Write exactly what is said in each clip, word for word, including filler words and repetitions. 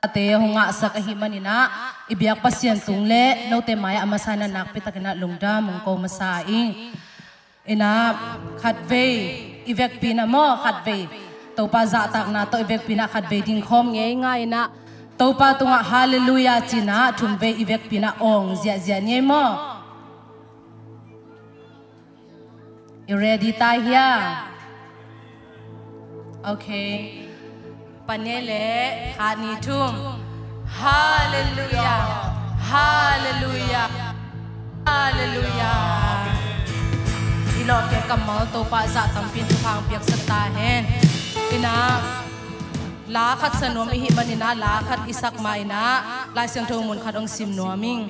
te hong ngahsak ahih manin ah i biak Pasian tung le note mai-ah a masa in ah nakpi takin ah lungdam hong ko masa ing. In ah khatvei i vekpi in ah maw, khatvei Topa zahtakna tawh i vekpi in ah khatvei dingkhawm ngei ngai in ah Topa tungah halleluiah ci-in ah thumvei i vekpi in ah awng ziahziah ni ei maw? I ready ta hia? Ok. Pan ni ei le, khat, nih, thum. Halleluiah. Halleluiah. Halleluiah. I lawhkek kammal Topa zah tampi in thupha hong piaksak ta hen. In ah la khat sa nuam i hih manin ah la khat i sak ma in ah Lai Siangtho mun khat hong sim nuam ing.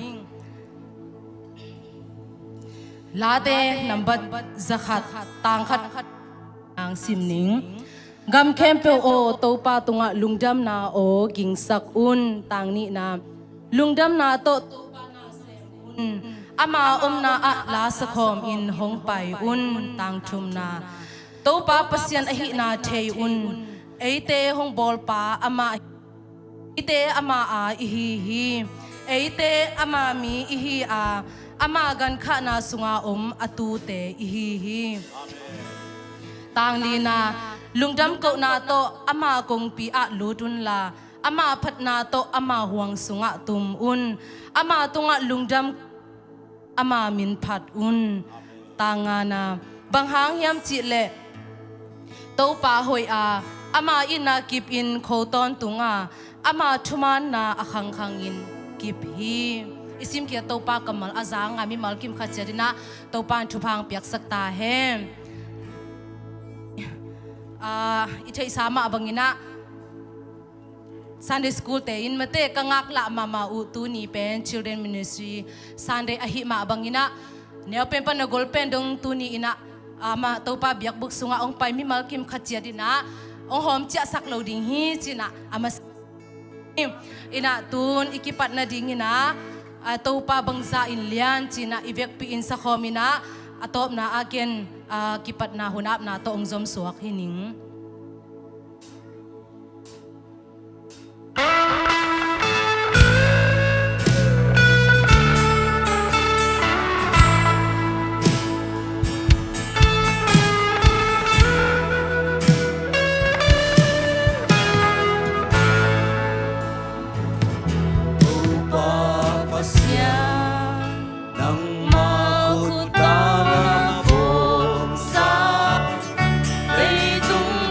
Late nambat zakhat, tang khat nang sim ning. Gam khempeuh aw, Topa tungah lungdamna aw gingsak un. Tang nihna, lungdamna tawh Topa na sem un. Ama omna ah la sakhawm in hong pai un. Tang thumna, Topa Pasian ahihna thei un. Eite hong bawlpa amah hi. Eite ama aa ihi hi. Eite ama mi ihi a, ama gankhahna sunga om a tuute ihi hi. Tang lina, lungdam kohna tawh ama kongpi ah lut unla, ama phatna tawh ama huang sungah tum un. Ama tungah lungdam, ama min phat un. Tang ngana, bang hang hiam cih leh Topa hoih a, ama itna kip in kho tawntung a, ama thumaanna a khangkhang in kip hi. I simkhiat Topa kammal a zang a mimal kim khat ciat in ah Topa in thupha hong piaksak ta hen. Ah, i theihsa mah bangin ah Sunday school te in mate ka ngaklah mahmah uh, tuni pen Children Ministry Sunday ahih mah bangin ah, neu pen pan a gol pen dong tuni in ah, ah, mah Topa biakbuk sungah hong pai mimal kim khat ciat in ah hong hawm ciahsak lo ding hi ci-in ah a masa in ah tun i kipat nadingin ah, ah, Topa bangzah in lian ci-in ah i vekpi in sakhawm in ah a tawpna ah ken, ah, kipatna hun apna tawh hong zomsuak hi ning. Topa Pasian, nangmah khut tawh na phawksa, leitung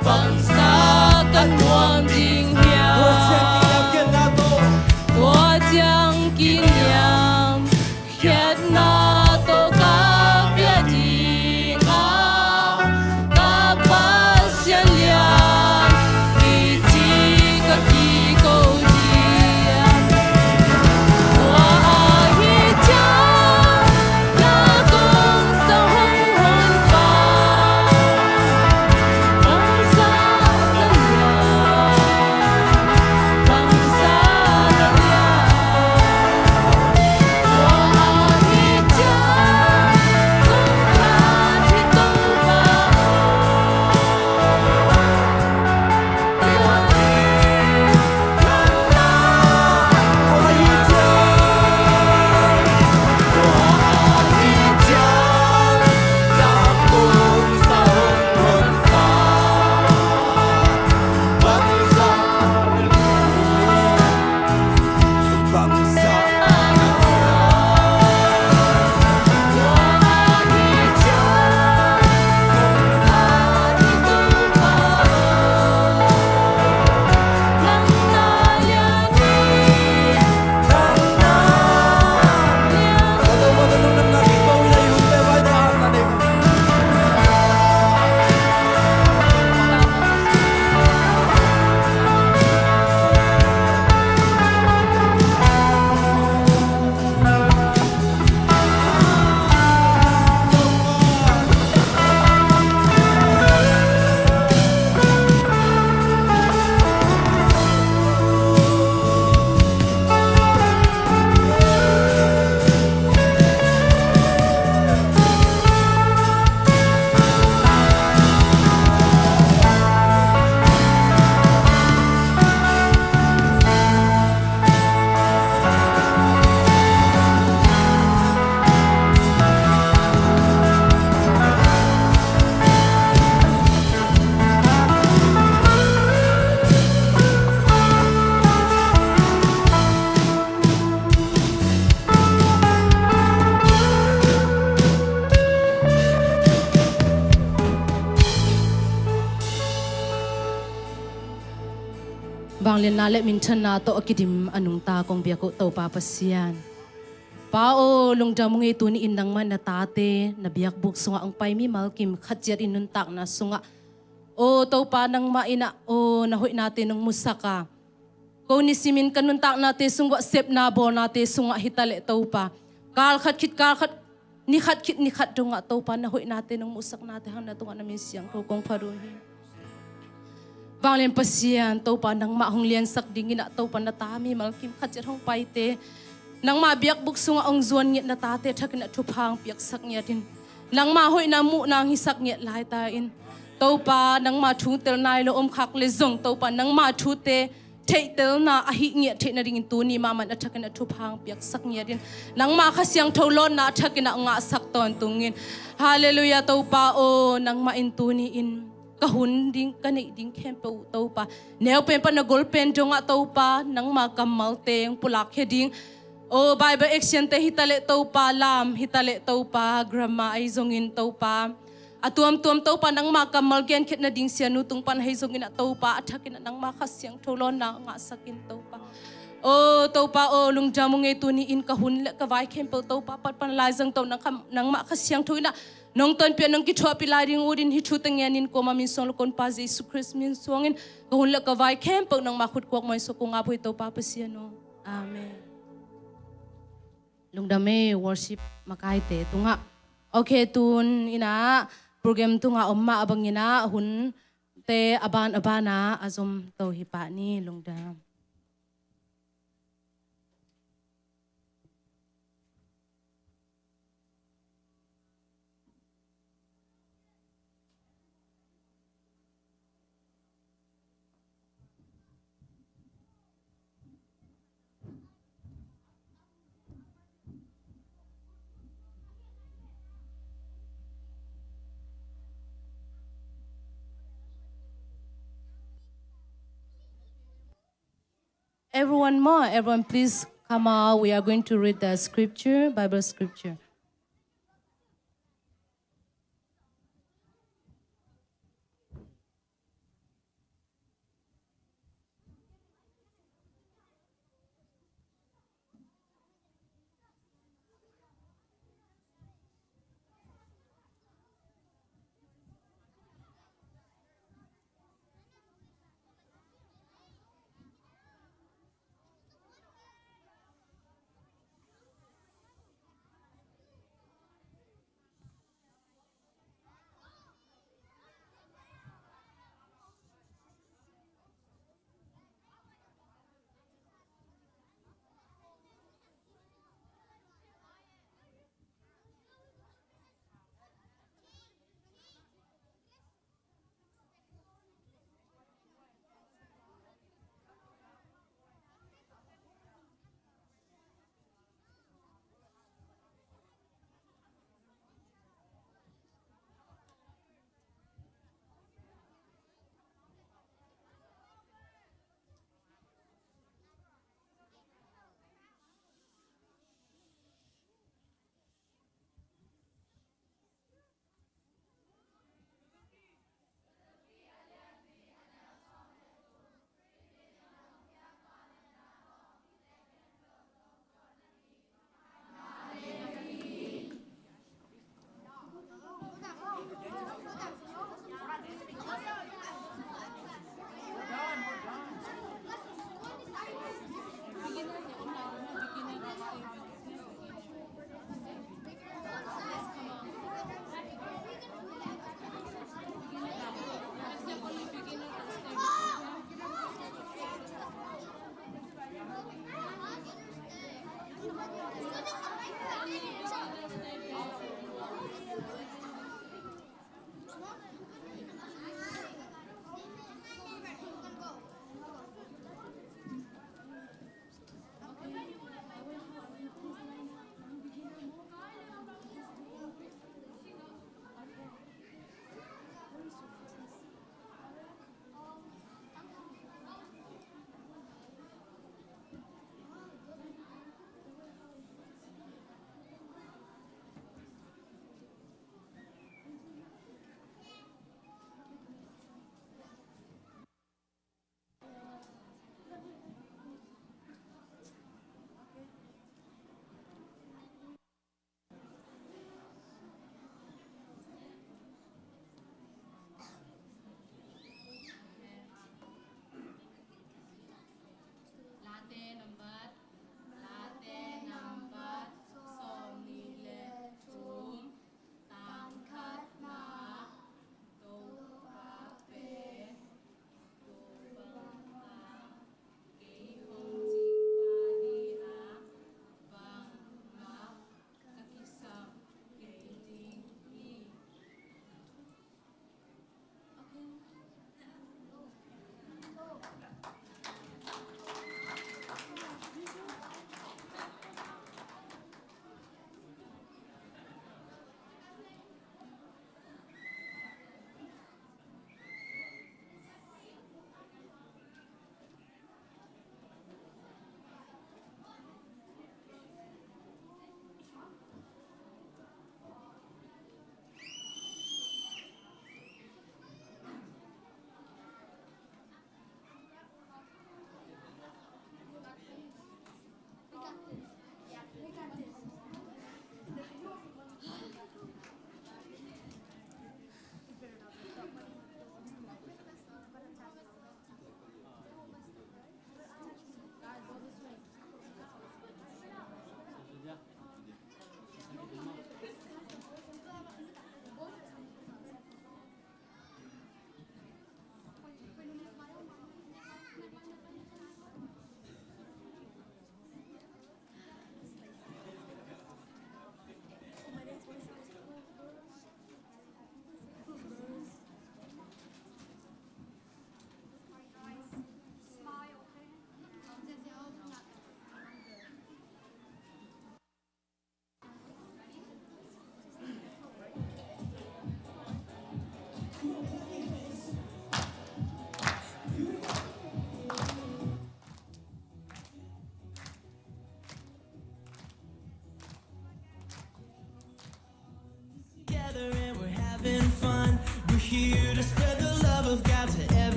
Bangzah ka nuam ding hiam? Tua ciang kiniam khiatna tawh ka pia ding a, ka Pasian lian, i ci ka kiko ding. Tua ahi ciang na kong sa hong hon pa. Vanglianna le minthanna tawh a kidim a nungta kong biak uh Topa Pasian. Pa aw, lungdam ung ei, tuni-in nangmah na tate na biakbuk sungah hong pai mimal kim khat ciat in nuntakna sungah, aw Topa, nangmah in ah, aw, na hoihnate nong musak a, ko nisimin ka nuntaknate sung uah sepna bawlnate sungah hitaleh Topa, kal khat khit kal khat, ni khat khit ni khat dongah Topa, na hoihnate nong muhsaknate hang na tungah na min siangtho kong phat uh hi. Vanglian Pasian, Topa, nangmah hong liansak dingin ah Topa, na ta mimal kim khat ciat hong paite, nangmah biakbuk sungah hong zuan ngiat na tate thakin ah thupha hong piaksak ngiat in, nangmah hoihna muhna hong hisak ngiat laita in, Topa, nangmah thu tel nai lo om khak le zong Topa, nangmah thute theihtelna a hih ngiat theih nadingin tuni mahmah in a thakin ah thupha hong piaksak ngiat in, nangmah Kha Siangtho lawnna a thakin ah ngahsak tawntung in. Halleluiah. Topa aw, nangmah in tuni-in ka hun ding, ka neih ding khempeuh uh Topa, neu pen pan a gol pen dongah Topa, nangmah kammalte hong pulakkhia ding, aw, Bible action-te hitaleh Topa, lam hitaleh Topa, grammar ahi zongin Topa, a tuamtuam Topa, nangmah kammal genkhiat nading sianu tung pan ahi zongin ah Topa, a thakin ah nangmah Kha Siangtho lawnna ngahsak in Topa. Aw Topa aw, lungdam ung ei, tuni-in ka hun le ka vai khempeuh Topa, pat pan laizang tawh nang kha, nangmah Kha Siangtho in ah Nong tonpih, nong kithuahpih lai ding ut in hih thu teng ngenin kuama min suang lo, ka Honpa Jesu Khrist min suangin ka hun le ka vai khempeuh nangma khut kuak mawhsak ung, a pui Topa Pasian aw. Amen. Lungdam e, worship makaite tungah. Ok, tun inah program tungah om mah a bangin ah hunte a ban a banah a zom to hi pah ni. Lungdam. Everyone, more, everyone, please come out. We are going to read the scripture, Bible scripture.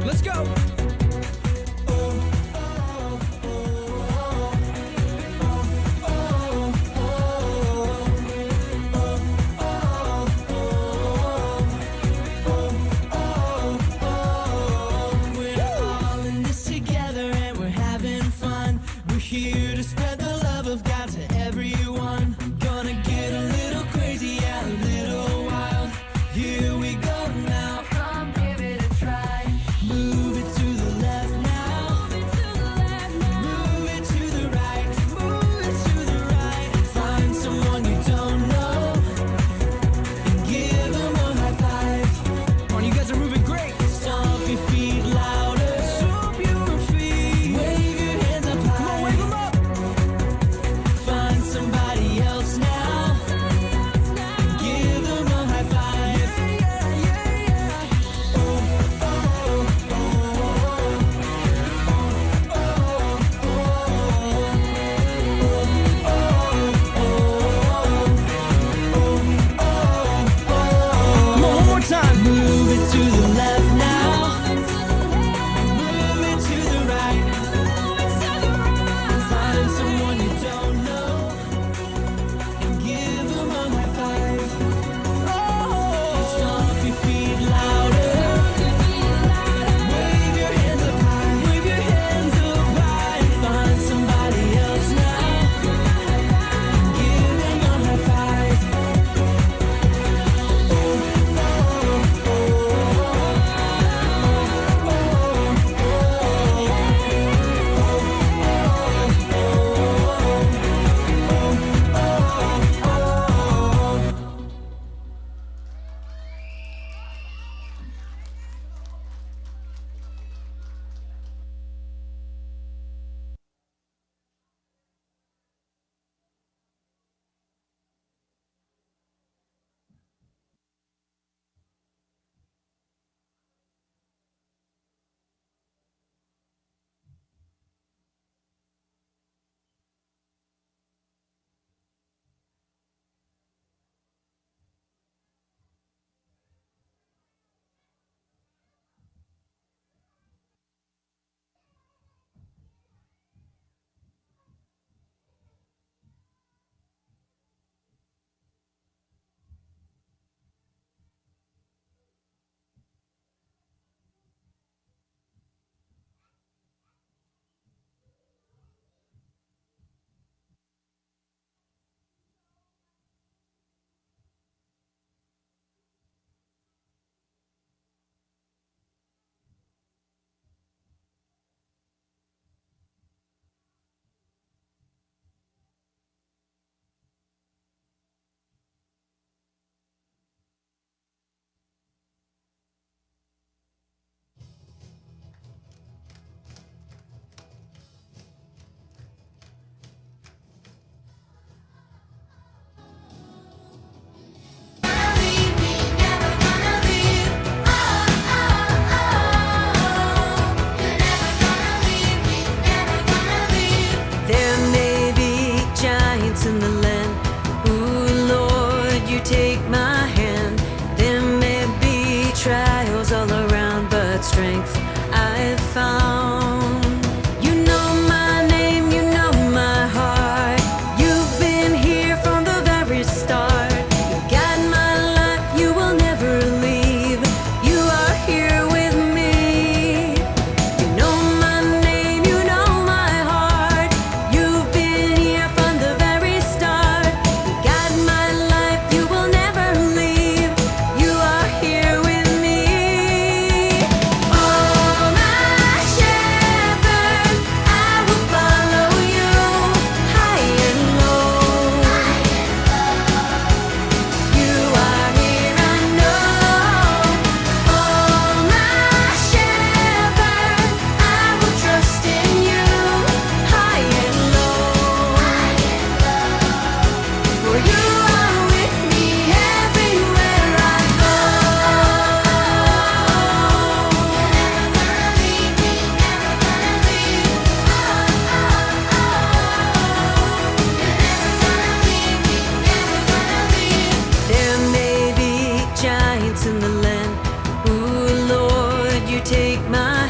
Let's go. We're all in this together and we're having fun. We're here to spread the love of God to everyone. Gonna get a little crazy, yeah, a little wild. Here we go now. Come give it a try. Move it to the left now. Move it to the left now. Move it to the right. Move it to the right. Find someone you don't know and give them a high five. Come on, you guys are moving great. Stomp your feet louder. Stomp your feet. Wave your hands up high. Come on, wave 'em up. Find somebody else now. Give them a high five. Come on, one more time. Move it to the left now. Move it to the right. Find someone you don't know and give them a high five. Oh, stomp your feet louder. Wave your hands up high. Wave your hands up high. Find somebody else now. Give them a high five. There may be giants in the land. Ooh, Lord, you take my hand. There may be trials all around, but strength I've found. You know my name, you know my heart. You've been here from the very start. You guide my life, you will never leave. You are here with me. You know my name, you know my heart. You've been here from the very start. You guide my life, you will never leave. You are here with me. Oh, my shepherd, I will follow you high and low. You are here, I know. Oh, my shepherd, I will trust in you, high and low. For you are with me everywhere I go. There may be giants in the land. Ooh, Lord, you take my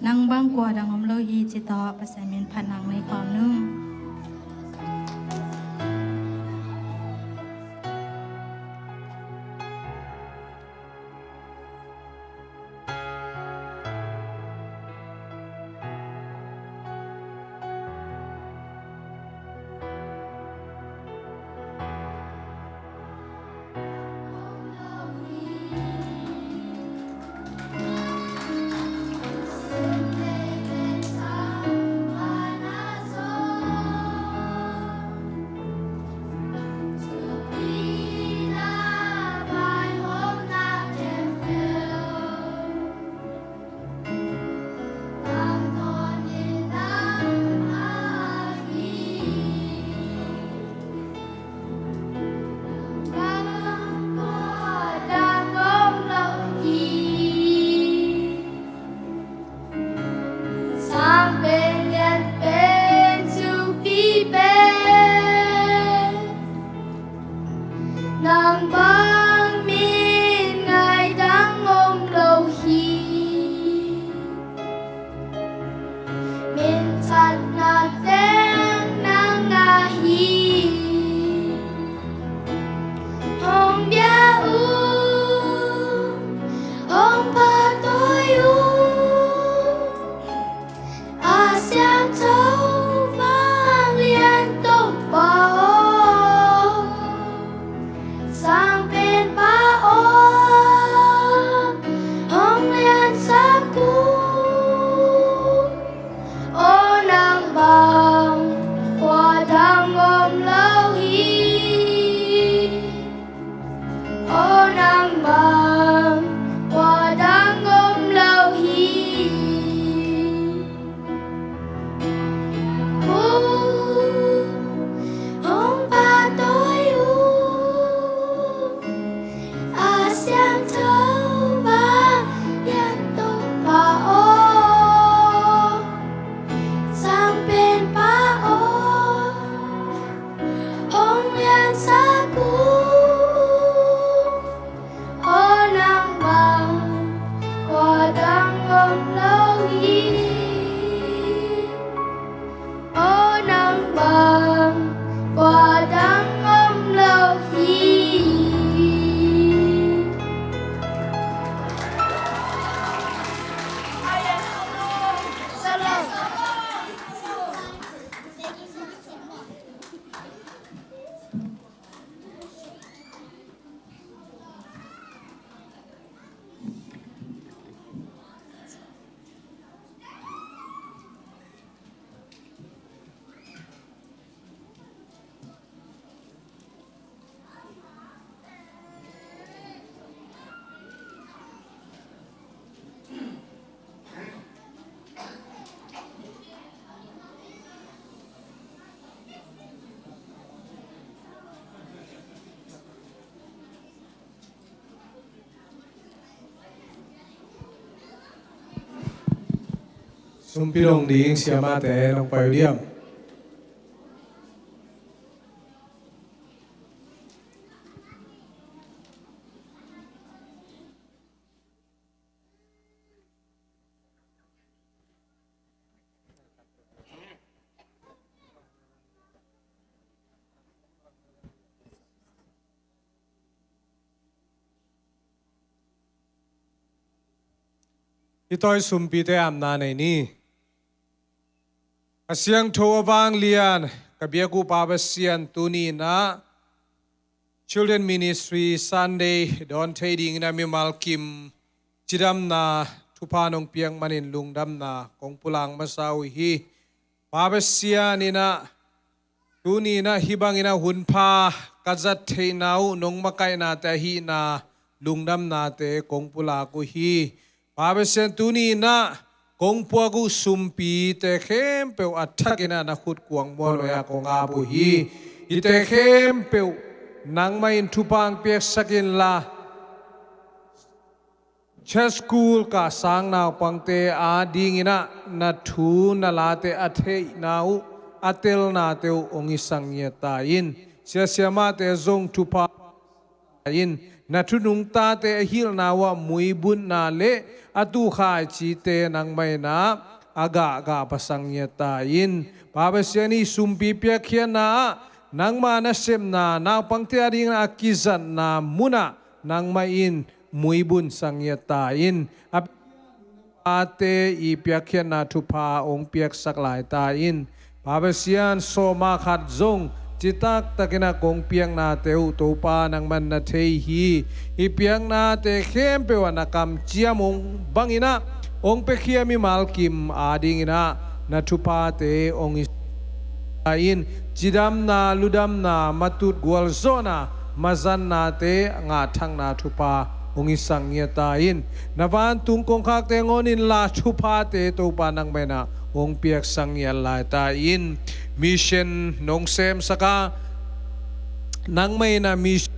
Nang bang kua dang om lo hi, ci tawh Pasian min phat nang nei khawm nung. Sang pen lian pen, sumpi pen, nang bang min ngaih dang om lo hi. Minthanna teng nang a hi. Hong bia un, hong pahtawi un, a siangtho vanglian Topa aw. Sang pen Pa aw, hong liansak un. Aw nang bang khua dang om lo hi. Aw nang bang khua dang om lo hi. Hong pahtawi un, a siangtho vanglian Topa aw. Sang pen Pa aw, hong liansak un. Aw nang bang khua dang om lo hi. Aw nang bang khua dang om lo hi. Sumpi dong ding siamahte nong pai uh diam? Hih tawi sumpite amna nei ni. A siangtho a vanglian ka biak uh Pa Pasian, tuni in ah Children Ministry Sunday dawn thei dingin a mimal kim cidamna thupha nong piak manin lungdamna kong pulak masa uh hi. Pa Pasian in ah tuni in ah hih bangin ah hunpha ka zat theihna uh nong makaihnate ahihna lungdamnate kong pulak uh hi. Pa Pasian, tuni in ah kong puak uh sumpite khempeuh a thakin ah na khut kuang mual uh a kong ap uh hi. Hihte khempeuh nangmah in thupha piaksak inla, church school kah sang naupangte adingin ah na thu na late a theihna uh, a telnate uh hong i sang ngiat ta in. Sia siamahte zong thupha in Na thunungtate a hilhna uh ah muibunhna le a tuh khaicite nangmah in ah a gahgah pasang ngiat ta in. Pa Pasian, hih sumpi piakkhiatna ah nangma nasepna naupangte adingin a kizatna munah nangmah in muibun sang ngiat ta in. A pate i piakkhiatna thupha hong piaksak lai ta in. Pa Pasian, sawma khat zong citak takin a kong piaknate uh Topa nangman na thei hi. I piaknate khempeuh ah na kamciam hong bangin ah hong piakhia mimal kim adingin ah na thuphate hong i in, cidamna, ludamna, matut gualzawhna, mazannate ngahthakna thupha hong i sang ngiat ta in. Na vantung kongkhakte ngawn inla thuphate Topa nangmah in ah hong piaksak ngiat lai ta in. Mission nong semsak a, nangmah in ah mission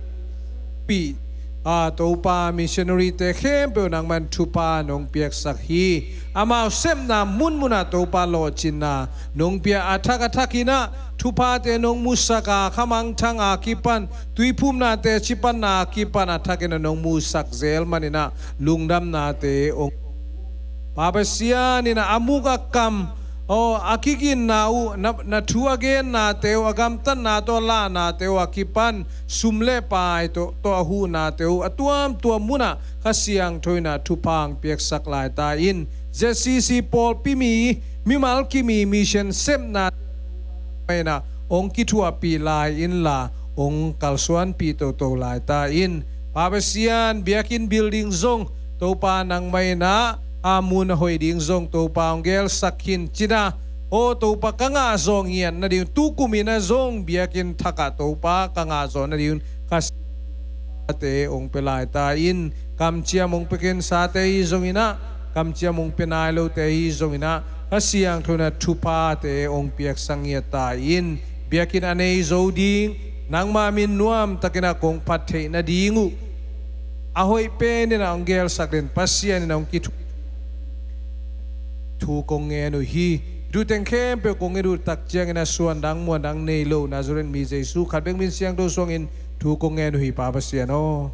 pih a, Topa, missionary-te khempeuh nangman thupha nong piaksak hi. Amau sepna munmunah Topa lawhcinna nong pia, a thak a thakin ah thuphate nong musak a, khamangthang a kipan, tuiphumnate cipatna a kipan a thakin ah nong musak zel manin ah lungdamnate hong Pa Pasian in a muk a kam, aw, a kiginna uh, na, na thu a gennate uh, a gamtatna tawh a lahnate uh a kipan, sum le pai tawh, tawh a huhnate uh, a tuamtuam munah Kha Siangtho in a thupha hong piaksak lai ta in. Z C C pawlpi mi, mimal kim i mission sepna in a hong kithuahpih lai inla, hong kalsuanpih toto lai ta in. Pa Pasian, biakinn building zong Topa nangmah in a, a mun a hoih ding zong Topa hong gelsak khin cin a, aw Topa, ka ngah zawh ngiat nading, tukum in a zong biakinn thak ah Topa ka ngah zawh nading, Kha Siangtho hong pia lai ta in. Kamciam hong pia khensate hi zongin a, kamciam hong pia nai lote hi zongin a, Kha Siangtho in a thuphate hong piaksak ngiat ta in. Biakinn a nei zo ding, nangma min nuamtakin a kong phat theih nading uh, a hoih pen in a hong gelsak den Pasian in a hong kithu thu kong ngen uh hi. Duhteng khempeuh kong nget uh tak ciangin a suandang muandang nei lo Nazareth mi Jesu khat bek min siangtho suangin thu kong ngen uh hi, Pa Pasian aw.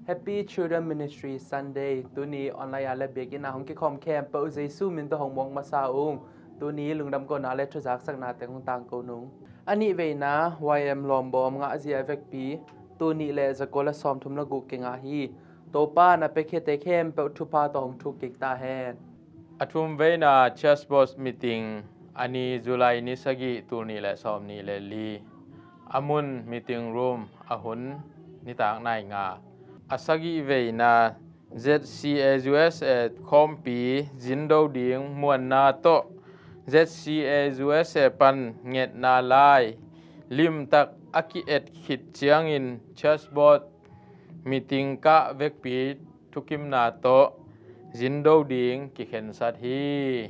Happy Children Ministry Sunday. Tuni online a le biakinn a hong kikhawm khempeuh Jesu min tawh hong muang masa ung. Tuni lungdam kona le thuzaksakna teng hong tangko nung. A nihveina Y M lawmbawm ngahzia vekpi, tul nih le zakua le sawmthum le guk kingah hi. Topa na piakkhiate khempeuh thupha tawh hong thuk kik ta hen. A thumveina Church Board meeting, a ni July ni sagih, tul nih le sawmnih le li. A mun meeting room, a hun nitak nai nga. A sagihveina Z C A U S A khawmpi zindo ding muanna tawh Z C A U S A pan ngetna lai limtak a ki-et khit ciangin Church Board meeting kah vekpi thukimna tawh zindo ding kikhensat hi.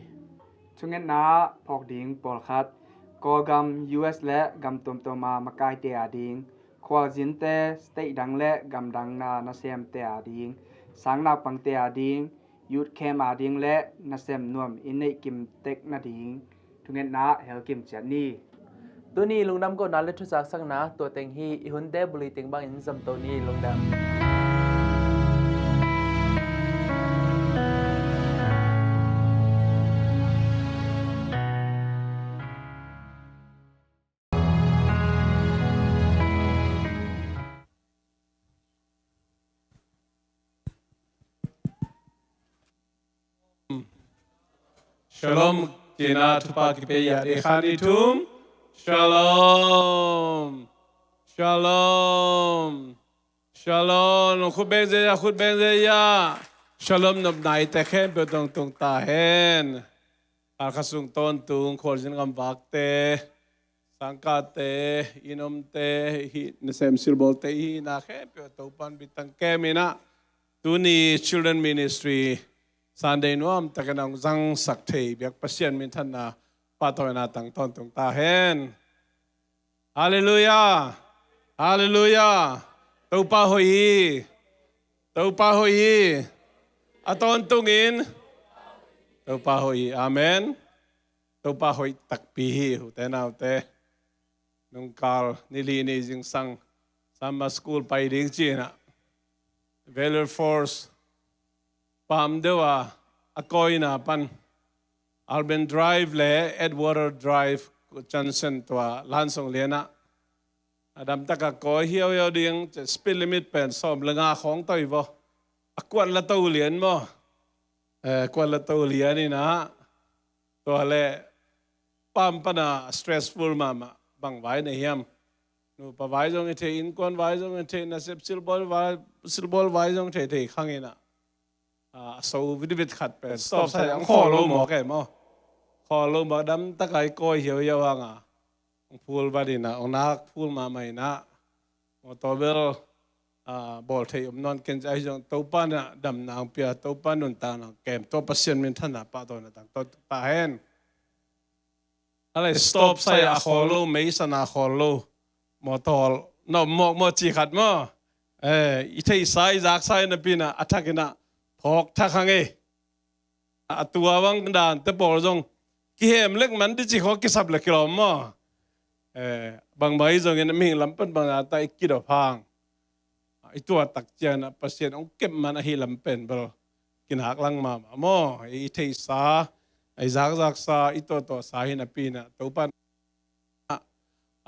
Thungetna phawk ding pawlkhat. Kawlgam, U S le gam tuamtuam a makaite a ding, khualzinte, state dang le gamdang na nasemte a ding, sang naupangte a ding, youth camp a ding le nasem nuam i neih kim tek nading thungetna hel kim ciat ni. Tuni lungdam kona le thuzaksakna tua teng hi. I hunte buli teng bangin zamto ni. Lungdam. Shalom. Cina thupha kipia ya dei khan i thum. Shalom. Shalom. Shalom. Khut beng zia, khut beng zia. Shalom nopna i te khempeuh tong tong ta hen. Kal khat sung tawntung khualzin gamvakte, sangkahte, inn omte, hih nasem silbawlte, hih na khempeuh Topan bitang kem in ah, tuni Children Ministry Sunday nuam takin a hong zangsak thei biak Pasian minthanna pahtawina tang tawntung ta hen. Halleluiah. Halleluiah. Topa hoih hi. Topa hoih hi. A tawntungin Topa hoih hi. Amen. Topa hoih takpi hi, ute naute. Nungkal ni li ni zingsang summer school pai ding ci-in ah, Valley Forge pam deuh a, a kawina pan Albion Drive le Edgewater Drive, Johnson tua Lansong lian ah a damtak a kawi hiauhiau ding, speed limit pen sawm le nga khawng to hi vaw. A kuat la to lian maw. Eh, kuat la to lian in ah, tua le pam pan a stressful mahmah. Bang vai na hiam? Nupa vai zong hi thei, innkuan vai zong hi thei, nasep silbawl vai, silbawl vai zong thei thei khang in ah, a so vitvit khat pen stop sa, hong khawl lo mawk e maw. Khawl lo mawk, damtak a i kawi hiauhiau hang a, hong phul vat in ah, hong nak phul mahmah in ah, mawtaw bel, ah, bawl thei om nawn ken ci a, ahi zong Topa in ah damna hong pia, Topa nuntakna hong kem, tua Pasian minthanna pahtawina tangtawn ta hen. A le stop sa a khawl lo, meisa na khawl lo, mawtaw na om mawk maw ci khat maw. Eh, i theihsa, i zaksa hi napi in ah, a thak in ah phawk thak hang e. A tua bang dante pawl zong kihem lek man di ci khaw, kisap le kilawm maw. Eh, bangbang hi zongin mihing lam pan bang dante i kidop hang, i tuah tak ciang ah Pasian hong kep man ahi lam pen bel kinak lang mahmah maw. I theihsa, i zakzaksa, i tuahtuahsa hi napi in ah, Topa in ah,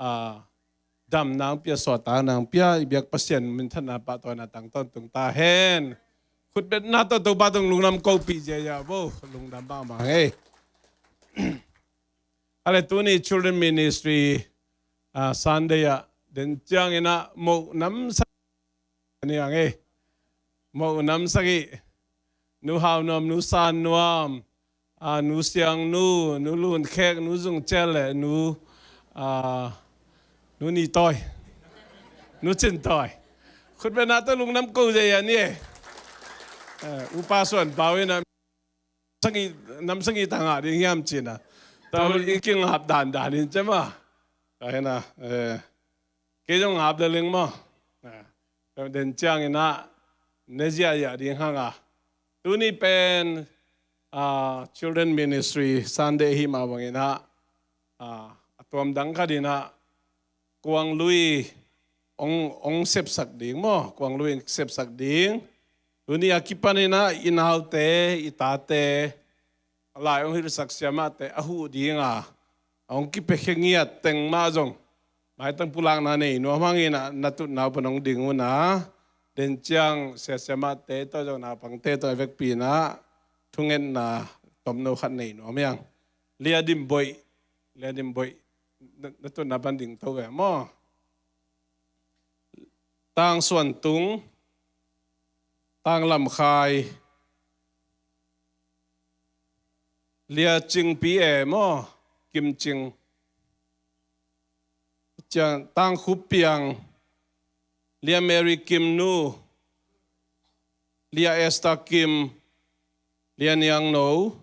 ah, damna hong pia, suahtakna hong pia, i biak Pasian minthanna pahtawina tangtawn tung ta hen. Khutbetna tawh Topa tung lungdam kopih ziahziah bo, lungdam mahmah hang e. A le tuni Children Ministry, ah, Sunday ah, den ciangin ah moh namsa ni ang e. Moh namsak i, Nu Hau Nuam, Nu San Nuam, ah, Nu Siang Nu, Nu Lun Khek, Nu Zung Cial le Nu, ah, Nu Ni Tawi, Nu Cin Tawi. Khutbetna tawh lungdam ko ziahziah ni e. Eh, Upa Suan Pau in ah, sagi, nam sagi ta ngah ding hiam ci in ah, tua i kingap dandan in ci mah. Ka hi in ah, eh, kei zong ngap le leng maw. Eh, den ciangin ah ne ziahziah ding hang a, tuni pen, ah, Children Ministry Sunday hi mah bangin ah, ah, a tuam dang khat in ah kuang lui hong, hong sepsak ding maw, kuang lui hong sepsak ding. Tuni a kipan in ah i naute, i tate, lai hong hilhsak siamahte a huh ding a, hong kipiakhia ngiat teng mah zong maitang pulakna nei nuam hang in ah, na tutna uh pan hong ding un a, den ciang sia siamahte tawh zong naupangte tawh a vekpi in ah thungetna tomno khat nei nuam hi hang. Lia Dim Boih, Lia Dim Boih, na, na tutna pan ding to ve maw. Tang Suan Tung, Tang Lam Khai, Lia Cing Pi e maw, Kim Cing, ciang Tang Khup Piang, Lia Mary Kim Nu, Lia Esther Kim, Lia Niang No,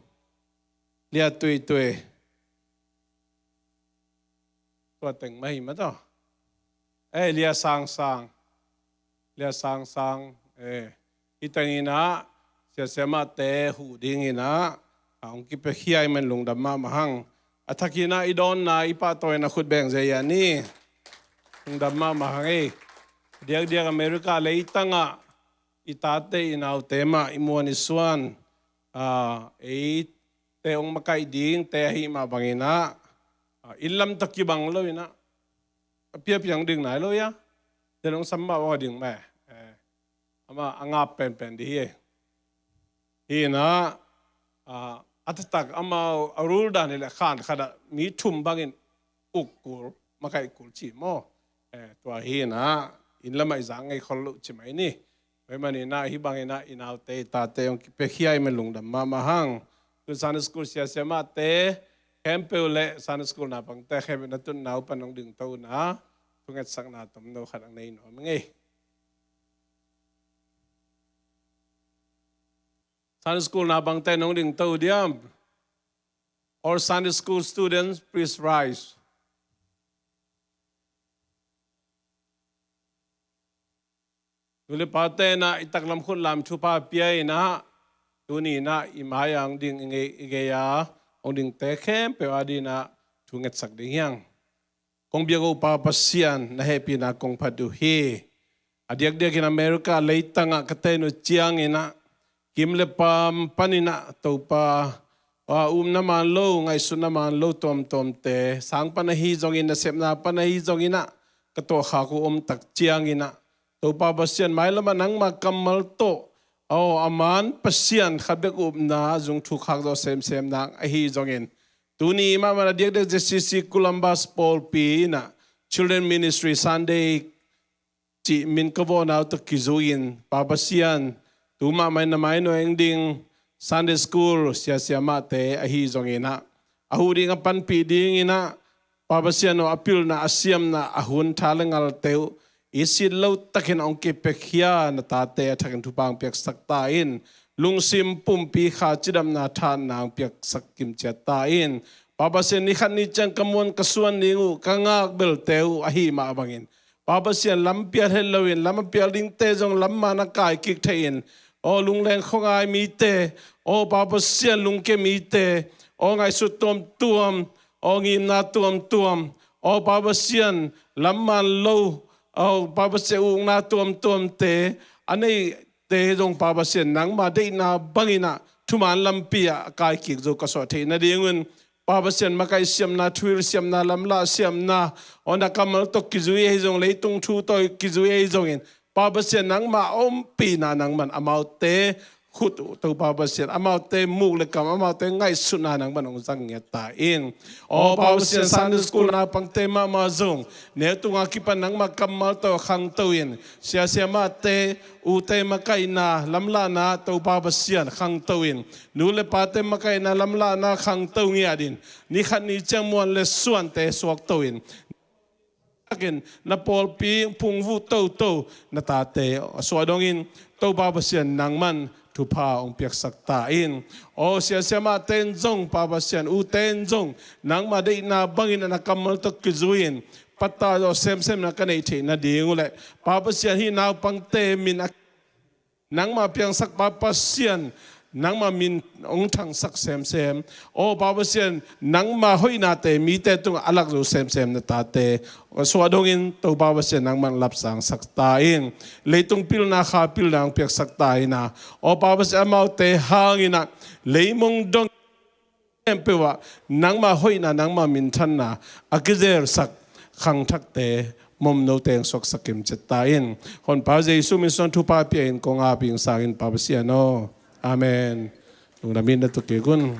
Lia Tui Tui. Tua teng mah hi mah tawh. Eh, Lia Sang Sang. Lia Sang Sang. Eh, hih teng in ah sia siamahte huh ding in ah, a, hong kipiakhia ahih man lungdam mahmah hang. A thak in ah i dawnna, i pahtawina khut beng ziahziah ni. Lungdam mahmah hang e. Diakdiak America leitang ah i tate i naute mah i muan i suan, a, ei te hong makaih dingte ahih mah bangin ah, a, inn lam tawh kibang lo in ah, a piapiang ding nai lo ia. Den hong sam mah bang a ding mah e. Eh, amah a ngap penpen ding hi e. Hi in ah, a, a taktak amau a rul dan hi leh khan khat ah mi thum bangin uk kul, makaih kul ci maw. Eh, tua hi in ah, inn lamah i zak ngei khol loh ci mai ni. Tua ahih manin ah, hih bangin ah i naute i tate hong kipiakhia ahih man lungdam mahmah hang. Tun Sunday School sia siamahte khempeuh le Sunday School naupangte khempeuh na tutna uh pan hong dingto un ah, thungetsakna tomno khat hong nei nuam ing ei. Sunday School naupangte nong dingto uh diam? All Sunday School students, please rise. Nu le pate in ah i taklam khut lam thupha pia in ah, tuni in ah i mai-ah hong ding i ngei, i ngei a hong dingte khempeuh ading in ah thu ngetsak ding hi hang. Kong biak uh Pa Pasian, na hehpihna kong phat uh hi. A diakdiakin America leitangah ka teng uh ciangin ah, kim le paam panin ah Topa, a upna man lo, ngaihsutna man lo tuamtuamte, sang pan ahi zongin, nasepna pan ahi zongin ah, ka tawhkhak uh om tak ciangin ah, Topa Pasian, mailamah nangma kammal tawh, aw, a man Pasian khat bek upna zung thuk khak zawh semsem nang ahi zongin, tuni mahmah a diakdiak Z C C Columbus pawlpi in ah Children Ministry Sunday cih min ka vawhna uh tawh kizui-in, Pa Pasian, tu mahmah in na mai nuai hong ding Sunday School sia siamahte ahi zongin ah, a huh ding a panpih dingin ah, Pa Pasian aw, a pilna, a siamna, a hun, tha le ngalte uh i sit lo takin hong kipiakhia na tate a thakin thupha hong piaksak ta in. Lungsim pumpi kha cidamna thahatna hong piaksak kimciat ta in. Pa Pasian, ni khat ni ciang ka muan ka suan ding uh, ka ngak belte uh ahi mah bangin, Pa Pasian, lam pial het loin, lam a pial dingte zong lam man a kai kik thei in, aw, lungleng khuangai mite, aw, Pa Pasian, lungke mite, aw, ngaihsut tuamtuam, aw, ngimna tuamtuam, aw, Pa Pasian, lam man lo, aw, Pa Pasian, ukna tuamtuamte a neite zong, Pa Pasian, nangma deihna bangin ah thuman lampi ah a kai kik zo ka suah theih nadingun, Pa Pasian, makaih siamna, thuhilh siamna, lamlah siamna, aw, na kammal tawh kizui ahi zong, leitung thu tawh kizui ahi zongin, Pa Pasian, nangma ompihna nangman amaute khut uh, Topa Pasian, amaute muk le kam, amaute ngaihsutna nangman hong zang ngiat ta in. Aw, Pa Pasian, Sunday School naupangte mahmah zong, neu tunga kipan nangma kammal tawh khangto in, sia siamahte, ute makaihna, lamlahna, Topa Pasian, khangto in, nu le pate makaihna, lamlahna khangto ngiat in, ni khat ni ciang muan le suante suakto in, takin na pawlpi phungvuh toto na tate a suah dongin, Topa Pasian, nangman thupha hong piaksak ta in. Aw, sia siamahte in zong, Pa Pasian, ute in zong, nangma deihna bangin a na kammal tawh kizui-in, pattah zawh semsem na ka neih theih nading uh leh, Pa Pasian, hih naupangte min a nangma piangsak, Pa Pasian, nangma min hong thangsak semsem. Aw, Pa Pasian, nangma hoihnate mite tungah a lak zo semsem na tate a suah dongin, Topa Pasian, nangman lapsangsak ta in. Leitung pilna, kha pilna hong piaksak ta in ah, aw, Pa Pasian, amaute hangin ah leimong dong khempeuh ah nangma hoihna, nangma minthanna a kizelsak khangthakte, momnote hong suaksak kimciat ta in. Honpa Jesu min suang thupha pia in kong ap ing, sang in, Pa Pasian aw. Amen. Lungdam in, na tu kik un.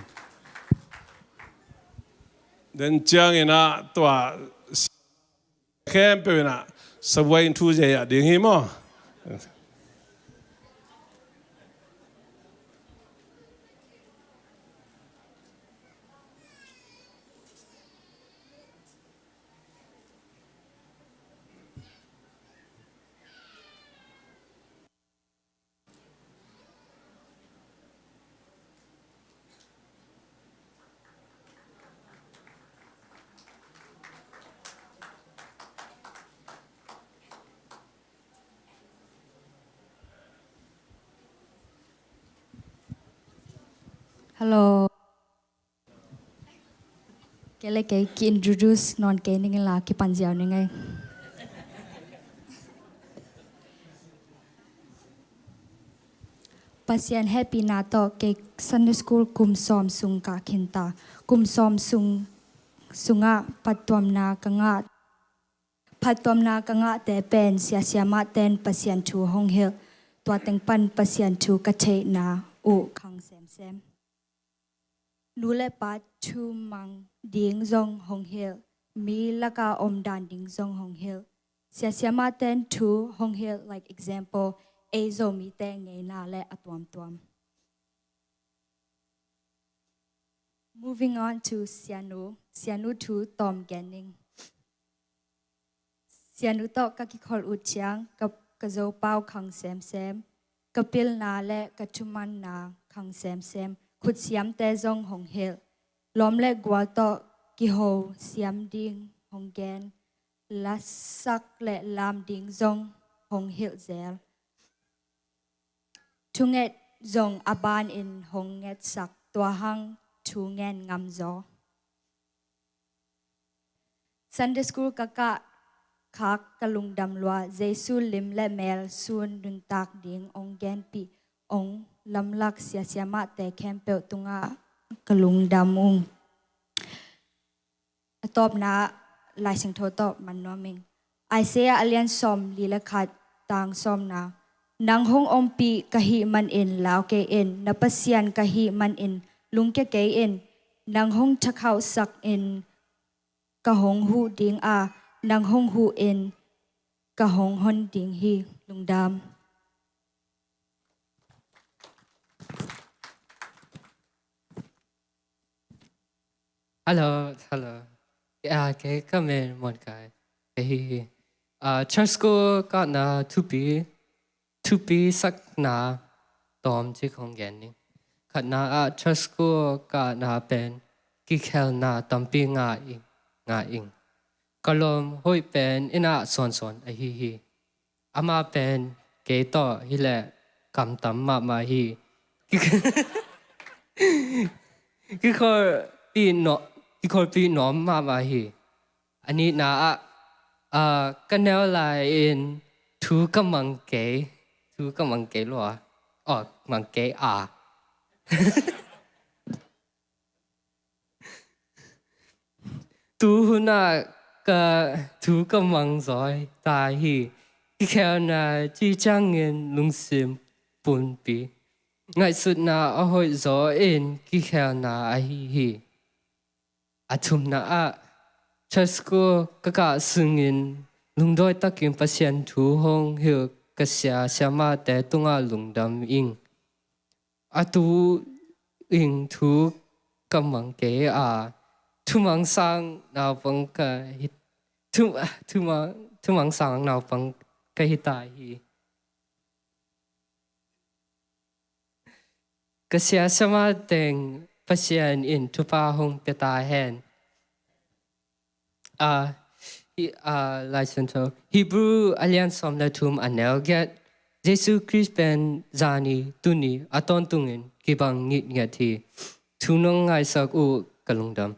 Den ciangin ah tua khempeuh in ah sabuai in thu zia ding hi maw? Hello. Kei le kei ki-introduce nawn kei ning inla kipan ziau ning ei. Pasian hehpihna tawh kei Sunday School kum sawm sung ka khin ta. Kum sawm sung, sungah phattuamna ka ngah. Phattuamna ka ngahte pen sia siamahte in Pasian thu hong hilh, tua teng pan Pasian thu ka theihna uh khang semsem. Nu le pa thu mang ding zong hong hilh, mi laka om dan ding zong hong hilh. Sia siamahte in thu hong hilh, like example, ei Zomite ngeina le a tuamtuam. Moving on to Sianu, Sianu thu tawm gen ning. Sianu tawh ka kikhol uh ciang ka, ka zopau khang semsem, ka pilna le ka thumanna khang semsem, khutsiamte zong hong hilh. Lawm le gual tawh kiho siam ding hong gen, lasak le lam ding zong hong hilh zel. Thunget zong a banin hong ngetsak, tua hang thu ngen ngamzaw. Sunday school ka kah khak ka lungdam lua, Jesu lim le mel sun nuntak ding ong genpih, ong lamlak siasiamahte khempeuh tungah ka lungdam ung. A tawpna Lai Siangtho tawh man nuam ing. Isaiah a lian sawm li le khat, tang sawmna. Nang hong ompih ka hih manin lau kei in, na Pasian ka hih manin lungkia kei in. Nang hong thakhauhsak in ka hong huh ding a, nang hong huh in ka hong hon ding hi. Lungdam. Hello, hello. Ah, kei ka min Muan Khai. Kei hi, ah, church school kahna thupi, thupi sakna tawm cik hong gen ning. Khatna ah church school kahna pen kikhelna tampi ngah ing, ngah ing. Ka lawm hoih pen inn ah sawnsawn ahi hi. Amah pen kei tawh hi leh kam tam mahmah hi. Kikholpih no-, kikholpih nuam mahmah hi. A nihna ah, ah, ka neu lai-in thu ka mang kei, thu ka mang kei lua. Oh, mang kei a. Tu hun ah ka thu ka mang zaw ta hi. Kikhelna ci ciangin lungsim pumpi, ngaihsutna a hoih zaw in kikhelna ahi hi. A thumna ah, church school ka kah sungin lungdawi takin Pasian thu hong hilh ka sia siamahte tungah lungdam ing. A tu in thu ka mang kei a, thumang sang naupang ka hi, thu, thumang, thumang sang naupang ka hi ta hi. Ka sia siamah teng Pasian in thupha hong pia ta hen. Ah, hi, ah, Lai Siangtho. Hebrew a lian sawm le thum a neu giat. Jesu Khrist pen zani, tuni, a tawntungin kibang ngitnget hi. Thu nong ngaisak uh ka lungdam.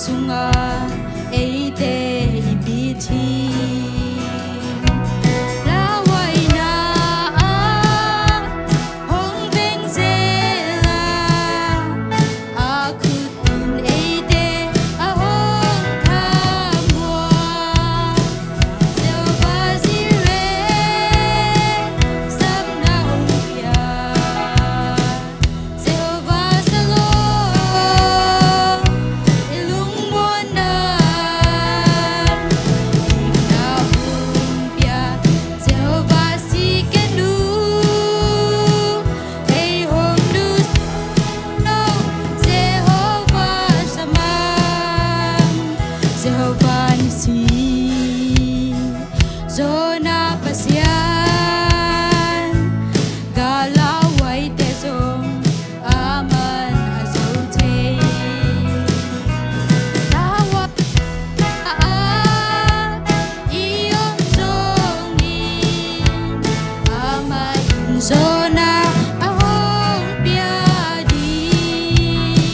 tungah eite i bit hi. Lauhuaina ah hong veng zel a, a khut in eite a hong khamhuai. Jehovah Jireh, sapna hong pia. Jehovah Shalom, i lungmuanna, i na hong pia. Jehovah Tsidkenu, ei hong nusia lo. Jehovah Shammah, Jehovah Nissi, Jonah Pasian, gal lauhuaite zong aman a zo thei. Lauhuaina ah i om zongin, amah in Jonah a hong pia ding.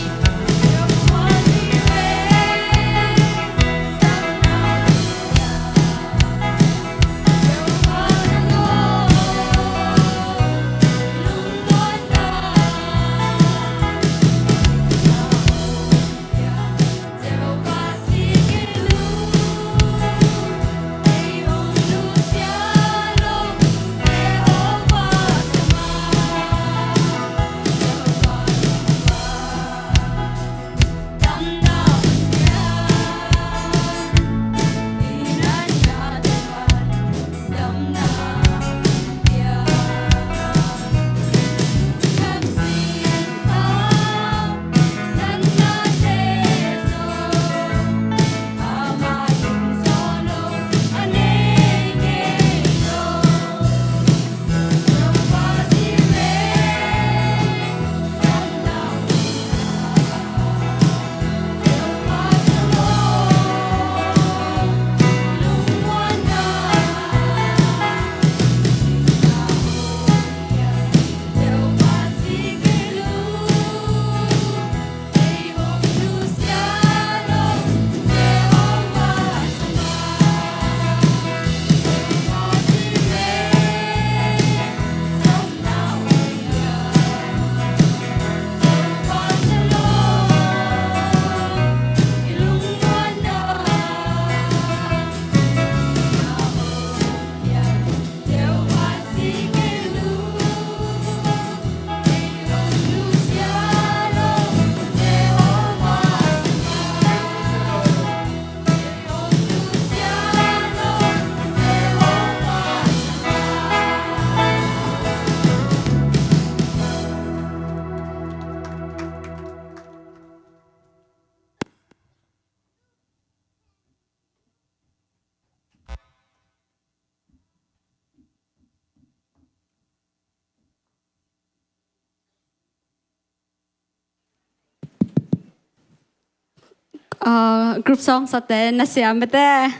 Ah, group song sate na siam mate.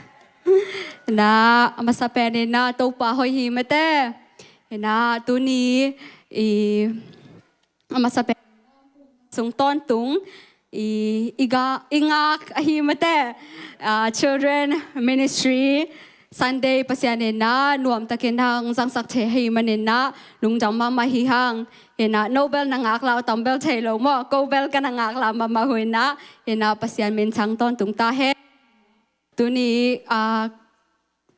Na, a masa pen in na Topa hoih hi mate. Na, tuni i a masa pen sung tawntung i, i, ga, i ngak ahi mate. Ah, children ministry, Sunday Pasian in na nuamtakin hong zangsak thei ahi manin na lungdam mahmah hi hang. Hi na, no bel na ngak la, tam bel thei lo maw, ko bel ka na ngak la mahmah uh hi na. Hi na, Pasian min thang tawntung ta hen. Tuni, ah,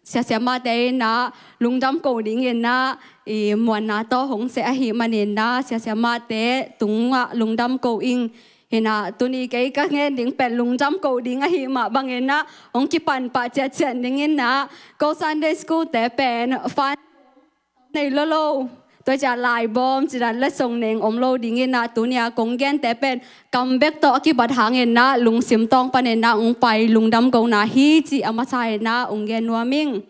siasiamate in na lungdam ko dingin na i muanna tawh hong seh ahi manin na siasiamate tungah lungdam ko ing. Hi na, tuni kei ka ngen ding pen lungdam ko ding ahi mah bangin na hong kipan pah ciatciat dingin na ko Sunday school te pen fan nei lolo, tua ciah laibawm cidan le song neng om lo dingin na tuni a kong gente pen kam bek tawh a kibat hangin na lungsim tawng panin na hong pai lungdam ko na hi cih a masa in na hong gen nuam ing.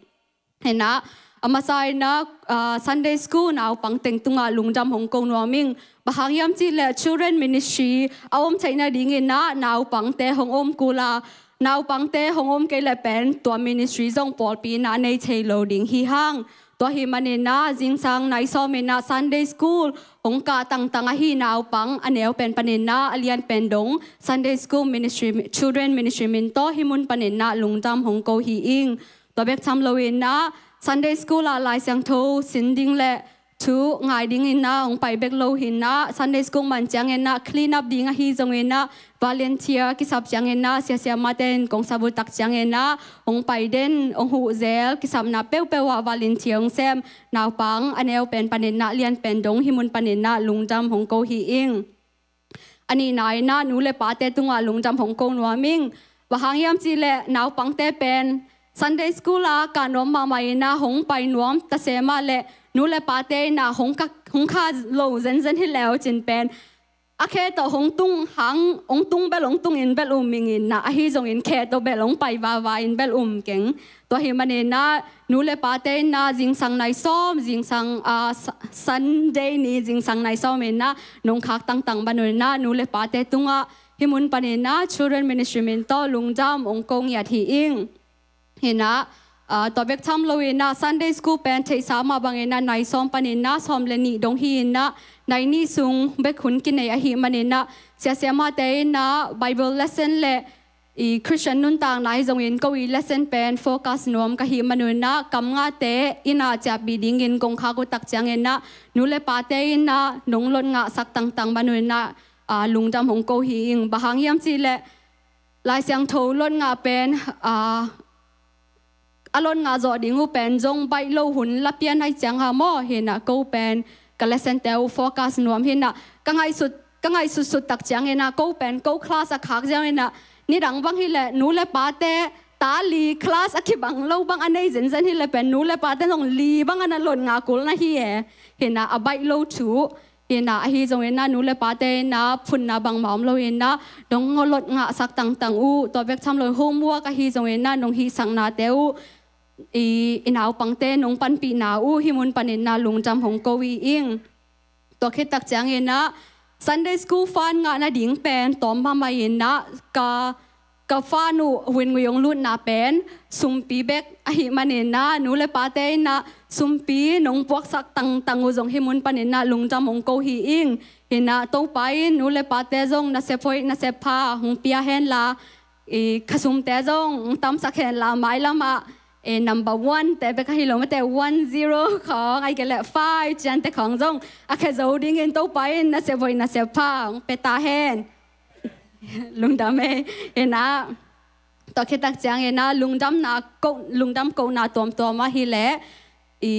Hi na, a masa in na, ah, Sunday school naupang teng tungah lungdam hong ko nuam ing. Bang hang hiam cih leh children ministry a om theihna dingin na naupangte hong om kul a, naupangte hong om kei leh pen tua ministry zong pawlpi na nei thei lo ding hi hang. Tua hi maninah zingsang nai sawm inah Sunday School hong kah tangtang ahi naupang a neu pen paninah a lian pen dong Sunday School Ministry, Children Ministry min tawh hih mun paninah lungdam hong ko hi ing. Tua bek tham lo inah Sunday School ah Lai Siangtho sin ding le thu ngai ding inah hong pai bek lo hinah Sunday School man ciang inah clean up ding ahi zong inah volunteer kisap ciang inah sia siamate in kong sap uh tak ciang inah hong pai den, hong huh zel, kisapna peuhpeuh ah volunteer hong sem naupang a neu pen paninah lian pen dong hih mun paninah lungdam hong ko hi ing. A nihna inah nu le pate tungah lungdam hong ko nuam ing. Bang hang hiam cih leh naupangte pen Sunday School ah kah nuam mahmah inah hong pai nuam ta se mah leh nu le pate inah hong kah, hong kah lo zenzen hi leu cin pen a khe tawh hong tung hang, hong tung bel hong tung in bel um ing inah, ahi zongin khe tawh bel hong pai vava in bel um keng. Tua hi maninah nu le pate inah zingsang nai sawm, zingsang, ah, Sa-, Sunday ni zingsang nai sawm inah nong khak tangtang ban un inah nu le pate tungah hih mun paninah Children Ministry min tawh lungdam hong ko ngiat hi ing. Hinah, ah, tua bek tham lo inah Sunday School pen theihsa mah bang inah nai sawm paninah sawm le nih dong hi inah nai nih sung bek hun kinei ahi maninah sia siamate inah Bible lesson le i Christian nuntakna hi zongin ko i lesson pen focus nuam ka hi manunah kam ngate inah ciapbi dingin kong khak uh tak ciang inah nu le pate inah nong lot ngahsak tangtang manunah, ah, lungdam hong ko hi ing. Bang hang hiam cih leh Lai Siangtho lot ngah pen, ah, a lot ngah zawh ding uh pen zong baih lo hun la pian ahi ciang ha maw hinah ko pen ka lesson te uh focus nuam hinah ka ngaihsut, ka ngaihsutsut tak ciang inah ko pen ko class a khak ziau inah nidang bang hi leh nu le pate ta li class a kibang lo bang a nei zenzen hi leh pen nu le pate zong li bang a na lot ngah kul na hi e. Hinah a baih lo thu hinah ahi zong inah nu le pate inah phunna bangmah om lo inah nong lot ngahsak tangtang uh. Tua bek tham lo homework ahi zong inah nong hihsaknate uh i, i naupangte nong panpihna uh hih mun paninah lungdam hong ko hi ing. Tua khit tak ciang inah Sunday School fund ngah nading pen tawm mahmah inah ka, ka fund uh hun ngui hong lutna pen sumpi bek ahi maninah nu le pate inah sumpi nong puaksak tangtang uh zong hih mun paninah lungdam hong ko hi ing. Hinah Topa in nu le pate zong nasep hoih nasep pha hong pia henla i khasumte zong hong tamsak henla mailamah e, number one te bek ahi lo mate, one zero khawng ahi kei leh five ciante khawng zong a khe zo dingin Topa in nasep hoih nasep pha hong pia ta hen. Lungdam e. Hinah tua khit tak ciang inah lungdamna ko, lungdam kohna tuamtuam ahi leh i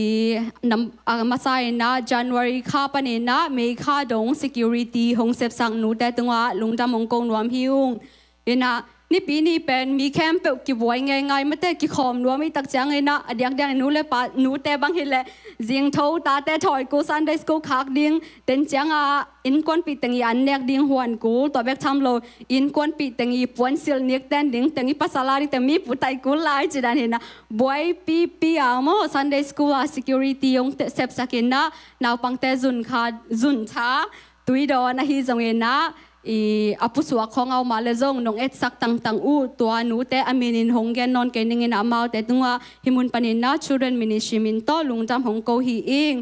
nam, a masa inah January kha paninah May kha dong security hong sepsak nute tungah lungdam hong ko nuam hi ung. Inah nipi ni pen mi khempeuh kibuai ngeingai mate kikhawm nuam i tak ciang inah a diakdiak nu le pa nute bang hi leh zingtho tate thawi kul Sunday School khak ding ten ciangah innkuanpih teng i an nek ding huan kul, tua bek tham lo innkuanpih teng i puansilh nik ten ding teng i pasal a ding teng mi putai kul lai ci dan hinah buai pipi a maw Sunday School ah security hong sepsak inah naupangte zun kha, zun tha tui dawn ahi zong inah i a pusuak khawng a om a le zong nong etsak tangtang uh tua nute a minin hong gen nawn kei ning inah amaute tungah hih mun paninah Children Ministry min tawh lungdam hong ko hi ing.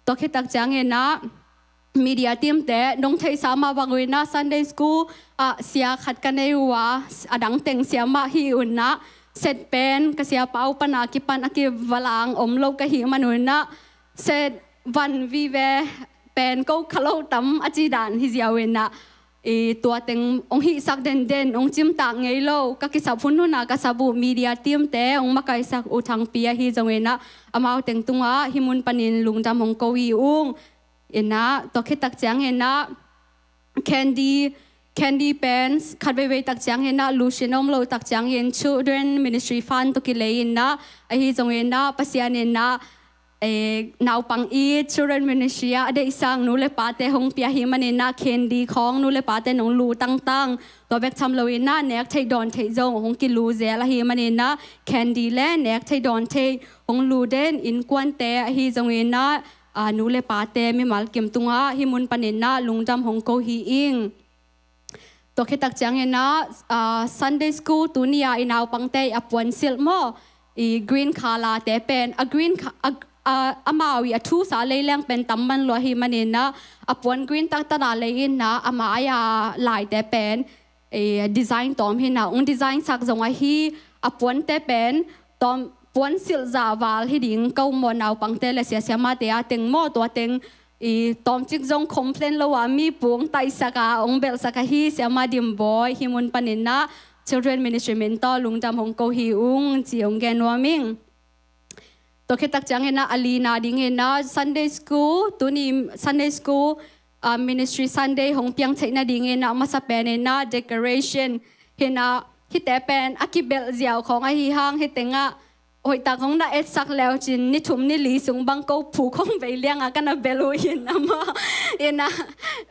Tua khit tak ciang inah media team te nong theihsa mah bang uh inah Sunday School ah sia khat ka nei uh a, a dang teng sia mah hi uh inah set pen ka siapa uh pana kipan a kivalang om lo ka hih man uh inah set van vive pen ko kha lo tam a ci dan hi ziau inah i tua teng hong hihsak denden, hong cimtak ngei lo ka kisap hunhun ah ka sap uh media team te hong makaisak uh Thangpi ahi zong inah amau teng tungah hih mun panin lungdam hong ko hi ung. Inah tua khit tak ciang inah Candy, Candy pen khat veivei tak ciang inah lusin om lo tak ciangin Children Ministry fund tawh kilei inah ahi zong inah Pasian inah e, naupang i Children Ministry ah a deihsang nu le pate hong pia hi man inah Candy khawng nu le pate nong lu tangtang, tua bek tham lo inah nek theih dawn theih zong hong kilu zel ahi man inah Candy le nek theih dawn theih hong lu den innkuante ahi zong inah, a, nu le pate mimal kim tungah hih mun pan inah lungdam hong ko hi ing. Tua khit tak ciang inah, ah, Sunday School tuni a i naupangte a puansilh maw, i green color te pen, a green co-, a, a, amau i a thusa lei leng pen tam man lua hi maninah a puan green taktak a lei inah a mai-a laite pen, eh, design tawm hinah ong design sak zong ahi. A puante pen tawm puan silh zah val hi ding ka um maw, naupangte le siasiamate a teng maw, tua teng i tawmcik zong complain lo a mi pung taihsak a ong belhsak ahi. Siama Dim Bawi, hih mun paninah Children Ministry min tawh lungdam hong ko hi ung ci ong gen nuam ing. Tua khit tak cianginah a lina dinginah Sunday school, tuni Sunday school, ah, ministry Sunday hong piang theih nadinginah masa peninah decoration hinah hihte pen a kibelh ziau khawng ahi hang, hih tengah hoihtak hong na etsak leucin ni thum ni li sung bang ko phu khong vei liangah ka na belh uh hin amah inah,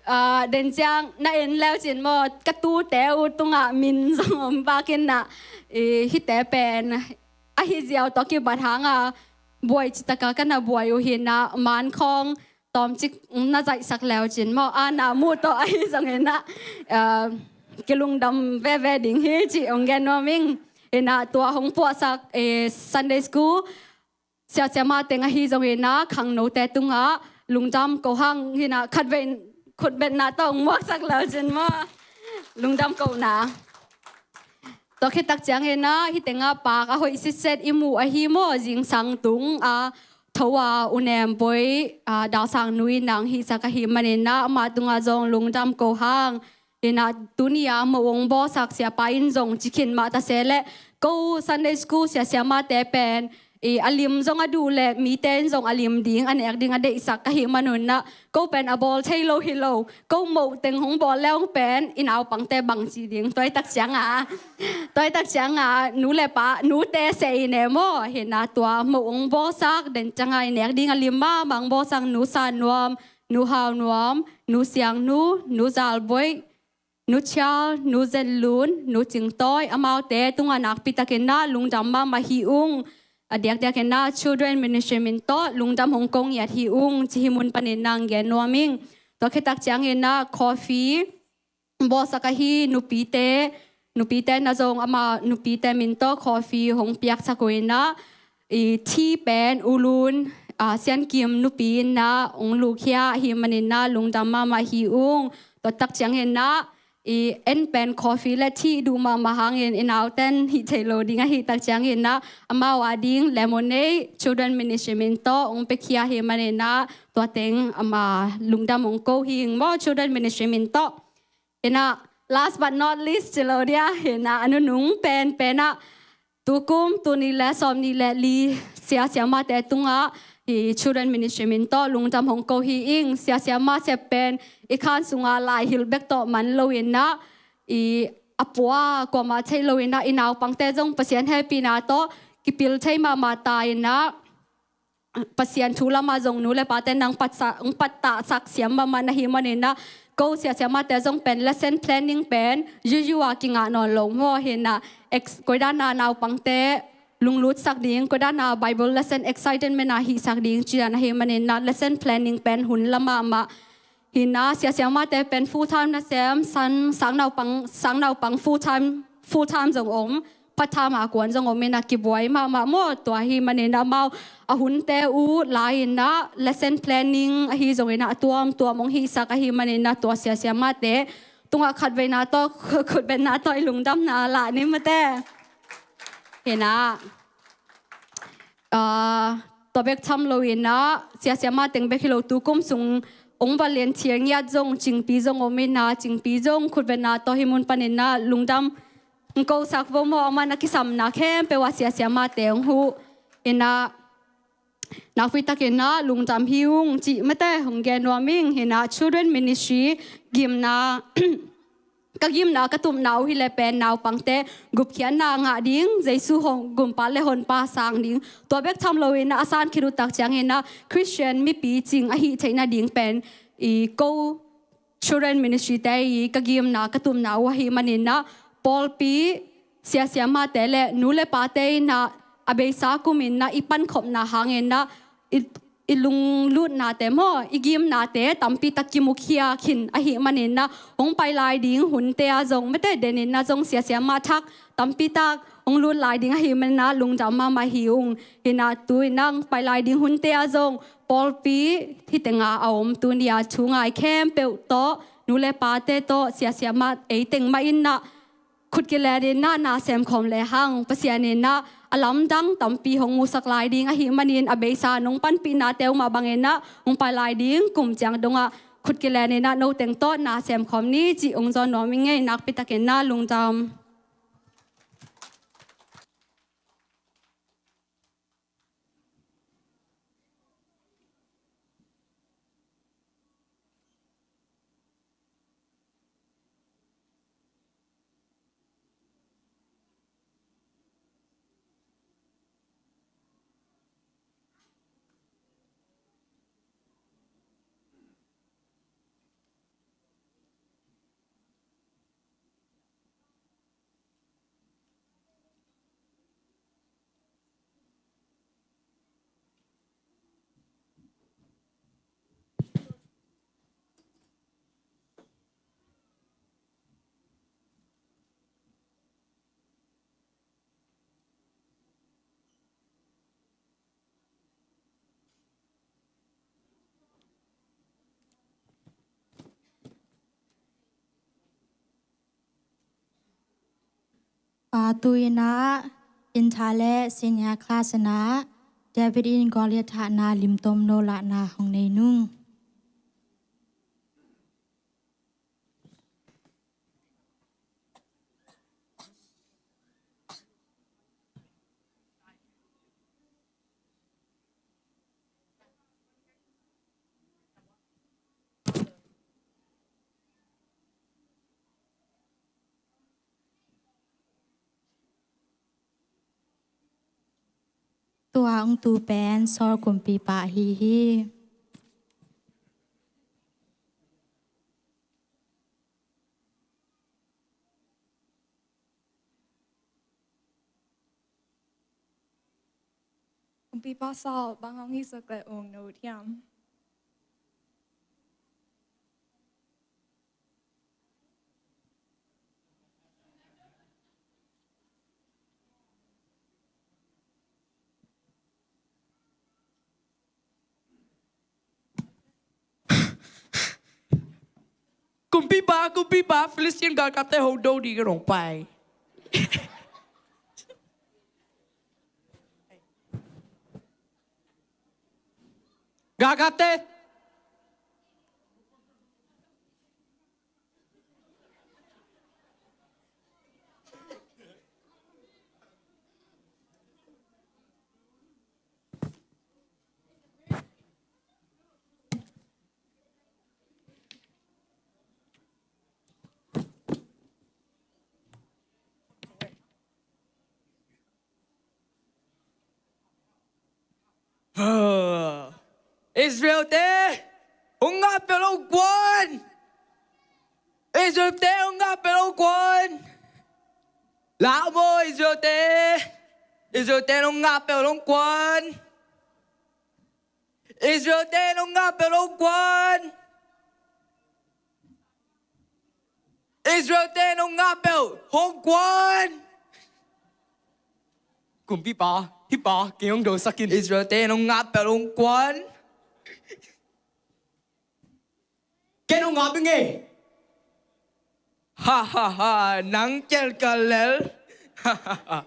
ah, den ciang na en leucin maw, ka tute uh tungah min zong om bakinah, i, hihte pen ahi ziau tawh kibat hanga buai citaka ka na buai uh hinah man khawng tawmcik na zaihsak leucin maw, a na muh tawh ahi zonginah, ah, kilungdam veve ding hi ci ong gen nuam ing. Hinah tua hong puahsak, eh, Sunday school siasiama teng ahi zonginah khangnote tungah lungdam ko hang hinah khatvei khutbetna tawh hong muaksak leucin maw, lungdam kohna. Tua khit tak cianginah hih tengah paak a hoih sitset i muh ahi maw, zingsang tung a tho a U Nem Bawi, ah, Dal Sang Nu in nang hihsak ahi maninah amah tungah zong lungdam ko hang. Hinah tuni a moh ong bawlsak siapa in zong ci khin mah ta se leh ko Sunday school siasiamate pen i a lim zong a duh leh mite in zong a lim ding a nek ding a deihsak ka hih manunah ko pen a bawl thei lo hi lo. Ko moh teng hong bawl le ong pen i naupangte bang ci ding. Tua i tak cianga, tua i tak cianga nu le pa, nute seh i ne maw. Hinah tua moh ong bawlsak den cianga i nek ding a lim mahmah ong bawlsak Nu San Nuam, Nu Hau Nuam, Nu Siang Nu, Nu Zal Bawi, Nu Chial, Nu Zen Lun, Nu Cing Tawi, amaute tungah nakpi takinah lungdam mahmah hi ung. A diakdiakinah Children Ministry min tawh lungdam hong ko ngiat hi ung ci hih mun panin nang gen nuam ing. Tua khit tak cianginah coffee bawlsak ahi nupite, nupite na zong ama nupite min tawh coffee hong piaksak uh inah i thi pen U Lun, ah, Sian Kim nupi inah ong lukhia ahi maninah lungdam mahmah hi ung. Tua tak cianginah i en pen coffee le thi duh mahmah hangin i nauten hih thei lo ding ahi tak cianginah amau a ding lemonade Children Ministry min tawh ong piakhia ahi maninah tua teng ama lungdam ong ko hi ing maw, Children Ministry min tawh. Hinah last but not least ci lo dia, hinah a nunung penpenah tukum tul nih le sawmnih le li siasiamate tungah i Children Ministry min tawh lungdam hong ko hi ing. Siasiama sep pen i khan sungah lai hilh bek tawh man lo inah i a pua kuamah theih lo inah i naupangte zong Pasian hehpihna tawh kipil thei mahmah ta inah Pasian thu lamah zong nu le pate nang patsa-, ong pattahsak siam mahmah na hi maninah ko siasiamate zong pen lesson planning pen yuyu a kingah nawn lo maw hinah ex-, koidanah naupangte lunglutsak ding, koidanah Bible lesson excitement a hihsak ding cian ahi maninah lesson planning pen hun la mahmah. Hinah siasiamate pen full time nasem, sang, sang naupang, sang naupang full time, full time zong om, part time a kuan zong om inah kibuai mahmah maw. Tua ahi maninah amau a hunte uh la inah lesson planning ahi zonginah a tuamtuam ong hihsak ahi maninah tua siasiamate tungah khatveina tawh khutbetna tawh i lungdamna lah ni mate. Hinah, ah, tua bek tham lo inah siasiama teng bek hi lo, tukum sung ong va lian thial ngiat zong Cingpi zong om inah Cingpi zong khutbetna tawh hih mun paninah lungdam ong kosak vo maw, amah na kisamna khempeuh ah siasiamate ong huh inah nakpi takinah lungdam hi ung cih mate hong gen nuam ing. Hinah Children Ministry gimna, ka gimna ka tupna uh hileh pen naupangte gupkhiatna ngah ding, Jesu hong gumpa le honpa sang ding. Tua bek tham lo inah a san khit uh tak cianginah Christian mipi cing ahi theih nading pen i ko Children Ministry te i ka gimna ka tupna uh ahi maninah pawlpi siasiamate le nu le pate inah a beisa kum inah i pankhopna hanginah i, i lunglutnate maw, i gimnate tampi tak kimukhia khin ahi maninah hong pai lai ding hunte ah zong mate den inah zong siasiama thak tampi tak hong lut lai ding ahih manin ah lungdam mahmah hi ung. Hi-in ah tu-in ah hong pai lai ding hunte ah zong pawlpi hih tengah a om tuni-a thu ngai khempeuh tawh nu le pate tawh sia siamah ei teng mah in ah khut kilenin ah na sem khawm lehang Pasian in ah a lamdang tampi hong musak lai ding ahih manin a beisa nong panpihnate uh mah bangin ah hong pai lai ding kum ciang dongah khut kilenin ah no teng tawh na sem khawm ni cih hong zawn nuam ing ei. Nakpi takin ah lungdam. Pa, tu-in ah intha le senior class in ah David in Goliath hahna limtom no lahna hong nei nung. Tua hong tu pen Saul kumpipa ahi hi. Kumpipa Saul, bang hong hisak leh ung, na ut hiam? Kumpipa, kumpipa, Philistine galkapte hong do ding a hong pai. Galkapte. Israel-te hong ngah peuh lo kuan. Israel-te hong ngah peuh lo kuan. Lam aw Israel-te. Israel-te hong ngah peuh lo kuan. Israel-te hong ngah peuh lo kuan. Israel-te hong ngah peuh hong kuan. Kumpipa, hih pa kei hong dosak in. Israel-te hong ngah peuh hong kuan. Ken hong ngah bing e. Ha ha ha, nang kel ka lel. Ha ha ha.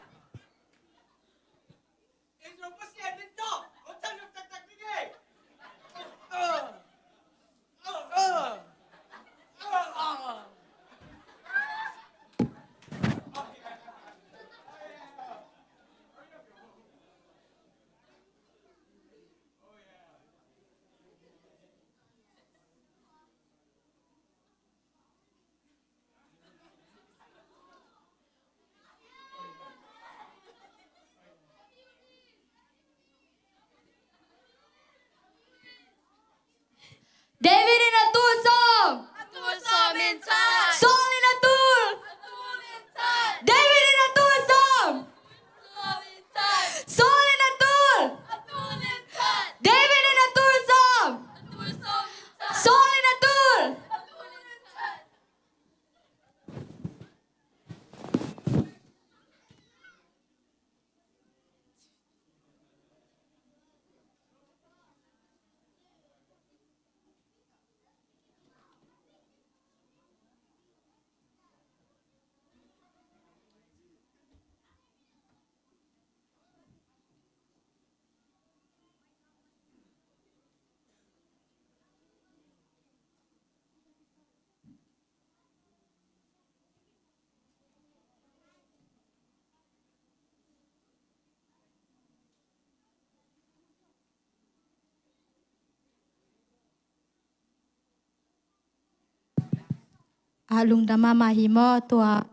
Ah, lungdam mahmah hi maw, tua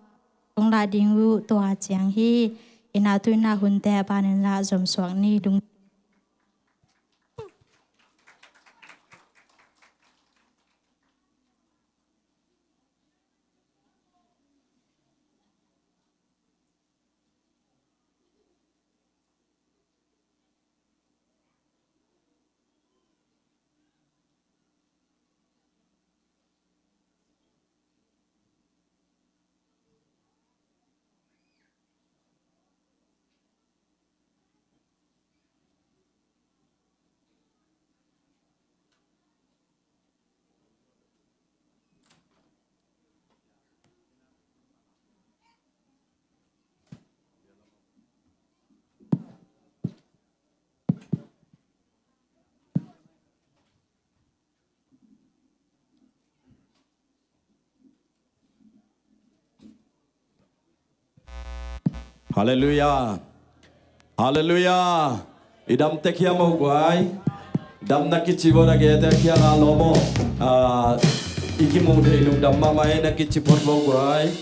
kong lah ding uh tua ciang hi. Ina tu-in ah hunte a panin lah zomsuak ni, lungdam. Halleluiah. Halleluiah. I dam tek hiam, o guai? Dam na kici vo, na gete kiang a lawm aw. Ah, i kimuh theih lungdam mahmah e, na kici phot vo guai.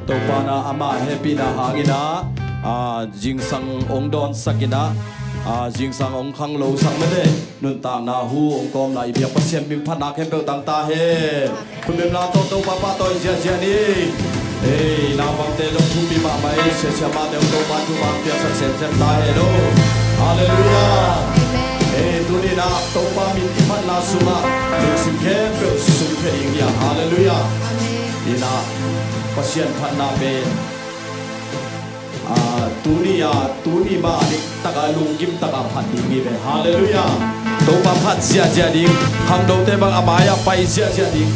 Topa in ah ama hehpihna hangin ah, ah, zingsang hong dawnsak in ah, ah, zingsang hong khanglosak mate, nuntakna hu hong kawm lai, i biak Pasian min phatna khempeuh tang ta hen. Amen. Khut beng la tawh Topa pahtawi ziahziah ni. Ei, naupangte zong thupi mahmah ei, sia siamahte zong Topa thupha piaksak semsem ta hen aw. Halleluiah. Amen. Ei, tuni in ah Topa min i phatna sungah lungsim khempeuh sungkhia ding hi a. Halleluiah. Amen. Ina, Pasian phatna pen, ah, tuni a, tuni mah a dik taka lungkim taka phat ding hi ve. Halleluiah. Topa phat ziahziah ding. Khangnote bang a mai-ah pai ziahziah ding.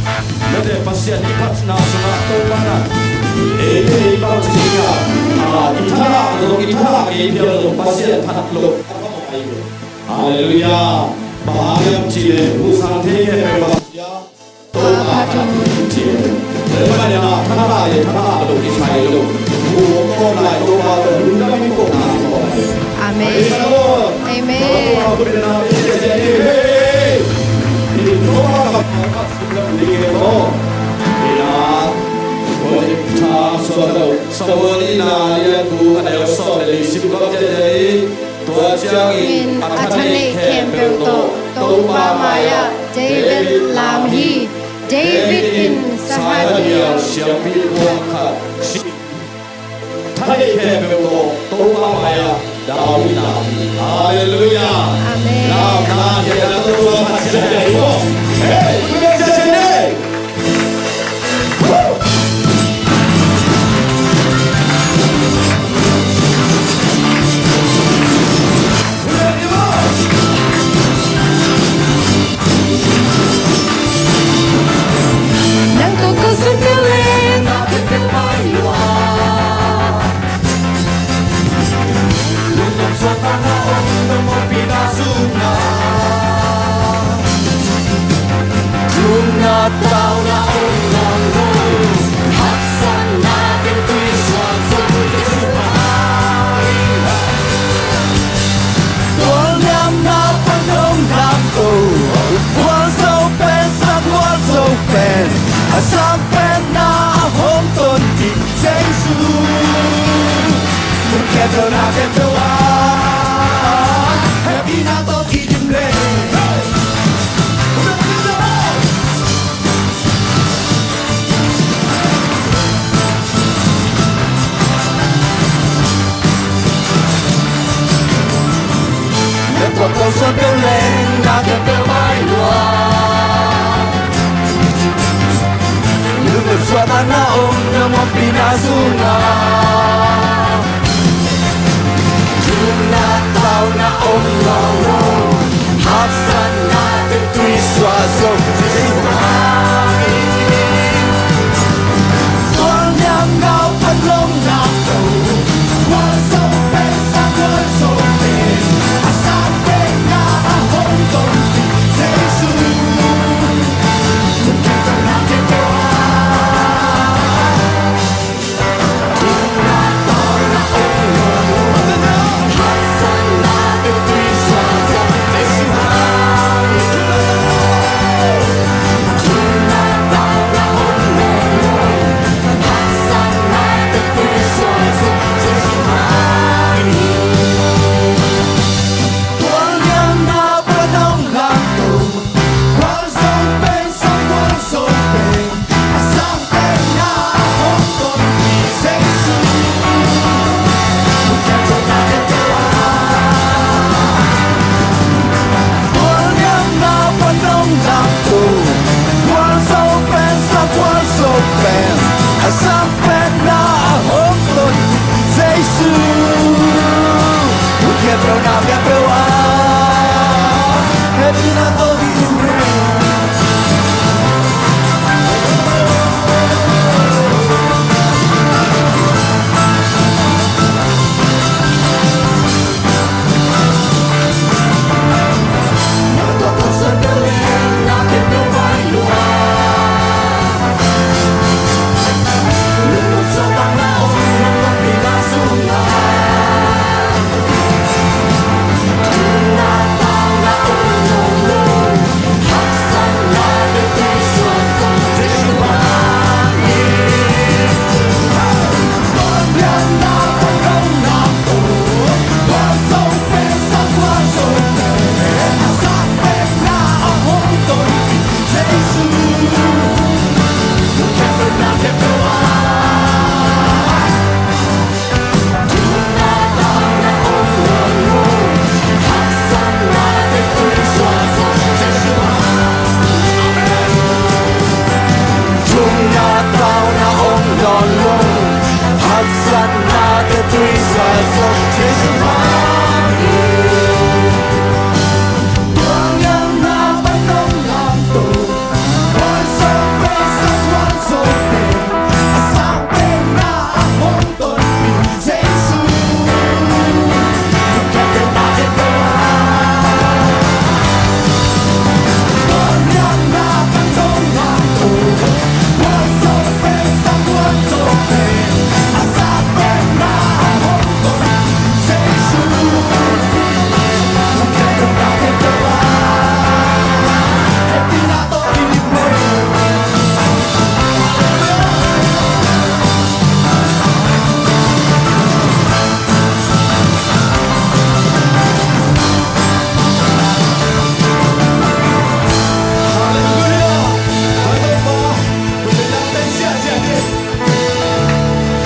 Mate, Pasian i phatna sungah Topa in ah ei, ei bang ci ding a, ah, i thalak zong, i thalak ei phial zong Pasian phat lo. Halleluiah. Bang hang hiam cih leh, husang thei khempeuh bang ci a, Topa phat hi ci. Tua ahih manin ah, thangah le thangah lo kisai lo. Hu hong kawm lai Topa tawh lungdam in kohna hong kawm. Amen. Praise the Lord. Amen. Topa tawh lungdam in kohna hong kawm. Hey, hey, hey. Hi Topa ka phat sung lam ding hi maw. Hi na. Tua hi tha suan lo. Samuel nihna lian guk a neu sawm le li sim kawm ciat hi. Tua ciangin a thaneih khempeuh tawh Topa mai-ah David lam hi. David in sahadial siampi puak khat si. Thaneih khempeuh tawh Topa mai-ah David lam hi. Halleluiah. Amen. Lamna hi a, Topa phat ziahziah hi maw. Hey, nang tawh ka suan peuh leh, na tawh ka suan peuh leh. Lungdam suahtakna om lo, muanpihna sungah. Thumna tauna om lo. Haksatna tui suak zong. Tualniamna pan dong lam ko. Gualzo pen sang gualzo pen. A sang pen na a hong ton ding. Jesu, khempeuh na khempeuh ah, hehpihna tawh kidim leh. Na tawh ka suan peuh leh, na khempeuh mai lua. Lungdam suahtakna om lo, muanpihna sungah. Thumna tauna om lo. Haksatna tui suak zong. Tualniamna pan dong lam ko. Gualzo pen sang gualzo pen. A sang pen na a hong ton ding. Jesu.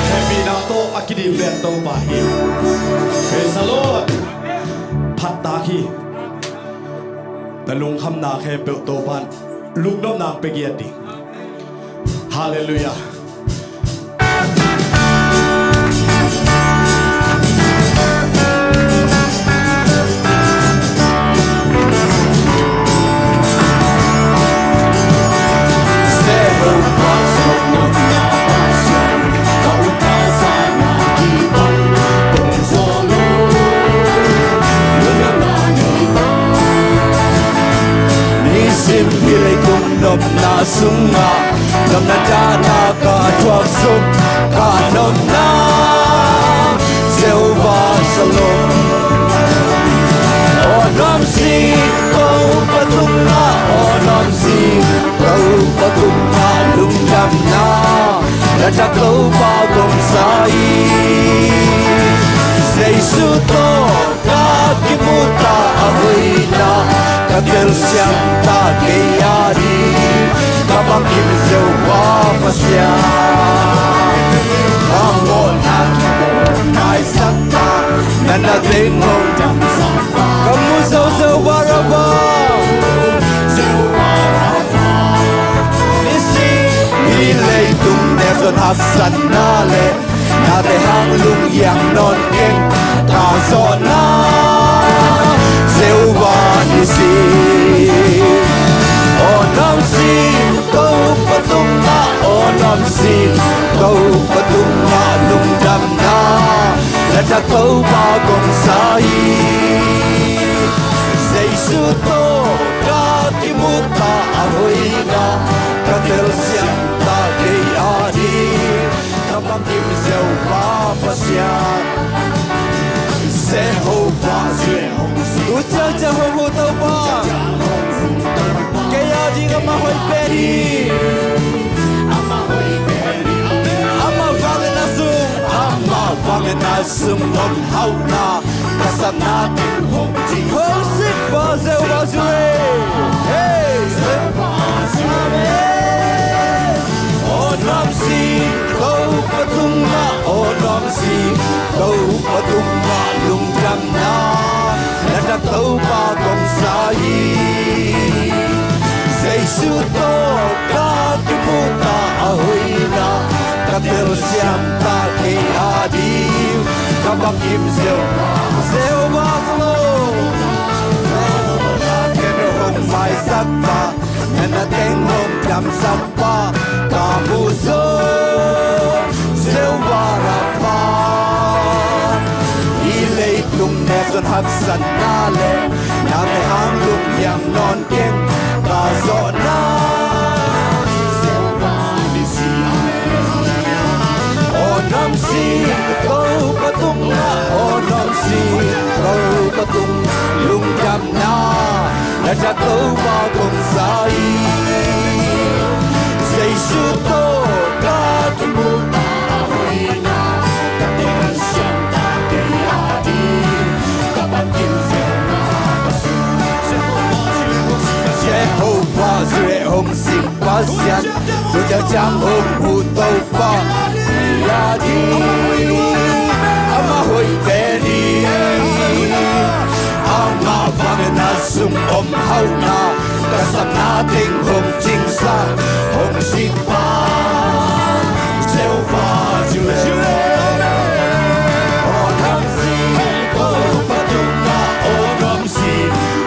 Hehpihna tawh a kidim pen Topa hi. Praise the Lord. Phat tak hi. Na lungkhamna khempeuh Topa'n lungnopna pia giat ding. Halleluiah. Nisim hih leitung nopna sungah, nopna dahna ka thuak sung, ka nopna Jehovah Shalom. Aw nuam sing Topa tungah, aw nuam sing Topa tungah lungdamna, na tha Topa kong sa hi. Jesu tawh ka kimuta a hoihna, ka telsiam ta kei a ding, ka bangkim Jehovah Pasian. Ka mawhna kipawlna i sak ta, na na tengho damsak ta, ka mu zo Jehovah Rapha. Jehovah Rapha. Nisim hih leitung nek zong haksatna le nate hang lunghiang nawn keng, ka zawhna Jehovah Nissi. Aw nuam sing Topa tungah, aw nuam sing Topa tungah lungdamna, na tha Topa kong sa hi. Jesu tawh ka kimuta a hoihna, ka telsiam ta kei a ding, ka bangkim Jehovah Pasian. Jehovah Jireh hong si. Tu ciangciang hong hu Topa, kei a ding amah hoih pen hi. Amah hoih pen hi. Amah vangliatna sung, amah vangliatna sung nong hauhna, ka satna teng hong cing. Hong sik pa Jehovah Jireh. Hey. Amen. Aw nuam sing Topa tungah, aw nuam sing Topa tungah lungdamna, na tha Topa kong sa hi. Jesu tawh ka kimuta a hoihna, ka telsiam ta kei a ding, ka bangkim Jehovah. Jehovah. Sakpa, na na teng hong damsakpa ka mu zo, Jehovah Rapha. Hih leitung nek zong haksatna le na mehang lunghiang nawn keng ka zawhna. Jehovah Nissi, aw nam si, Topa tungah, aw nam si, Topa tungah lungdamna na tha Topa kong sa hi. Jesu tawh ka kimuh a hoihna, ka teng an siam ta kei a ding, ka pan kilzel na ka sung. Jehovah Jireh hong sing Pasian, tu ciang hong mu Topa, a ding amah hoih pen hi. Amah vang na sung om hauhna, ka sapna teng hong cingsa, hong singpa Jehovah Jireh. Aw nam si, Topa tungah, aw nam si,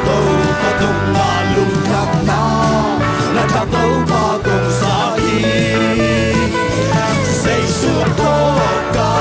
Topa tungah lungdamna na tha Topa kong sa hi. Jesu tawh ka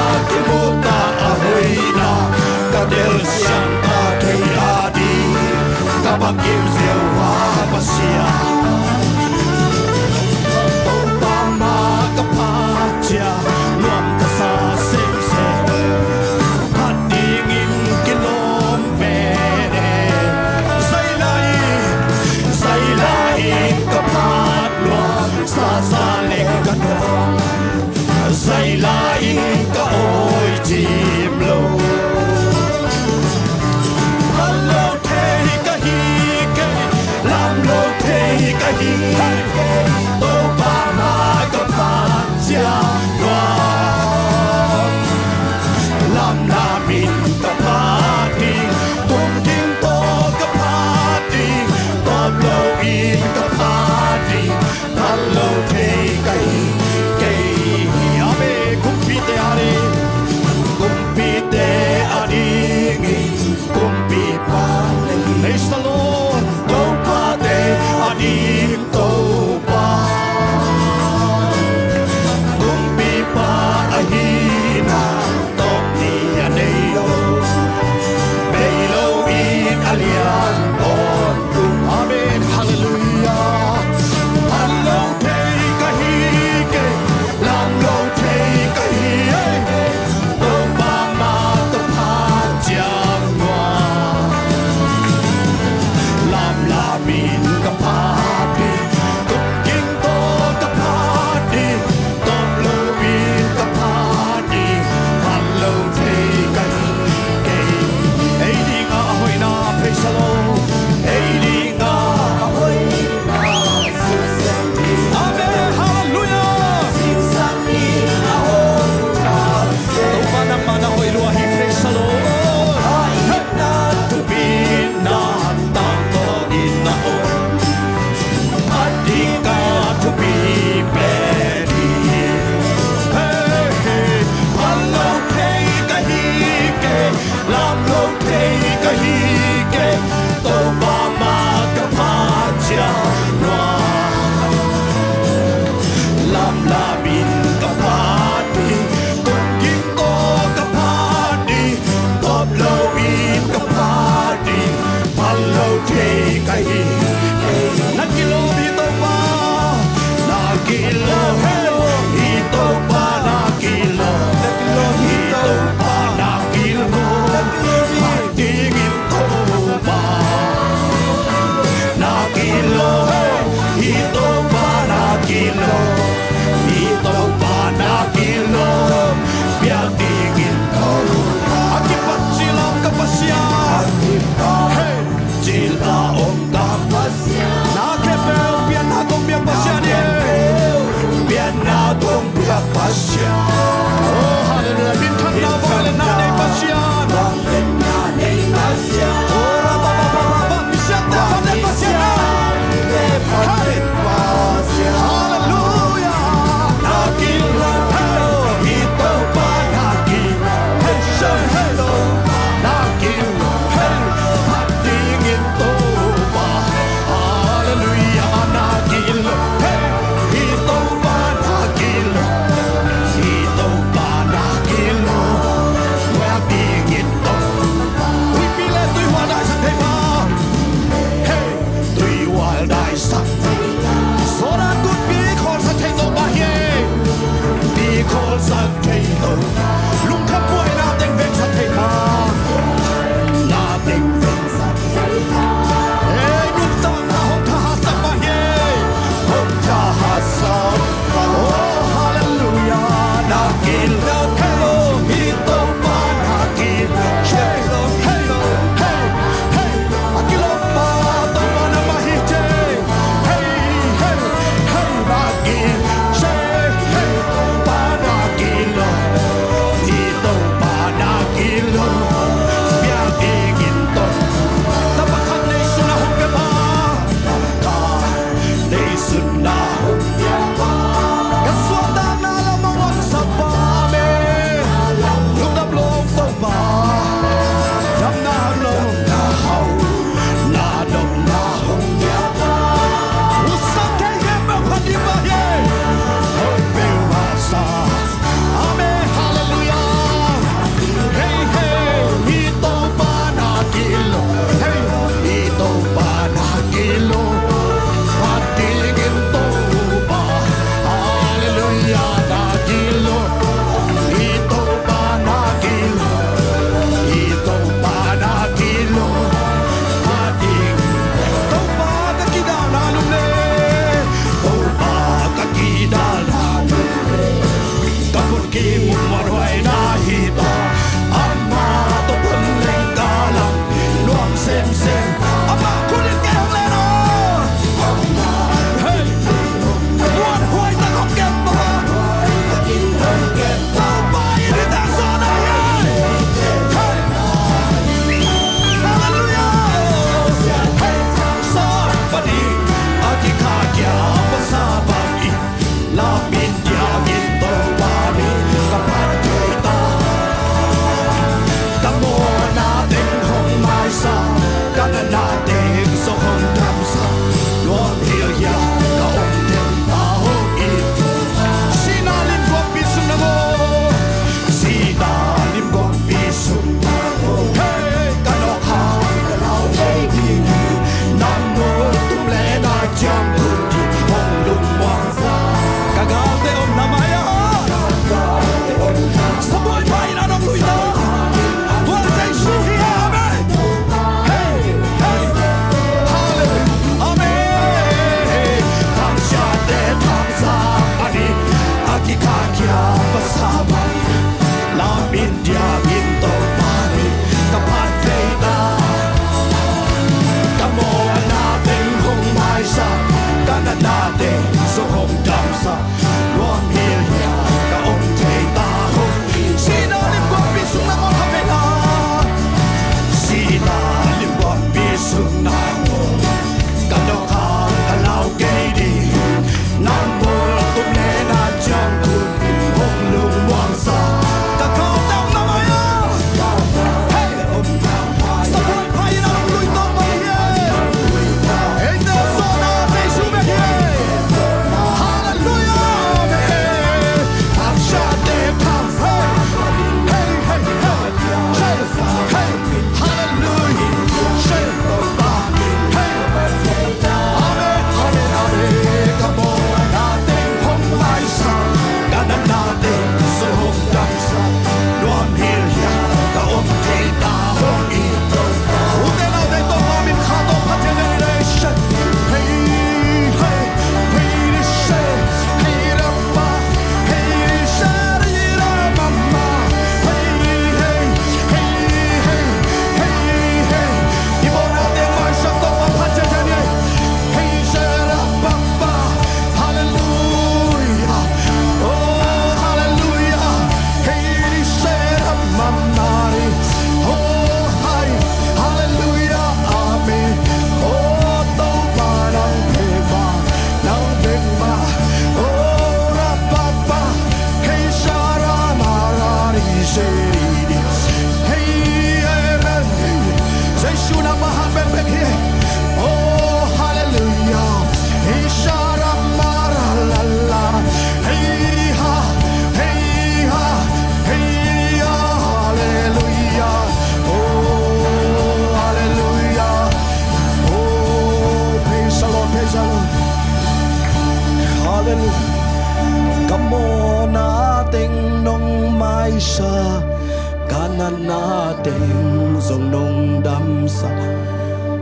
Na teng zong nong damsak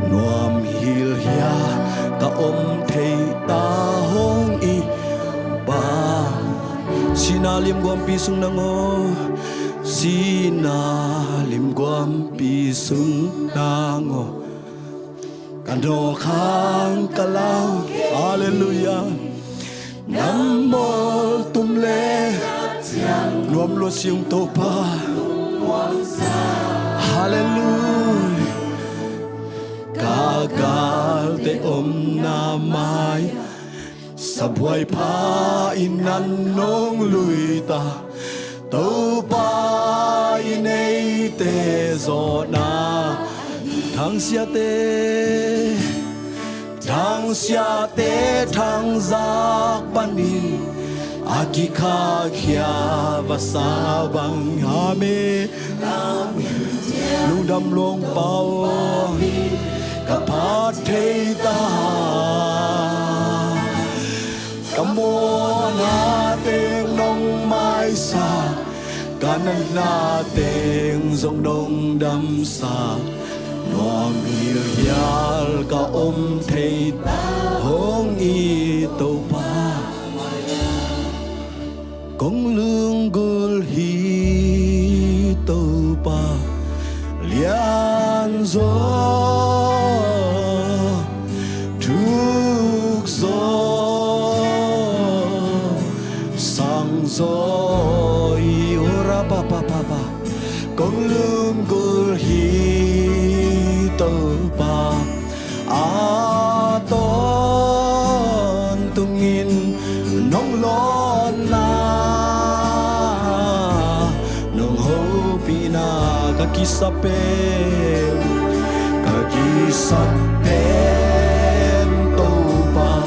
nuam hilhia ka om thei ta hong i pa. Sina limguampi sung nang aw, sina limguampi sung nang aw. Ka nawkhang ka lau, halleluiah. Nang mawltum le nuam lua siung Topa. Halleluiah. Ka galte omna mai-ah sabuai pha-in nang nong lui ta. Topa i neite zawhna thangsiate, thangsiate thangzak panin a kikhahkhia vasa bang. Amen. Lungdam lua ung Pa aw, ka phat thei ta. Ka mawhna teng nong maisak, ka natna teng zong nong damsak. Nuam hilhial ka om thei ta hong i Topa. Kong lunggulh hi Topa, lianzaw, thukzaw, sangzaw i. Ora pa pa pa pa. Kong lunggulh hi Topa, a tawntungin nong lawnna, nong hopihna ka kisap pen, ka kisap pen Topa,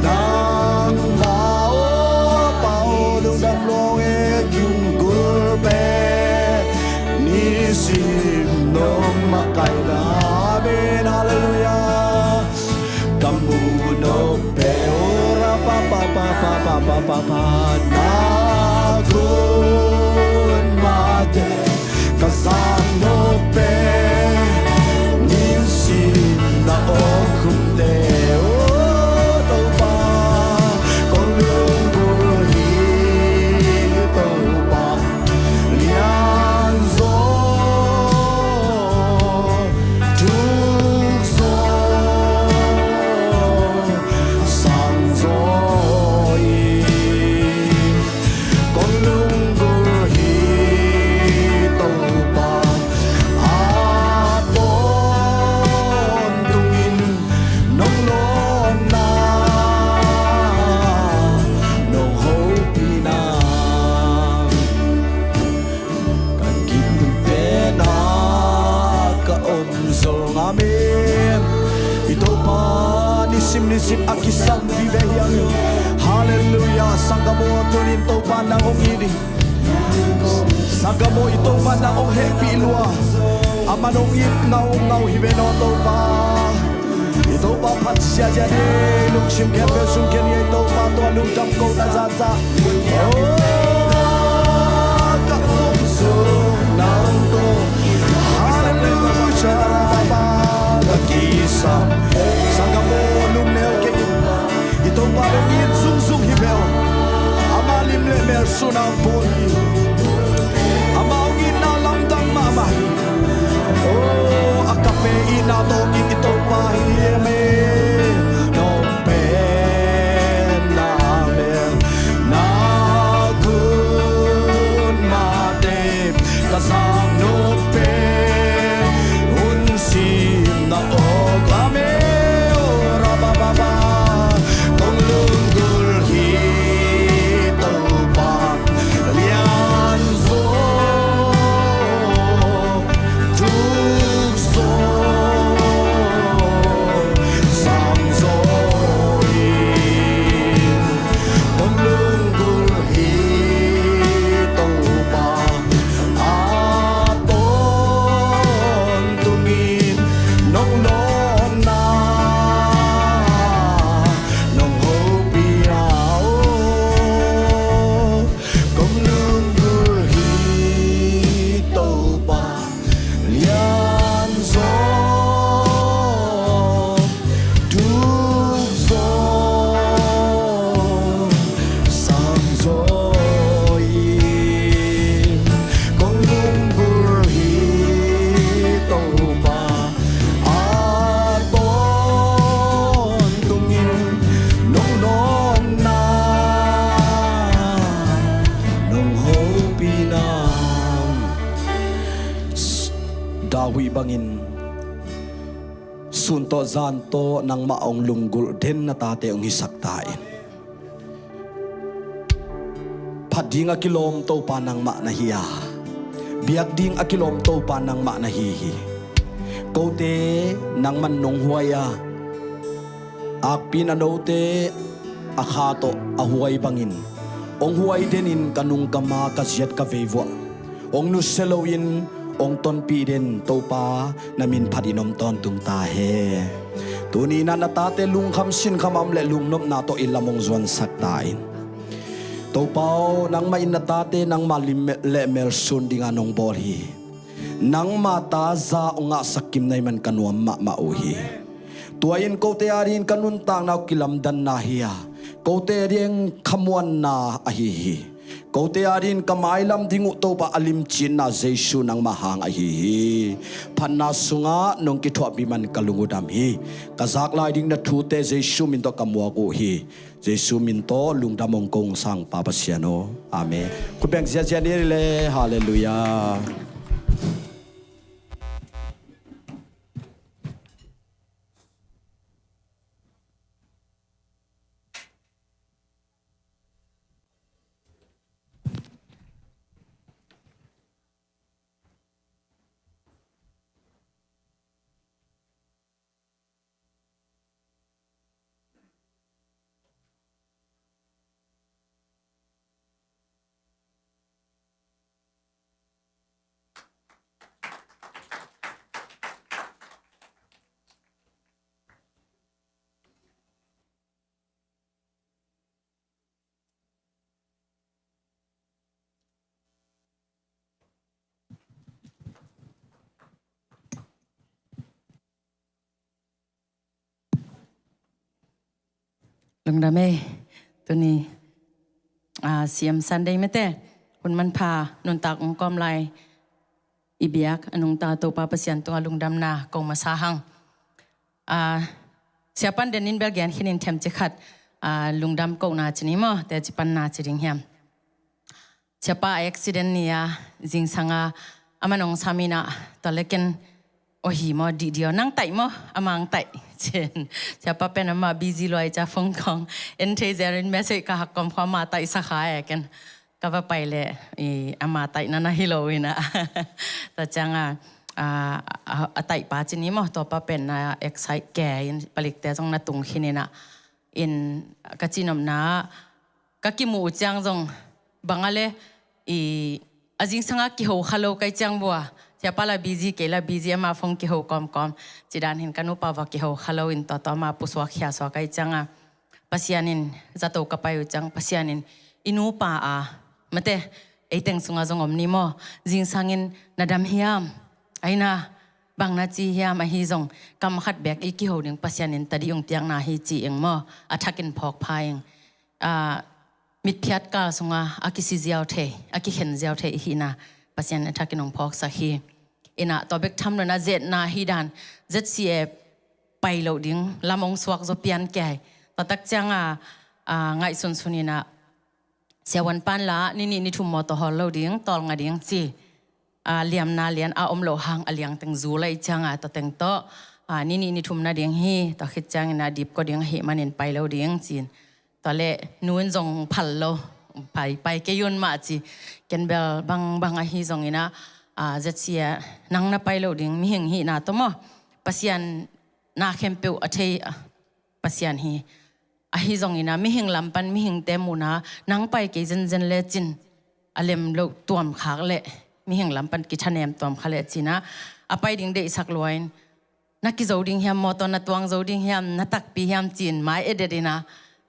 nangmah aw Pa aw. Lungdam lua ung e, lunggulh pen nisim nong makaihna. Amen, halleluiah. Ka muh nop pen, ora pa pa pa pa, na kun mate ka zang nop pen, nisim na awkhumte. O Topa, kong lunggulh hi Topa, lianzaw, thukzaw, sangzaw i. Kong lunggulh hi Topa, a tawntungin nong lawnna, nong hopihna ka gim pen a ka om zong. Amen. I Topa nisim nisim a kisam vive hi hang. Halleluiah. Sanggam aw, tuni-in Topa nang hong it hi. Sanggam aw, i Topa nang hong hehpih lua. Aman hong it ngaungau hi ve naw Topa. I Topa phat ziahziah ni. Lungsim khempeuh sung khia ni. I Topa tungah lungdam kohna zahzah. Oh, ka om sung nang tawh. Halleluiah. Ka kisam. Sanggam aw, lungneu kei in. I Topa hong it zungzung hi ve aw. Ama lim le mel sun a hong bawl hi. Ama hong itna lamdang mahmah hi. Oh, agape itna tawh hong it i Topa hi. Amen. Nong pen na mel na ku David bangin sun tawh zan tawh nangmah hong lunggulh den na tate hong hisak ta in. Phat ding a kilawm Topa nangmah na hi a, biak ding a kilawm Topa nangmah na hi hi. Kote nangman nong huai a, akpi na note a kha tawh a huai bangin hong huai denin ka nung ka ma ka ziat ka veivuah hong nusia loin hong tonpih den Topa na min phatin om tawntung ta hen. Tuni-in ah na tate lungkham sinkham a om leh lungnopna tawh i lam hong zuansak ta in. Topa aw, nangmah in na tate nangma lim leh mel sun dinga nong bawl hi. Nangma ta za hong ngahsak kim na hih man ka nuam mahmah uh hi. Tua in kote adingin ka nuntakna uh kilamdanna hi a, kote adingin khamuanna ahi hi. Kote adingin ka mailam ding uh Topa a limcinna Jesu nangmah hang ahi hi. Phatna sungah nong kithuahpih man ka lung uh dam hi. Ka zak lai ding na thute Jesu min tawh ka muak uh hi. Jesu min tawh lungdam hong ko ung Sangpa Pasian aw. Amen. Khut beng ziazia ni le, halleluiah. Lungdam ei, tuni, ah, C M Sunday mete, hun manpha nuntak ung kawm lai i biak a nungta Topa Pasian tungah lungdamna kong masa hang. Ah, siapan denin bel gen khinin themci khat, ah, lungdam kohna ci ni maw, teci panna ci ding hiam. Siapa a accident ni a, zingsanga a man hong sam in ah, tua le ken, aw hi maw, dih dih aw, nang taih maw, amah hong taih, cin. Siapa pen amah busy lua i cia phone kong en thei zerin message ka hak kawm khua amah taih sa kha e ken. Ka va pai le, i, amah taihna na hi lo in ah. Tua cianga, a, a, a taihpa ci ni maw, tuapa pen na excite ke in palikte zong na tung khin in ah. In ka cihnopna, ka kimuh uh ciang zong bang a le, i, a zingsanga kiho kha lo kai ciang bua, siapa la busy, kei la busy, amah phone kiho kawmkawm. Ci dan hin ka nupa va kiho kha lo in tua tua amah pusuak khia suak kai cianga, Pasian in zato ka pai uh ciang, Pasian in i nupa a, mate, ei teng sunga zong om ni maw, zingsangin na dam hiam, aina, bang na ci hiam, ahi zong kam khat bek i kiho ding Pasian in tadi ung piakna hi ci ing maw, a thakin phawk pha ing. A, mitphiat kal sunga a kisi ziau thei, a kikhen ziau thei i hihna Pasian a thakin hong phawksak hi. In ah tua bek tham lo in ah zetna hi dan, Z C A pai lo ding lam hong suak zaw pian kei. Tua tak cianga, a, ngaihsunsun in ah siavuan pan la ni nih ni thum mawtaw hawl lo ding, tawlnga ding ci. A, liamna lian a om loh hang a liang teng zu lai cianga tua teng tawh, a, ni nih ni thum na ding hi, tua khit ciangin a dip ko ding ahi manin pai lo ding cin. Tua le nu in zong phal lo, pai, pai kei un mah ci. Ken bel bang, bang ahi zongin ah, a, Z C A nang na pai lo ding, mihing hihna tawh maw, Pasian na khempeuh a thei, a, Pasian hi. Ahi zongin ah mihing lam pan mihingte muhna nang pai kei zenzen lecin a lem loh tuam khak leh mihing lam pan kithanem tuam kha lecin ah a pai ding deihsak lua in na kizo ding hiam, mawtaw na tuang zo ding hiam, na takpi hiam cin mai edet in ah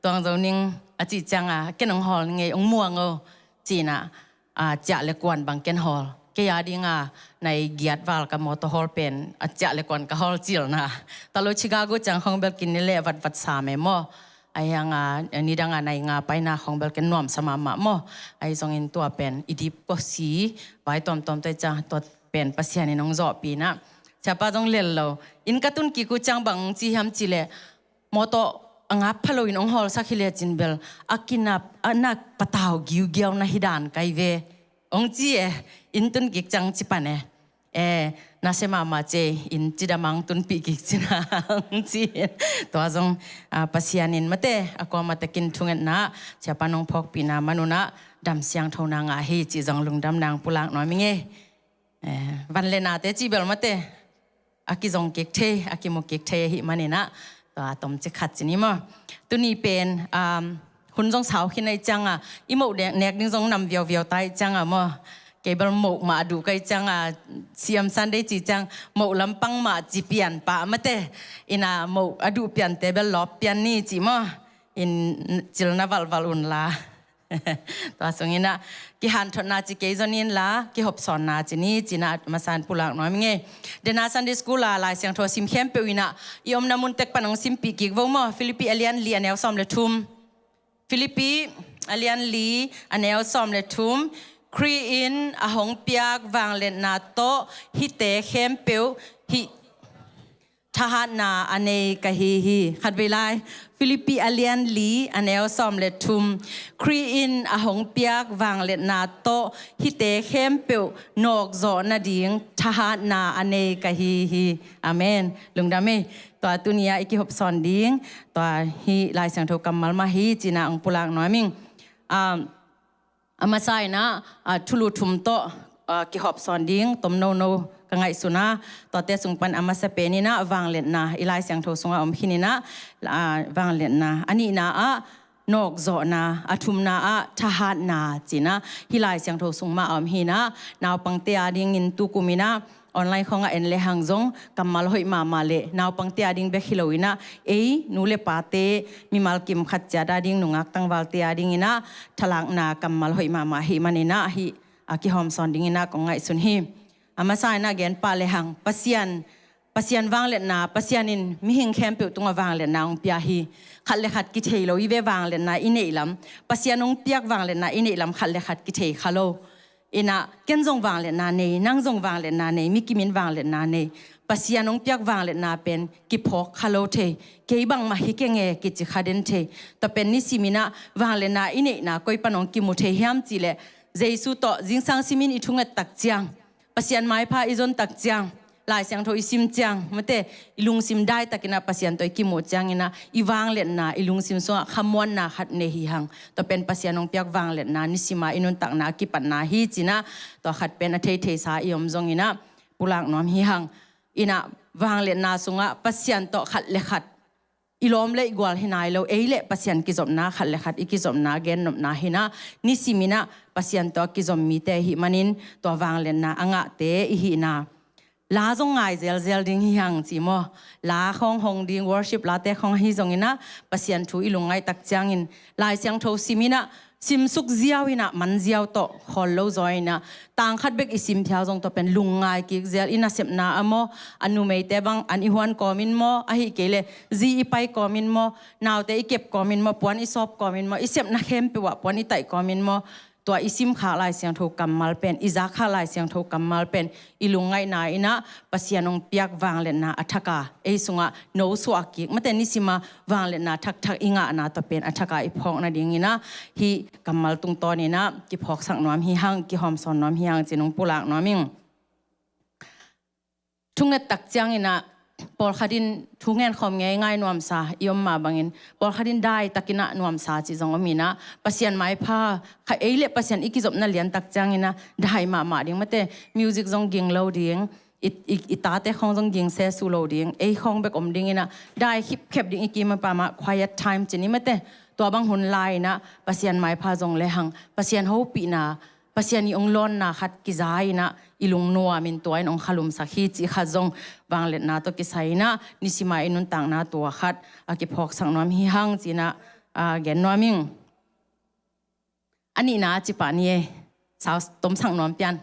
tuang zo ning a cih cianga ken hong hawl ngei hong muang o cin ah, a, ciah le kuan bang ken hawl. Kei a dinga nai giat val ka mawtaw hawl pen a ciah le kuan ka hawl cilna. Talo Chicago ciang khong bel kin ni le vatvat sa me maw. Ahi hanga nidanga nai nga paina khong bel ken nuamsa mahmah maw. Ahi zongin tua pen i dip ko si vai tuamtuam te ciang tua pen Pasian in hong zawhpih in ah siapa zong lel lo. Inn ka tun kik uh ciang bang ci hiam ci le mawtaw a ngap pha loin hong hawlsak hi lecin bel a kinap a nak patau giugiau na hi dan kai ve. Hong ci e, inn tun kik ciang ci pan e. Eh, nasia mahmah ci ei, inn cidam a hong tunpih kik cin hang ci-in. Tua zong, ah, Pasian in mate, a kuamah takin thungetna, siapa nong phawkpihna man un ah, dam siangthona ngah hi cih zong lungdamna hong pulak nuam ing ei. Eh, van le nate cih bel mate, a kizong kik thei, a kimu kik thei ahih manin ah, tua tomcik khat ci ni maw. Tuni pen, um, hun zong sau khin ahih ciangin, i moh nek, nek ding zong nam viauviau ta ahih ciangin maw. Kei bel moh mah a duh ka hih ciangin, Siam Sunday cih ciang, moh lampang mah ci pian pah mate. Ina moh a duh piante bel lawp pian ni ci maw. In cil na valhvalh un la. Tua sungin ah, kihanthotna ci kei zong in la, kihopsawnna ci ni, ci-in ah, a masa in pulak nuam ing ei. Dena Sunday School ah, Lai Siangtho sim khempeuh in ah, i omna mun tek pan hong simpih kik vo maw, Philippi a lian li a neu sawm le thum. Philippi a lian li a neu sawm le thum. Khrih in a hong piak vangliatna tawh hihte khempeuh hih thahatna a nei ka hi hi. Khatvei lai. Philippi a lian li a neu sawm le thum. Khrih in a hong piak vangliatna tawh hihte khempeuh nawkzawh nading thahatna a nei ka hi hi. Amen. Lungdam ei. Tua tuni-a i kihopsawn ding, tua hih Lai Siangtho kammal mah hi ci-in ah hong pulak nuam ing. Um, a masa in ah, ah, thulu thum tawh, ah, kihopsawn ding tom nono ka ngaihsun a, tuate sung pan a masa pen in ah vangliatna, i Lai Siangtho sungah om khin in ah, ah, vangliatna. A nihna ah nawkzawhna, a thumna ah thahatna ci-in ah, hih Lai Siangtho sung mah a om hi in ah, naupangte a dingin tukum in ah, online khawngah en le hang zong kammal hoih mahmah leh naupangte a ding bek hi lo in ah, ei nu le pate, mimal kim khat ciat a ding, nungak tangvalte a dingin ah thalakna kammal hoih mahmah ahih manin ah, hih a kihawmsawn dingin ah kong ngaihsun hi. A masa in ah gen pah le hang, Pasian, Pasian vangliatna, Pasian in mihing khempeuh tungah vangliatna hong pia hi. Khat le khat kithei lo hi ve, vangliatna i neih lam, Pasian hong piak vangliatna i neih lam khat le khat kithei kha lo. In ah, ken zong vangliatna nei, nang zong vangliatna nei, mi kim in vangliatna nei. Pasian hong piak vangliatna pen kiphawk kha lo thei. Kei bangmah hi keng e kici kha den thei. Tua pen nisim in ah vangliatna i neihna koi pan hong kimu thei hiam cih leh, Jesu tawh zingsang simin i thunget tak ciang, Pasian maipha i zon tak ciang, Lai Siangtho i sim ciang, mate, i lungsim daitakin ah Pasian tawh i kimuh ciangin ah, i vangliatna, i lungsim sungah khamuanna khat nei hi hang. Tua pen Pasian hong piak vangliatna, nisim a i nuntakna a kipatna hi ci-in ah, tua khat pen a theitheisa i om zongin ah pulak nuam hi hang. In ah vangliatna sungah Pasian tawh khat le khat i lawm le i gual hi nai lo, ei le Pasian kizopna, khat le khat i kizopna, gennopna hi in ah, nisim in ah Pasian tawh a kizom mite ahih manin, tua vangliatna a ngahte i hihna. La zong ngai zelzel ding hi hang ci maw. La khawng hong ding, worship late khawng ahi zongin ah, Pasian thu i lungngaih tak ciangin, Lai Siangtho sim in ah, simsuk ziau in ah, man ziau tawh khawl lo zaw in ah, tang khat bek i sim phial zong tua pen lungngai kik zel, i nasepna ah maw, a numeite bang an i huan kawmin maw, ahih kei leh zi i pai kawmin maw, naute i kep kawmin maw, puan i sawp kawmin maw, i sepna khempeuh ah puan i taih kawmin maw, tua i simkhak Lai Siangtho kammal pen, i zakkhak Lai Siangtho kammal pen, i lungngaihna in ah Pasian hong piak vangliatna a thak a, ei sungah nosuah kik, mate, nisim a vangliatna thakthak i ngahna tua pen a thak a i phawk nadingin ah, hih kammal tungtawnin ah kiphawksak nuam hi hang, kihawmsawn nuam hi hang ci-in hong pulak nuam ing. Thunget tak ciangin ah, pawlkhat in thu ngen khawm ngei ngai nuamsa i om mah bangin, pawlkhat in daitakin ah nuamsa cih zong om in ah, Pasian maipha, kha ei le Pasian i kizopna lian tak ciangin ah, dai mahmah ding, mate, music zong ging lo ding, i, i, i tate khawng zong ging sesu lo ding, ei khawng bek om dingin ah, dai khipkhep ding, i kim a pam ah quiet time ci ni, mate, tua bang hun lai in ah, Pasian maipha zong le hang, Pasian hopihna, Pasian i hong lawnna khat kiza in ah, i lungnuamin tua in hong khalumsak hi cih khat zong vangliatna tawh kisai in ah, nisim a i nuntakna tua khat a kiphawksak nuam hi hang ci-in ah, a, gen nuam ing. A nihna a cipah ni e, sau tomsak nuam pian.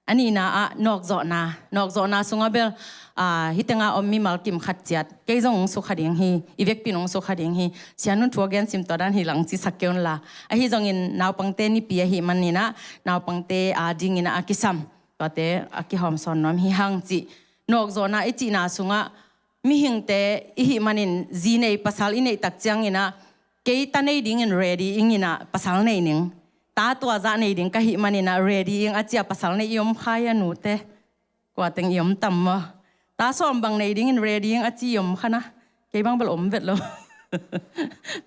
A nihna ah nawkzawhna, nawkzawhna sungah bel, a, hih tengah om mimal kim khat ciat, kei zong hong sukha ding hi, i vekpi in hong sukha ding hi, Sia Nun thu a gen sim tua dan hi lang ci sak kei un la. Ahi zongin naupangte nipi ahih manin ah, naupangte a dingin ah a kisam, tuate a kihawmsawn nuam hi hang cih. Nawkzawhna i cihna sungah, mihingte i hih manin zi nei pasal i neih tak ciangin ah, kei ta nei dingin ready ing in ah pasal nei ning. Ta tua zah nei ding ka hih manin ah ready ing a ci a pasal nei i om kha hia nute? Kua teng i om tam maw? Ta sawm bang nei dingin ready ing a ci i om kha na. Kei bang bel om vet lo.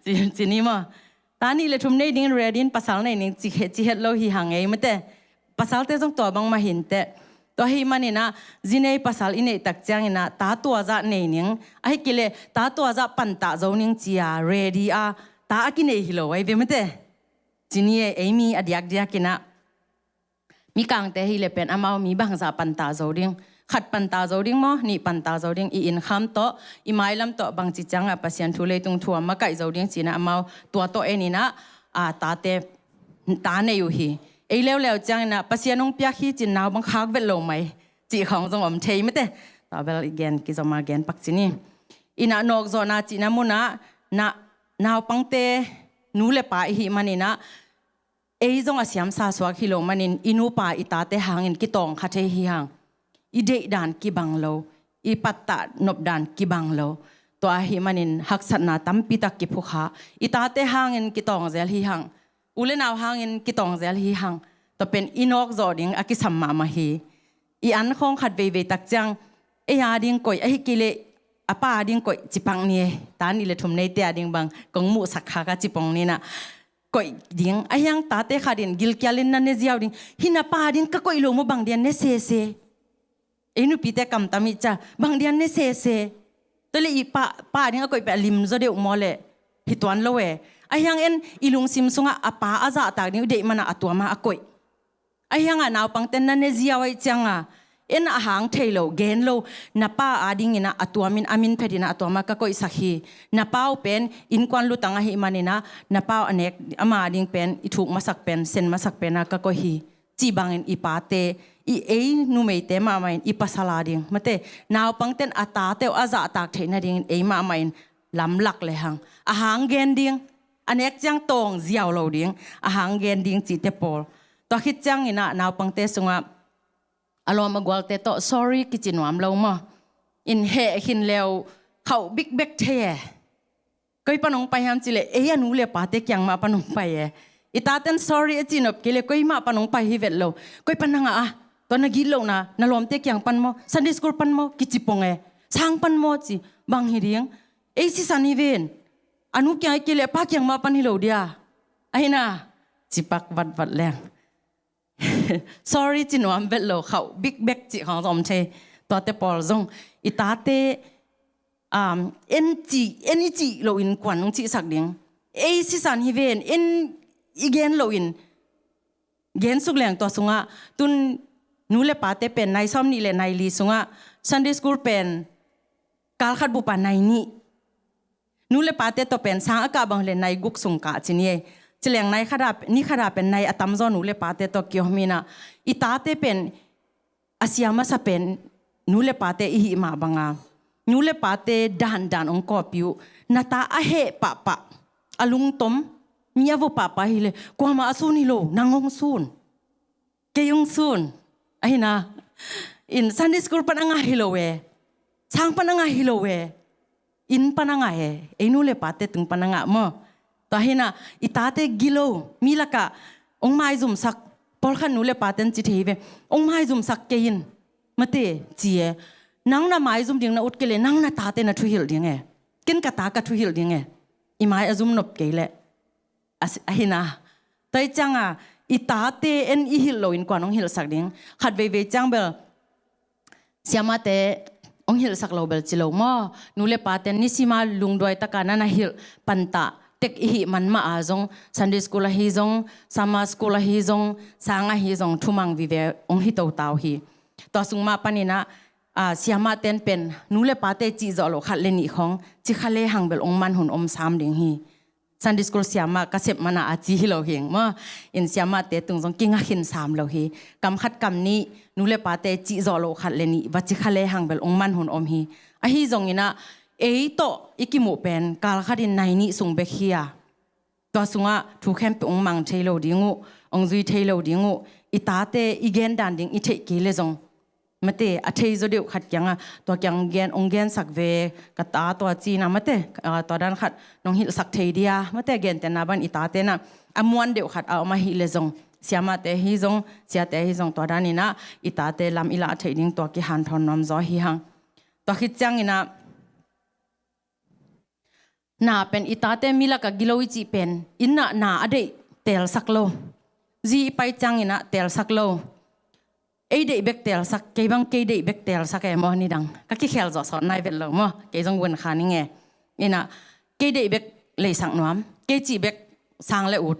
Ci, ci ni maw? Ta nih le thum nei dingin ready in, pasal nei ning ci het, ci het lo hi hang ei mate. Pasalte zong tua bang mah hi inteh. Tua ahih manin ah, zi nei pasal i neih tak ciangin ah, ta tua zah nei ning. Ahih kei leh ta tua zah pantah zo ning ci a, ready a, ta a kinei hi lo ahi ve mate. Ci ni ei, ei mi a diakdiakin ah. Mikangte hi leh pen amau mi bangzah pantah zo ding. Khat pantah zo ding maw, nih pantah zo ding, i innkham tawh, i mailam tawh, bangci ciangah Pasian thu, leitung thu a makaih zo ding ci-in ah amau tua tawh en in ah, a, tate, ta nei uh hi. Ei leuleu ciangin ah Pasian hong piak hi ci-in naupang khak vet lo mai cih khawng zong om thei mate. Tua bel i gen kizom a gen pak ci ni. In ah nawkzawhna cihna mun ah, na, naupangte nu le pa i hih manin ah, ei zong a siamsa suak hi lo manin, i nupa i tate hangin kitawng kha thei hi hang. I deih dan kibang lo, i pattah nop dan kibang lo. Tua ahih manin haksatna tampi tak kiphukha. I tate hangin kitawng zel hi hang. U le nau hangin kitawng zel hi hang. Tua pen i nawkzawh ding a kisam mahmah hi. I an khawng khat veivei tak ciang, ei a ding koih, ahih kei leh a pa a ding koih ci pak ni ei. Ta nih le thum neite a ding bang kong muhsak khak a ci pong ni in ah, koih ding. Ahih hang tate khat in gilkialin na ne ziau ding. Hih na pa a ding ka koih lo maw, bang dia ne sese? Ei nupite kamtam i ci a, bang dia ne sese? Tua leh i pa, pa a ding a koih pen a lim zaw deuh maw leh? Hi tuan lo e. Ahih hang en i lungsim sungah a pa a zahtak ding i deih man a, a tuam a a koih. Ahih hang a naupangte na ne ziau ahih ciang a, en a hang thei lo, gen lo, na pa a dingin ah a tuamin, a min phetin ah a tuam a ka koihsak hi. Na pa uh pen innkuan lutang ahih manin ah, na pa uh a nek, ama a ding pen, i thuk masak pen, sen masak pen a ka koih hi. Cih bangin i pate, i ei numeite mahmah in i pasal a ding mate, naupangte in a tate uh a zahtak theih nadingin ei mahmah in lamlak lehang, a hang gen ding. A nek ciang tawng ziau lo ding, a hang gen ding cihte pawl. Tua khit ciangin ah naupangte sungah a lawm a gualte tawh sorry kici nuam lo maw? In heh khin leu khauh bikbek thei e. Koi pan hong pai hiam cih leh, ei a nu le pate kiang mah pan hong pai e. I taten sorry a cih nop kei leh koi mah pan hong pai hi vet lo. Koi pan na ngah a, tua na gitlohna na lawmte kiang pan maw, Sunday school pan maw, kici pong e. Sang pan maw ci, bang hi ding? Ei sisan hi ven. A nu kiang ahih kei leh a pa kiang mah pan hi lo dia. Ahi na, ci pak vatvat leng. Sorry ci nuam vet lo, khauh bikbek cih khawng zong om thei. Tuate pawl zong i tate, um, en cih, en i cih loin kuan hong cihsak ding. Ei sisan hi ven, en i gen loin. Gen suk leng tua sungah, tun nu le pate pen nai sawm nih le nai li sungah, Sunday school pen kal khat bup a nai nih. Nu le pate tawh pen sang a kah bang leh nai guk sung kah ci ni ei. Ci leng nai khat a, ni khat a pen nai a tamzaw nu le pate tawh kiom in ah. I tate pen a sia masa pen nu le pate i hih mah bang a, nu le pate dandan hong kawpi uh. Na ta a heh pahpah, a lungtom, mi a vo pahpah hi leh, kuamah a sun hi lo, nang hong sun. Kei hong sun. Ahi na. In Sunday school pan a ngah hi lo e. Sang pan a ngah hi lo e. Inn pan a ngah e. Ei nu le pate tung pan a ngah maw? Tua hi na, i tate gilo. Mi lakah hong maizumsak. Pawlkhat nu le paten ci thei ve. Hong maizumsak kei in. Mate, ci e. Nang na maizum ding na ut kei leh, nang na tate na thuhilh ding e. Ken ka ta ka thuhilh ding e. I mai a zum nop kei leh. A si-, ahi na. Tua ahih ciang a, i tate en i hilh loin kuan hong hilhsak ding. Khat veivei ciang bel, siamate hong hilhsak lo bel ci lo maw? Nu le pate nisim a lungduai taka na na hilh pantah tek i hih man mah a zong, Sunday school ahi zong, summer school ahi zong, sang ahi zong, thumang vive hong hi toto hi. Tua sung mah panin ah, a, siamaten pen nu le pate cih zawh loh khat le nih khawng ci kha lehang bel hong man hun om sam ding hi. Sunday school siama ka sep man a a ci hi lo hi ing maw? In siamate tung zong kinga khin sam lo hi. Kam khat kam nih nu le pate cih zawh loh khat le nih va ci kha lehang bel hong man hun om hi. Ahi zongin ah, ei tawh i kimuh pen kal khat in nai nih sung bek hi a. Tua sungah thu khempeuh hong mang thei lo ding uh, hong zui thei lo ding uh, i tate i gen dan ding i theih kei leh zong. Mate, a thei zaw deuh khat kiangah, tua kiang gen, hong gensak ve, ka ta tua ci-in ah mate, a, tua dan khat nong hilhsak thei dia, mate, gentehna bang i taten ah, a muan deuh khat a om ahih leh zong. Siamahte hi zong, siate hi zong tua daninah i tate lam i lah theih ding tua kihanthawn nuam zaw hi hang. Tua khit cianginah na pen i tate mi lakah gilo i cih pen innah na a deih teelsak lo. Zi i pai cianginah teelsak lo. Ei deih bek teelsak, kei bang kei deih bek teelsak e maw nidang. Ka kikhel zawh sawt nai vet lo maw, kei zong vun kha ning e. Innah kei deih bek leisak nuam, kei cih bek sang le ut.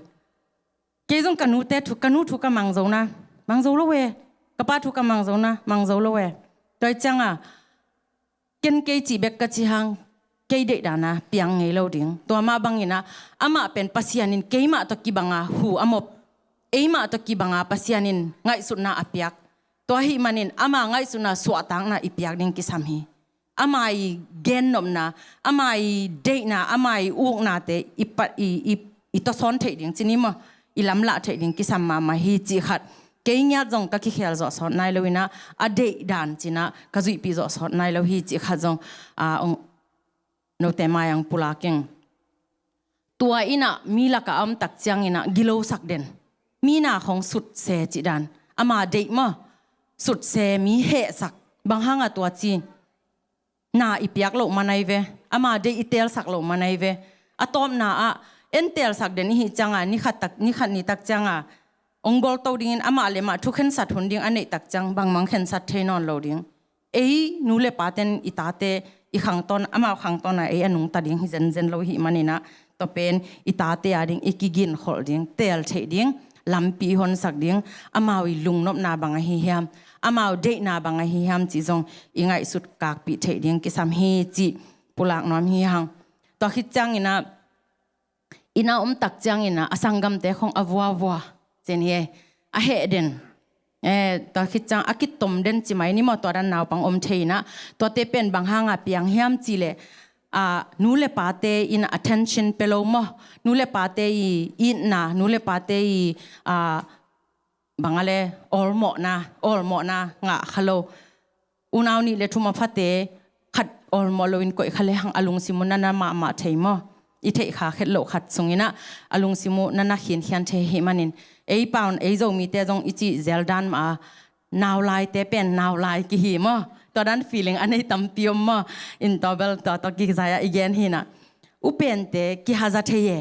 Kei zong ka nute thu, ka nu thu ka mang zo na, mang zo lo e. Ka pa thu ka mang zo na, mang zo lo e. Tua i cianga ken kei cih bek ka ci hang, kei deih dana piang ngei lo ding. Tua mah banginah amah pen Pasian in keimah tawh kibanga hu a mop, eimah tawh kibanga Pasian in ngaihsutna a piak. Tua ahih manin ama ngaihsutna suahtakna i piak ding kisam hi. Ama i gennopna, ama i deihna, ama i uknate i, pa, i, i, i tawsawn theih ding ci ni maw, i lamlah theih ding kisam mahmah hi cih khat. Kei ngiat zong ka kikhel zawh sawt nai lo inah, a deih dan cinah ka zuihpih zawh sawt nai lo hi cih khat zong, a, ong, note mai ang pulak ing. Tua innah mi lakah a om tak cianginah gilosak den. Mi na khong sutse cih dan. Ama deih maw, sutse, mi hehsak. Bang hanga tua ci? Na i piak loh manai ve. Ama deih i teelsak loh manai ve. A tawpna ah en teelsak den i hih cianga, ni khat tak, ni khat ni tak cianga ong golto dingin amah le mah thu khensat hun ding a neih tak ciang bangmang khensat thei nawn lo ding. Ei nu le paten i tate i khangtawn, amau khangtawna ei a nungta ding hi zenzen lo hih maninah, tua pen i tate a ding i kiginkholh ding, teel theih ding, lampi i honsak ding, amau i lungnopna bang ahi hiam, amau deihna bang ahi hiam cih zong i ngaihsut kakpih theih ding kisam hi cih pulak nuam hi hang. Tua khit cianginah inn a om tak cianginah a sanggamte khong a vuavua cin hi e, a heh den. Eh, tua khit ciang a kitom den ci mai ni maw, tua dan naupang om thei inah, tuate pen bang hanga piang hiam cih leh, ah, nu le pate in attention pe lo maw, nu le pate i itna, nu le pate i, ah, bang a le, awlmawhna, awlmawhna ngah kha lo. Unau nih le thum a phate khat awlmawh loin koih kha le hang a lungsim uh na na mahmah thei maw? I theih kha khet loh khat sunginah a lungsim uh na na khinkhian thei hih manin, ei paun ei Zomite zong i cih zel dan mah a, naulaite pen naulai kihi maw? Tua dan feeling a nei tampi om maw? In tua bel tua tawh kizai-ah i gen hinah, u pente kihaza thei e.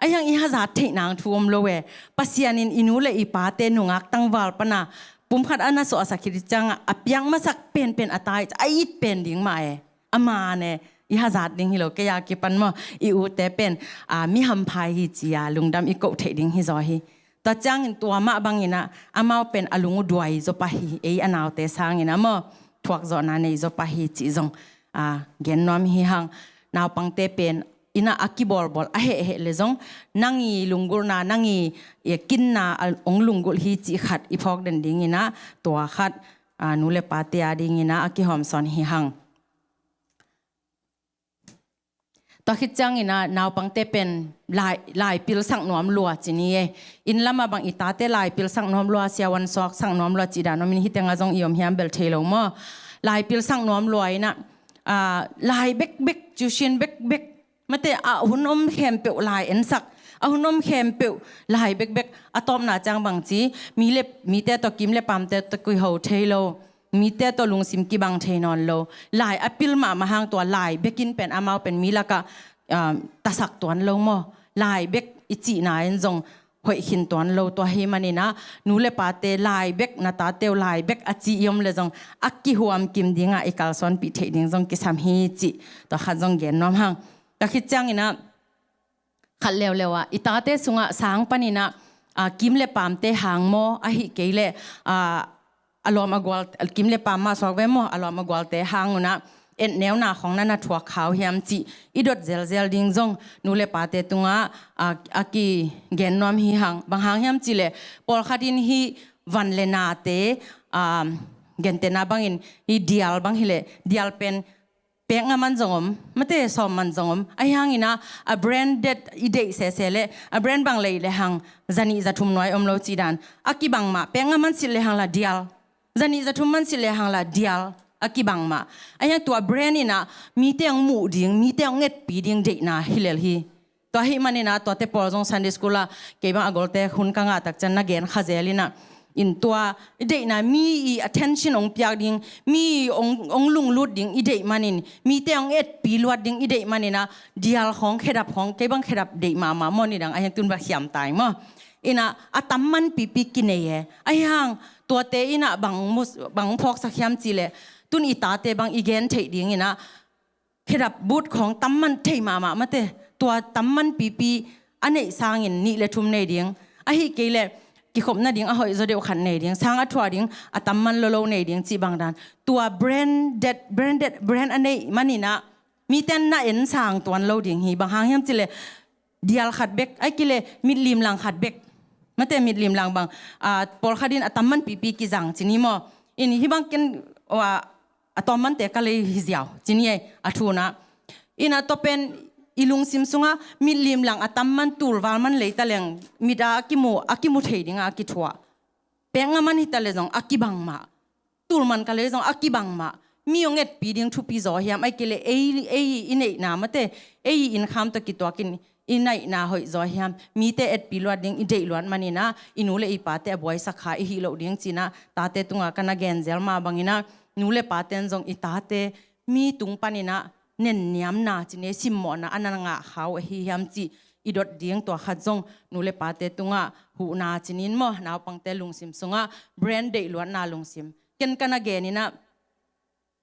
Ahi hang i hazat theih nang thu om lo e. Pasian in i nu le i pate nungak tangval pana pumkhat a na suahsak khit ciangah a piak masak penpen a tai a it pen ding mah e. A man e, i hazat ding hi lo, kei a kipan maw, i ute pen, a, mi hamphai hi ci-a lungdam i koh theih ding hi zaw hi. Tua ciangin tua mah banginah amau pen a lung uh duai zaw pah hi, ei a naute sangin a maw, thuakzawhna nei zaw pah hi cih zong, a, gen nuam hi hang. Naupangte pen innah a kibawlbawl a hehheh le zong, nang i lunggulhna, nang i, i kinna a ong lunggulh hi cih khat i phawk den dinginah, tua khat, a, nu le pate a dinginah a kihawmsawn hi hang. Tua khit cianginah naupangte pen lai, laipil sak nuam lua ci ni e. Inn lamah bang i tate laipil sak nuam lua, siavuan suak sak nuam lua cih dan om in, hih tengah zong i om hiam bel thei lo maw? Laipil sak nuam lua inah, a, lai bekbek, tuition bekbek, mate, a hun om khempeuh lai ensak, a hun om khempeuh lai bekbek, a tawpna ciang bang ci, mi le, mite tawh kim le pamte tawh kiho thei lo, mite tawh lungsim kibang thei nawn lo, lai a pil mahmah hang tua lai bekin pen amau pen mi lakah, ah, tasak tuan lo maw? Lai bek i cihna in zong hoih khin tuan lo, tua hi maninah nu le pate lai bek, na tate uh lai bek a ci i om le zong a kihuam kim dingah i kalsuanpih theih ding zong kisam hi cih tua khat zong gen nuam hang. Tua khit cianginah khat leuleu ah i tate sungah sang paninah, a, kim le pamte hang maw, ahi kei leh, a, a lawm a gual, kim le pam mah suak ve maw, a lawm a gualte hang unah etneuna khong na na thuak kha uh hiam cih i dot zelzel ding zong nu le pate tungah, a, a kigen nuam hi hang. Bang hang hiam cih leh pawlkhat in hih van le nate, a, gentehna bangin hih dial bang hileh, dial pen pek nga man zong om, mate, sawm man zong om. Ahi hanginah a branded i deih sese le a brand bang lei le hang zanih zathum nuai om lo cih dan. A kibang mah, pek nga man silh le hang la dial, zanih zathum man silh le hang la dial, a kibang mah. Ahi hang tua brand inah mite hong muh ding, mite hong etpi ding deihna hi lel hi. Tua ahih manin ah, tuate pawl zong Sunday school ah kei bang a golte hun ka ngah tak ciang na gen kha zel in ah, in tua i deihna, mi i attention hong piak ding, mi hong, hong lunglut ding i deih manin, mite hong etpi luat ding i deih manin ah, dial khawng, khedap khawng, kei bang khedap deih mahmah maw, nidang a hiang tun va khiam tai maw. In ah, a tam man pipi kinei e. Ahi hang, tuate in ah bang mu-, bang phawksak hiam cih leh, tun i tate bang i gen theih ding in ah, khedap but khawng tam man thei mahmah mate. Tua tam man pipi a neih sangin nih le thum nei ding, ahih kei leh kikhop nading a hoih zaw deuh khat nei ding, sang a thuah ding a tam man lolo nei ding cih bang dan. Tua branded, branded, brand a neih manin ah, mite in na en sang tuan lo ding hi. Bang hang hiam cih leh, dial khat bek, ahih kei leh mitlim lang khat bek. Mate, mitlim lang bang, ah, pawlkhat in a tam man pipi kizang ci ni maw. In hih bang ken, wa, a tawm mante ka lei hi ziau ci ni ei, a thu in ah. In ah, tua pen i lungsim sungah mitlim lang a tam man, tul val man lei ta leng, mit ah a kimu, a kimu thei ding ah a kithuah. Pek nga man hi ta leh zong a kibang mah. Tul man ka lei zong a kibang mah. Mi hong etpi ding thupi zaw hiam, ahih kei leh ei, ei i neihna mate, ei i innkham tawh kituakin i neihna hoih zaw hiam, mite etpi luat ding i deih luat manin ah, i nu le i pate a buaisak kha i hih loh ding ci-in ah, tate tungah ka na gen zel mah bangin ah, nu le pate in zong i tate mi tung panin ah nenniamna ci ni ei, simmawhna a na ngah kha uh ahi hiam cih i dot ding, tua khat zong nu le pate tungah huhna ci ni in maw, naupangte lungsim sungah brand deih luatna lungsim. Ken ka na gen in ah,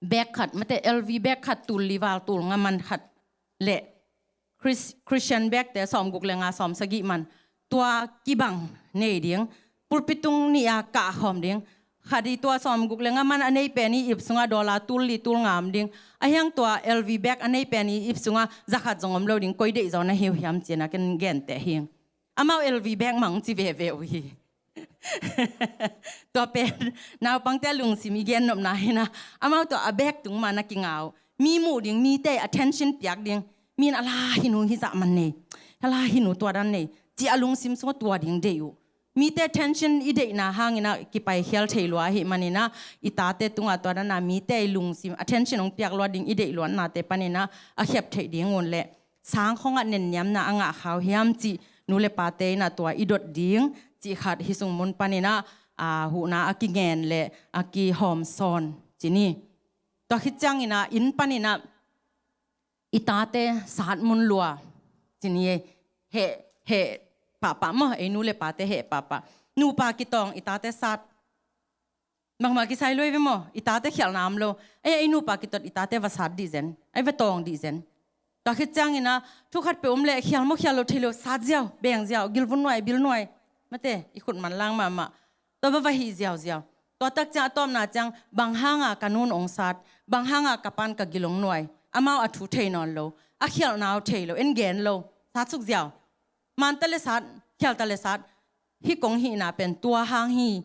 bag khat mate, L V bag khat, tul li val, tul nga man khat leh Chris-, Christian bag te sawmguk le nga, sawmsagih man, tua kibang nei ding. Pulpit tung nih a kah khawm ding. Khat i tua sawmguk le nga man a nei pen i ip sungah dollar tul li tul nga om ding. Ahi hang tua L V bag a nei pen i ip sungah zakhat zong om lo ding, koi deih zaw na hi uh hiam ci-in ah ken gen teh hing. Amau L V bag mang ci veve uh hi. Tua pen naupangte a lungsim i gen nopna hi in ah, amau tua a bag tung mah na kinga uh. Mi muh ding, mite attention piak ding. Mi in a la hi nu hizah man nei, a la hi nu tua dan nei, ci a lungsim sungah tua ding deih uh. Mite attention i deihna hangin ah kipai khial thei lua ahih manin ah, i tate tungah tua dan a mite i lungsim attention hong piak luat ding i deih luatnate panin ah a khep theih ding un leh, sang khawngah nenniamna a ngah kha uh hiam cih nu le pate in ah tua i dot ding cih khat, hih sung mun panin ah, a, huhna a kingen le a kihawm sawn ci ni. Tua khit ciangin ah, inn panin ah i tate sat mun lua ci ni ei. Heh, heh pahpah maw, ei nu le pate heh pahpah. Nupa kitawng, i tate sat. Bangmah kisai lua ei ve maw, i tate khialhna om lo. Ei, ei nupa kitot, i tate va sat dih zen, ei va tawng dih zen. Tua khit ciangin ah, thu khat peuh om leh khial maw khial lo thei lo, sat ziau, beng ziau, gilvun nuai, bil nuai. Mate, i khut manlang mahmah. Tua va va hih ziauziau. Tua tak ciang a tawpna ciang, bang hanga ka nu'n ong sat, bang hanga ka pa'n ka gil ong nuai. Amau a thu thei nawn lo, a khialhna uh thei lo, en gen lo, sat suk ziau. Man ta le sat, khial ta le sat. Hih kong hihna pen tua hang hi,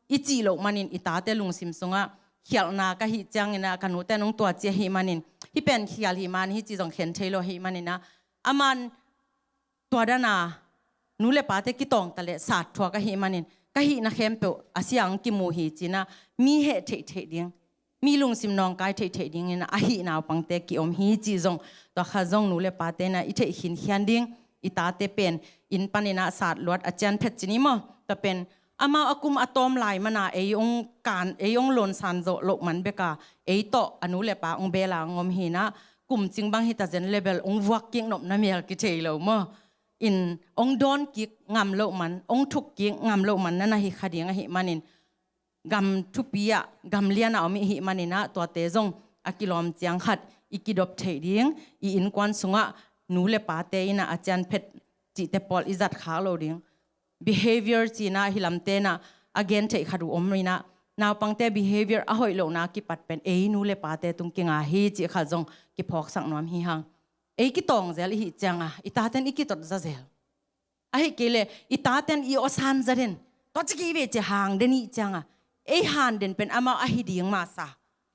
i cih loh manin i tate lungsim sungah khialhna ka hih ciangin ah, ka nute nong tua ci ahih manin, hih pen khial hi man hi ci zong khen thei lo ahih manin ah, aman tua dan a nu le pate kitawng ta le sat thuak ahih manin, ka hihna khempeuh a sia hong kimu hi ci-in ah, mi heh theihtheih ding, mi lungsim nawngkai theihtheih dingin a hih naupangte ki-om hi cih zong, tua kha zong nu le pate in ah i theih khinkhian ding. I tate pen inn panin ah sat luat a cian phet ci ni maw. Tua pen amau a kum a tawm lai man a ei ong kan, ei ong lonsan zawh loh man bek a, ei tawh a nu le pa ong bel a ong om hi-in ah, kum cing bang hi ta zen leh bel ong vuak kik nopna mel kithei lo maw. In ong dawn kik ngam loh man, ong thuk kik ngam loh man na na hi kha ding ahih manin, gam thupi ah, gam lian ah om i hih manin ah, tuate zong a kilawm ciang khat i kidop theih ding, i innkuan sungah nu le pate in ah a cian phet cihte pawl i zat khak lo ding. Behavior ci-in ah hih lamte in ah a gen theih khat uh om in ah, naupangte behavior a hoih lohna a kipat pen ei nu le pate tung kinga hi cih khat zong kiphawksak nuam hi hang. Ei kitawng zel i hih ciang a, i taten i kitot za zel. Ahih kei leh i taten i awsan za den, tua ci kei ve ci hang den i hih ciang a, ei han den pen amau ahi ding masa.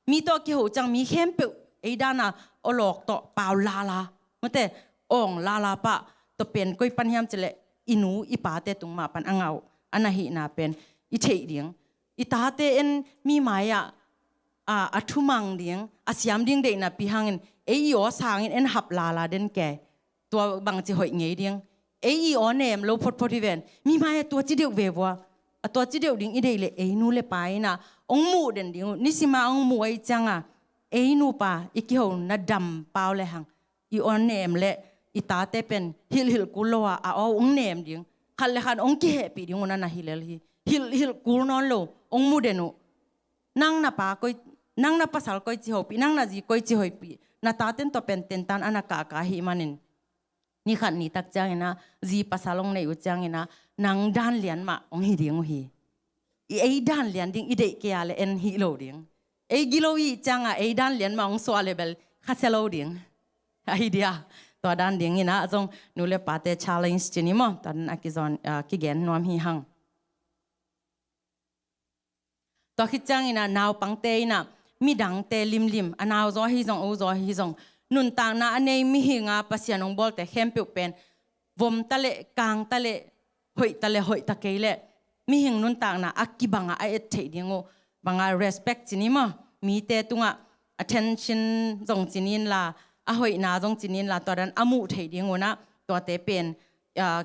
Mi tawh kiho ciang mi khempeuh ei dan a awlawk tawh pau lala, mate, awng lala pah, tua pen koi pan hiam cih leh i nu i pate tung mah pan a ngah uh a na hihna pen i theih ding. I tate en mi mai ah, a, a thumang ding, a siam ding deih napi hangin ei i aw sangin en hap lala den kei. tua bangci hoih ngei ding. Ei i aw nem lo photphot hi ven. Mi mai a tua ci deuh ve vua. A tua ci deuh ding i deih leh ei nu le pa in ah hong muh den ding uh. Nisima hong muh ahih ciangah ei nupa i kiho na dam pau le hang i aw nem leh i tate pen hilhhilh kul lo a, a aw hong nem ding. Khat le khat hong kihehpih ding uh na na hi lel hi. Hilhhilh kul nawn lo hong mu den uh. Nang na pa koi, nang na pasal koi ci hopih, nang na zi koi ci hoihpih. Na taten tua pen tentan a na kahkah ahih manin. Ni khat ni tak ciangin ah zi pasal hong neih uh ciangin ah nang dan lian mah hong hi ding uh hi. I ei dan lian ding i deih kei a le en hi lo ding. Ei gilo i ciangah ei dan lian mah hong suah le bel khasia lo ding. Ahi dia. Tua dan dingin ah zong nu le pate challenge ci ni maw. Tua dan a kizawn, ah, kigen nuam hi hang. Tua khit ciangin ah naupangte in ah midangte limlim, a nau zaw ahi zong, u zaw ahi zong, nuntakna a nei mihing a Pasian hong bawlte khempeuh pen vom ta leh, kang ta leh, hoih ta leh, hoih ta kei leh mihing nuntakna a kibangah a et theih ding uh. Bangah respect ci ni maw, mite tungah attention zong ci ni inla, a hoihna zong ci ni inla, tua dan a muh theih ding uh nah, tuate pen, ah,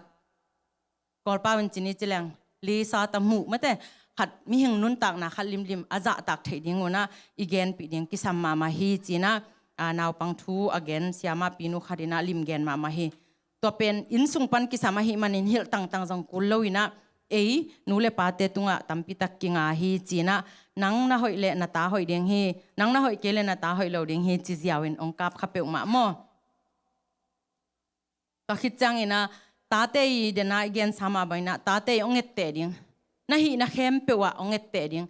Kawlpau in ci ni ci leng, lisa ta muh mate, khat mihing nuntakna khat limlim a zahtak theih ding uh nah i genpih ding kisam mahmah hi ci nah, ah, naupang thu a gen siamah pinu khat in ah lim gen mahmah hi. Tua pen inn sung pan kisam ahih manin hilh tangtang zong kul lo in ah ei nu le pate tungah tampitak kinga hi ci nah, nang na hoih leh na ta hoih ding hi, nang na hoih kei leh na ta hoih lo ding hi ci ziau in hong kap kha peuhmah maw. Tua khit ciangin ah tate i den ah i gensa mah bangin ah tate i hong etteh ding. Na hihna khempeuh ah hong etteh ding.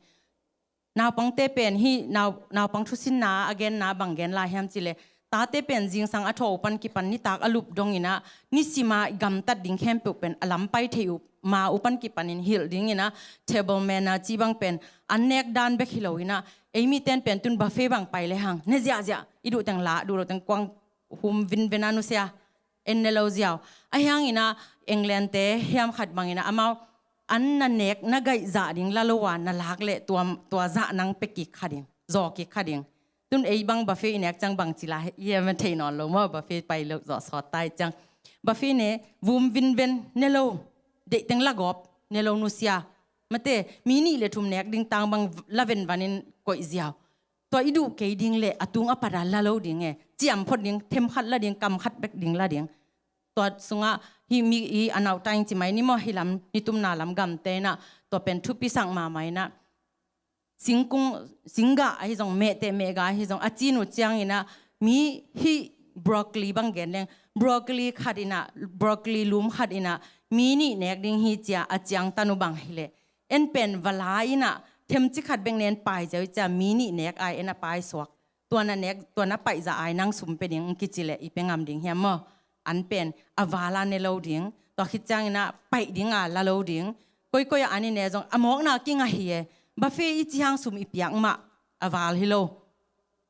Naupangte pen hih nau, naupang thusinna a genna bang gen lai hiam ci leh, tate pen zingsang a tho uh pan kipan nitak a lup dongin ah nisima i gamtat ding khempeuh pen a lam pai thei uh ma uh pan kipanin hilh dingin ah table manner ci bang pen an nek dan bek hi lo in ah ei miten pen tun buffet bang pai le hang ne ziahziah, i duh teng la, duh lo teng kuang hum vinven a nusia. En ne lo ziau. Ahi hangin ah England te hiam khat bangin ah amau an na nek na gaih zah ding la lo a na lak leh tua, tua zah nang pia kik kha ding, zaw kik kha ding. Tun ei bang buffet i nek ciang bang ci la hiam thei nawn lo maw, buffet pai lo zawh sawt tai ciang. Buffet ne vum vinven ne lo, deih teng la gawp ne lo nusia. Mate, mi nih le thum nek ding tang bang la venvanin koih ziau. Tua i duh kei ding leh a tung a pat a la lo ding e. Ciam phot ding, them khat la ding, kam khat bek ding la ding. Tua sungah hih mi i a nauta in ci mai ni maw, hih lam nitumna lam gamte in ah tua pen thupi sak mahmah in ah singkung, singgah ahi zong, mehteh mehgah ahi zong a cin uh ciangin ah mi hih broccoli bang gen leng, broccoli khat in ah, broccoli lum khat in ah mi nih nek ding hi cia a ciangtan uh bang hi leh en pen va la in ah themci khat bek nen pai ziau i cia mi nih nek ai en a pai suak. Tua na nek, tua na paih zah ai nang sum pia ding kici leh i pia ngam ding hiam maw? An pen a val a ne lo ding. Tua khit ciangin ah paih ding a la lo ding. Koikoi ah an i ne zong a mawkna kinga hi e. Buffet i ci hang sum i piak mah a val hi lo.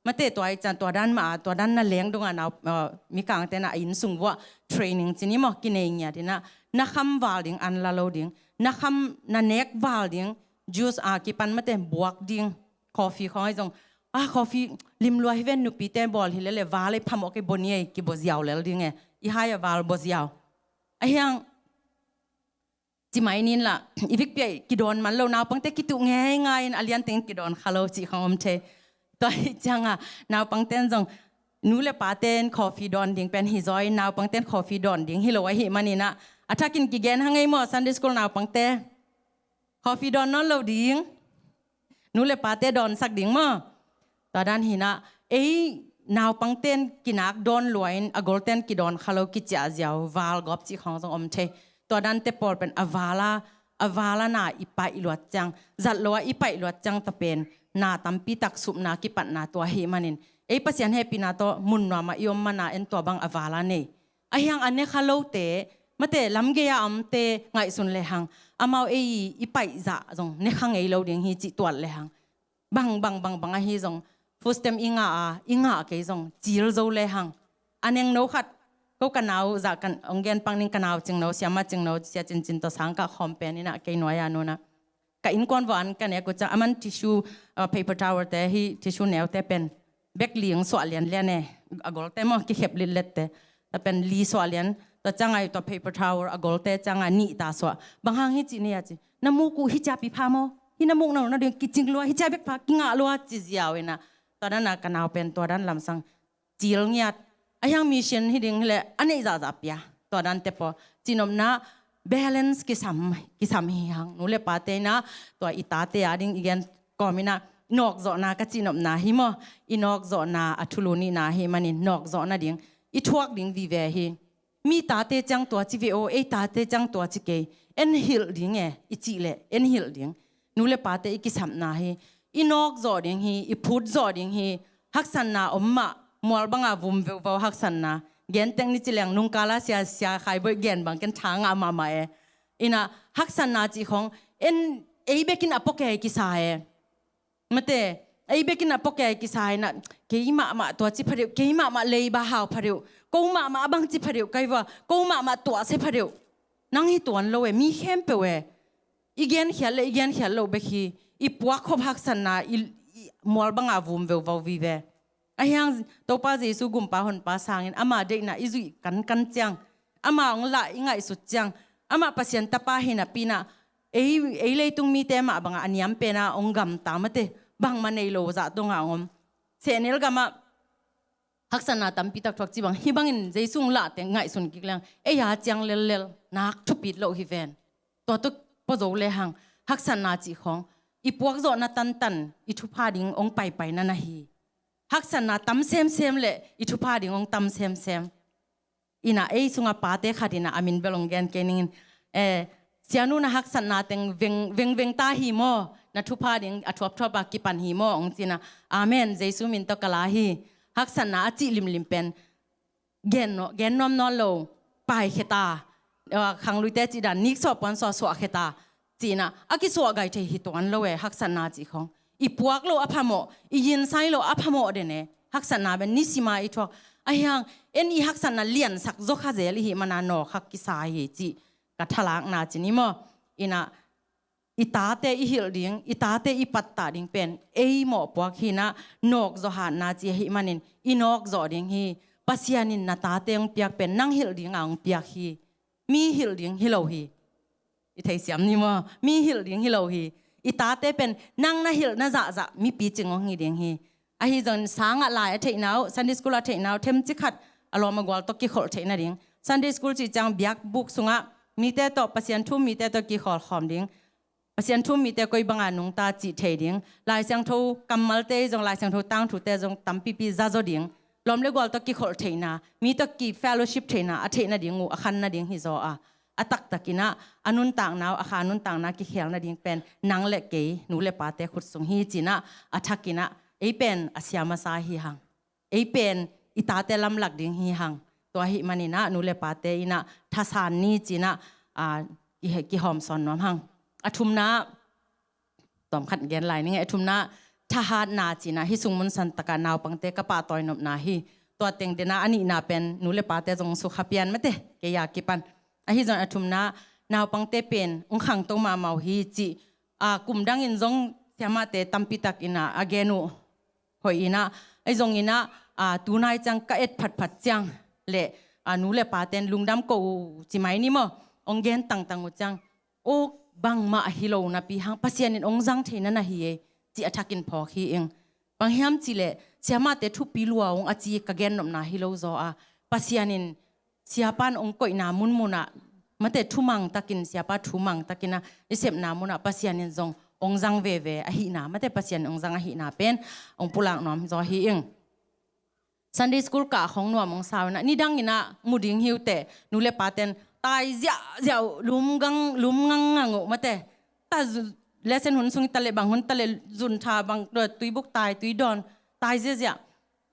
Mate, tua i ciang tua dan mah a, tua dan na leng dongah nau, uh, mikangte na a inn sung vuah training ci ni maw, kinei ngiat in ah na kham val ding an la lo ding. Na kham na nek val ding. Juice a kipan mate buak ding. Coffee khawng ahi zong, ah, coffee limlua hi ven, nupite bawl hi lele, val ei phamawh kei baw ni ei, kibaw ziau lel ding e. I hai a val baw ziau. Ahi hang ci mai nin la, i vik piah kidawn man lo, naupangte kituh ngeingai in a lian teng kidawn kha lo cih khawng om thei. Tua hi ciang a naupangte in zong nu le pate in coffee dawn ding pen hi zaw in naupangte in coffee dawn ding hi lo ahih manin ah a thakin kigen hang ei maw, Sunday school naupangte. Coffee dawn nawn lo ding. Nu le pate dawnsak ding maw? Tua dan hi nah, ei naupangten kinak dawn lua in a golten kidawn kha lo kiciah ziau, val gawp cih khawng zong om thei. Tua dante pawl pen a val a, a val a na i paih luat ciang, zat lo a i paih luat ciang ta pen na tampi tak supna kipatna tua ahih manin ei Pasian hehpihna tawh mun nuam ah i om man a en tua bang a val a nei. Ahi hang a ne kha lote, mate, lamgei a omte ngaihsun le hang, amau ei i paih zah zong ne kha ngei lo ding hi cih tuat le hang. Bang, bang, bang, bang ahi zong, food stamp i ngah a, i ngah kei zong, cil zo le hang. A nengno khat, ko ka nau zah kan, ong gen pang ning ka nau cingno, siama cingno, sia cincin tawh sang kah khawm pen in ah kei nuai a nunah. Ka innkuan vawh an ka nek uh ciang, aman tissue, uh, paper towel te, hi tissue neute pen bek ling suah lianlian e, a golte maw, kikhep litlette. Tua pen li suah lian, tua ciang a tua paper towel a golte ciang a nih ta suah. Bang hang hi cih ni a ci. Na muk uh hi cia pi pha maw? Hi na muk na uh na ding kicing lua, hi cia bek pha, kingah lua ci ziau ina. Tua dan a ka nau pen tua dan lamsang cil ngiat. A hiang mission hi ding le a neih zahzah pia. Tua dan te paw. Cinopna balance kisam, kisam hi hang. Nu le pate ina tua i tate a ding i gen kawm ina nawkzawhna ka cinopna hi maw. I nawkzawhna a thulu nihna hi manin nawkzawhna ding. I thuak ding vive hi. Mi tate ciang tua ci ve aw, ei tate ciang tua ci kei. En hilh ding e, i cih leh, en hilh ding. Nu le pate i kisapna hi. I nawkzawh ding hi, i phutzawh ding hi. Haksatna om mah, mual banga vum veuvau haksatna. Gen teng ni ci leng nungkala sia, sia khai boih gen bang ken tha ngah mahmah e. Ina haksatna cih khong, en ei bekin a pawkei kisa e. Mate, ei bekin a pawkei kisa ina, kei mahmah tua ci pha deuh, kei mahmah leiba hau pha deuh, ko mahmah a bang ci pha deuh, kai vua, ko mahmah tuah se pha deuh. Nang hi tuan lo e, mi khempeuh e. I genkhiat le i genkhiat loh bek hi, i puak khop haksatna, i, i mual banga vum veuvau vive. A hiang Topa Jesu gumpa honpa sangin ama deihna i zuih kankan ciang, ama hong lah i ngaihsut ciang, ama Pasian tapa hi napi ina, ei, ei leitung mite mah banga a niam pena hong gamta mate, bangmah nei lo zah donga hong om. Sehnel gamah haksatna tampi tak thuak ci bang, hi bangin Jesu hong lah teng ngaihsun kik leng, ei a ciang lellel, nak thupit loh hi ven. Tua tuk pua zo le hang, haksatna cih khong, i puakzawhna tantan, i thupha ding hong paipai na na hi. Haksatna tam semsem le i thupha ding hong tam semsem. Ina ei sunga pate khat ina a min bel hong gen kei ningin, eh, sianu na haksatna teng veng, veng, veng ta hi maw, na thupha ding a thuapthuap a kipan hi maw, hong cina, amen, Jesu min tawh ka la hi. Haksatna a cih limlim pen, gen nuam nawn lo, pai kheta, ah, khangluite cih dan, nik suah puan suah suah kheta, cina, a kisuah gai thei hi tuan lo e, haksatna cih khong. I puak lo a phamawh, i yinsai lo a phamawh den e, haksatna ben nisima i thuak. A hiang, en i haksatna liansak zo kha zel i hi mana nawkhak kisa hi cih, ka thalakna cin i maw. Ina, i tate i hilh ding, i tate i pattah ding pen, ei mawhpuak hi na, nawkzawh hatna ci ahi manin, i nawkzawh ding hi, Pasian in na tate hong piak pen, nang hilh ding a hong piak hi, mi hilh ding hi lo hi. I theisiam ni maw, mi hilh ding hi lo hi. I tate pen, nang na hilh na zahzah, mi picing hong hi ding hi. Ahi zongin sangah lai a theihna uh, Sunday school a theihna uh, themci khat a lawm a gual tawh kikholh theihna ding. Sunday school cih ciang biakbuk sungah mite tawh, Pasian thu mite tawh kikholh khawm ding. Pasian thu mite koi banga nungta cih thei ding. Lai Siangtho kammalte zong, Lai Siangtho tangthute zong tampipi zazaw ding. Lawm le gual tawh kikholh theihna, mi tawh ki fellowship theihna, a theihna ding uh, a khanna ding hi zaw a. A taktakinah, a nuntakna uh, a kha nuntakna kikhel nading pen, nang le kei, nu le pate khut sung hi cinah, a thakinah, ei pen a sia masa hi hang. Ei pen i tate lamlak ding hi hang. Tua hi maninah, nu le pate inah, thasan ni cinah, a, i, kihawmsawn nuam hang. A thumna, tawmkhat gen lai ning e, a thumna, thahatna cinah, hi sung mun santakah naupangte ka pahtawi nopna hi. Tua teng denah a nihna pen, nu le pate zong sukha pian mate, kei a kipan. Ahi zong a thumna, naupangte pen, ung khangto mahmah uh hi cih, a, kum dangin zong siamahte tampitak inah, a gen uh, hoih inah, ahi zong inah, a, tunai ciang ka et phatphat ciang, le, a, nu le paten lungdam ko uh ci mai ni maw, ong gen tangtang uh ciang, aw, bangmah a hi lo napi hang, Pasian in ong zang theina na hi e, ci a thakin phawk hi ing. Bang hiam cih leh, siamahte thupi lua ung a ci ka gen nopna hi lo zaw a, Pasian in siapa in ong koihna munmunah, mate thumang takin, siapa thumang takin a, i sepna munah Pasian in zong ong zang veve ahihna, mate Pasian in ong zang ahihna pen, ong pulak nuam zaw hi ing. Sunday school kah khong nuam ong sau inah, nidang inah mu ding hi uh teh, nu le paten tai ziahziah uh, lum gang, lum ngangngang uh mate. Ta zu-, lesson hun sung i ta le bang hun ta le zun tha bang, tuibuk tai, tui dawn, tai ziahziah.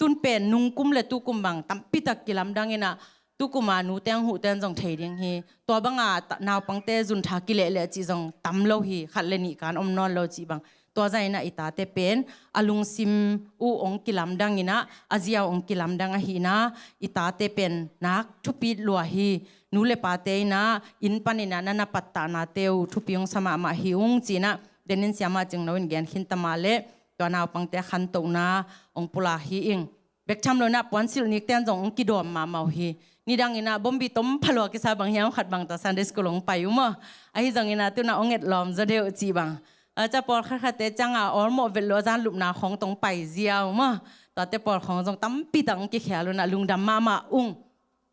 Tun pen nungkum le tukum bang tampitak kilamdang inah, tukuma nuteng huhten zong thei ding hi. Tua banga ta-, naupangte zun tha kilehleh cih zong tam lo hi, khat le nih kan om nawn lo cih bang. Tua zah inah i tate pen, a lungsim uh ong kilamdang inah, a ziau ong kilamdang ahihna, i tate pen nak thupit lua hi. Nu le pate inah, inn pan inah, na na pattahnate uh thupi ong sa mahmah hi ung cinah, denin siamah cingno in gen khin ta mah leh, tua naupangte a khantohna ong pulak hi ing. Bek tham lo inah puansilh nikten zong ong kidawm mahmah uh hi. Nidang in ah bombi tom phalua kisa bang hiam khat bang tawh Sunday school hong pai uh maw. Ahi zongin ah tu-in ah hong etlawm zaw deuh cih bang. A ca pawl khatkhatte ciangah awlmawh vet lo a zan lupna khawng tawh hong pai ziau maw. Tuate pawl khawng zong tampi tak hong kikhial un ah lungdam mahmah ung.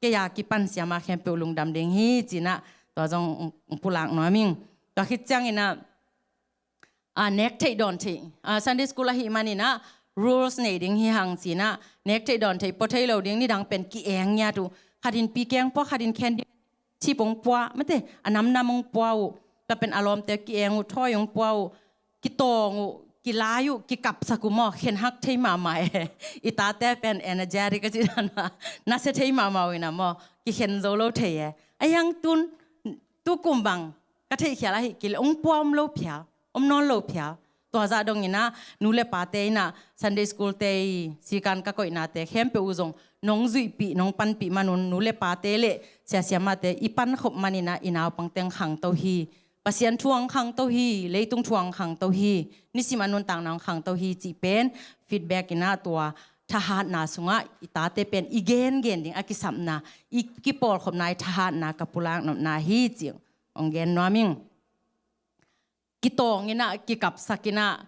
Kei a kipan siama khempeuh lungdam ding hi ci-in ah tua zong hong, hong pulak nuam ing. Tua khit ciangin ah a, nek theih dawn theih. A, Sunday school ahih manin ah rules nei ding hi hang ci-in ah nek theih dawn theih, pua thei lo ding, nidang pen ki-eng ngiat uh. Khat in pi keng pua, khat in khen ding chip hong pua, mate, a namnam hong pua uh. Tua pen a lawmte ki-eng uh, thawi hong pua uh, kitawng uh, kilai uh, kikapsak uh maw, khenhak thei mahmah e. I tate pen energetic a cih dan mah, nasia thei mahmah uh in ah maw, kikhen zo lo thei e. Ahi hang tu-in, tu kum bang ka theihkhial ahih kei leh hong pua om lo phial, om nawn lo phial. Tua zah dongin ah nu le pate in ah Sunday school-te i sikan ka koihnate khempeuh uh zong nong zuihpih, nong panpih man un, nu le pate le sia siamate i pankhop manin ah i naupangte hong khangto hi. Pasian thu hong khangto hi, leitung thu hong khangto hi, nisim a nuntakna hong khangto hi cih pen feedback in ah tua thahatna sungah i tate pen i gengen ding a kisapna, i kipawlkhopna, i thahatna ka pulak nopna hi cih hong gen nuam ing. Kitawng in ah, kikapsak in ah,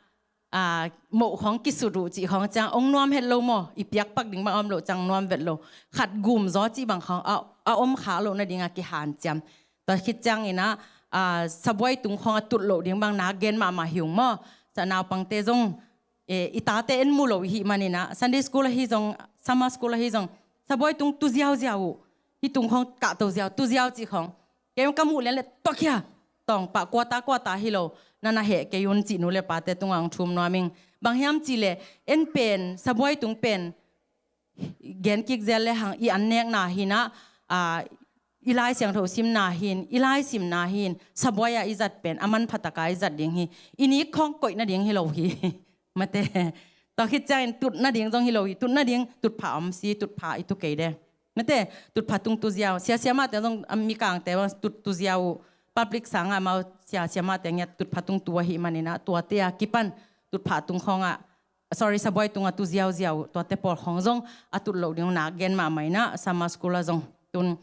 a, moh khawng kisut uh cih khawng ciang hong nuam het lo maw, i piakpak ding bang a om loh ciang nuam vet lo. Khat gum zaw cih bang khawng a, a om khak loh nading a kihanciam. Tua khit ciangin ah, a, sabuai tung khawng a tut loh ding bang nak gen mahmah hi ung maw. Sa naupangte zong, e, i tate en mu lo i hih manin ah, Sunday school ahi zong, summer school ahi zong, sabuai tung tu ziauziau uh. Hih tung khawng kahto ziau, tu ziau cih khawng. Kei ka muh lian leh tuak hia, tawng pah, kuata kuata hi lo, na na heh kei un cih nu le pate tungah hong thum nuam ing. Bang hiam cih leh, en pen, sabuai tung pen, gen kik zel le hang i an nekna hi-in ah, a, i Lai Siangtho simna hi-in, i lai simna hi-in, sabuai a i zat pen a manpha tak a i zat ding hi. I nik khawng koih nading hi lo hi. Mate. Tua khit ciangin tut nading zong hi lo hi. Tut nading, tutphah om si, tutphah i tu kei de. Mate, tutphah tung tu ziau. Sia siamate zong, a, mikangte bang tut tu ziau uh. Public sangah amau sia siamate ngiat tutphah tung tu ahih manin ah, tuate a kipan tutphah tung khawngah, sorry, sabuai tungah tu ziauziau uh. Tuate pawl khawng zong a tut loh ding uh nak gen mahmah in ah, summer school ah zong tu-in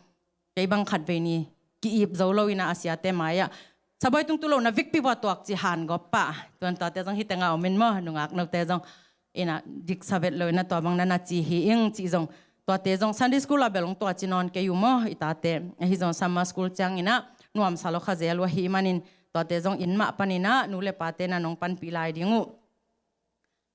kei bang khatvei ni ki-ip zo lo in ah, a siate mai-ah sabuai tung tu lo na vekpi vua tuak ci han gawp pah. Tu-in tuate zong hih tengah om in maw, nungak note zong in ah diksa vet lo in ah tua bang na na ci hi ing cih zong. Tuate zong Sunday school ah bel hong tua ci nawn kei uh maw, i tate. Ahi zong summer school ciangin ah nuamsa lo kha zel uh ahih manin tuate zong inn mah panin ah nu le pate na nong panpih lai ding uh.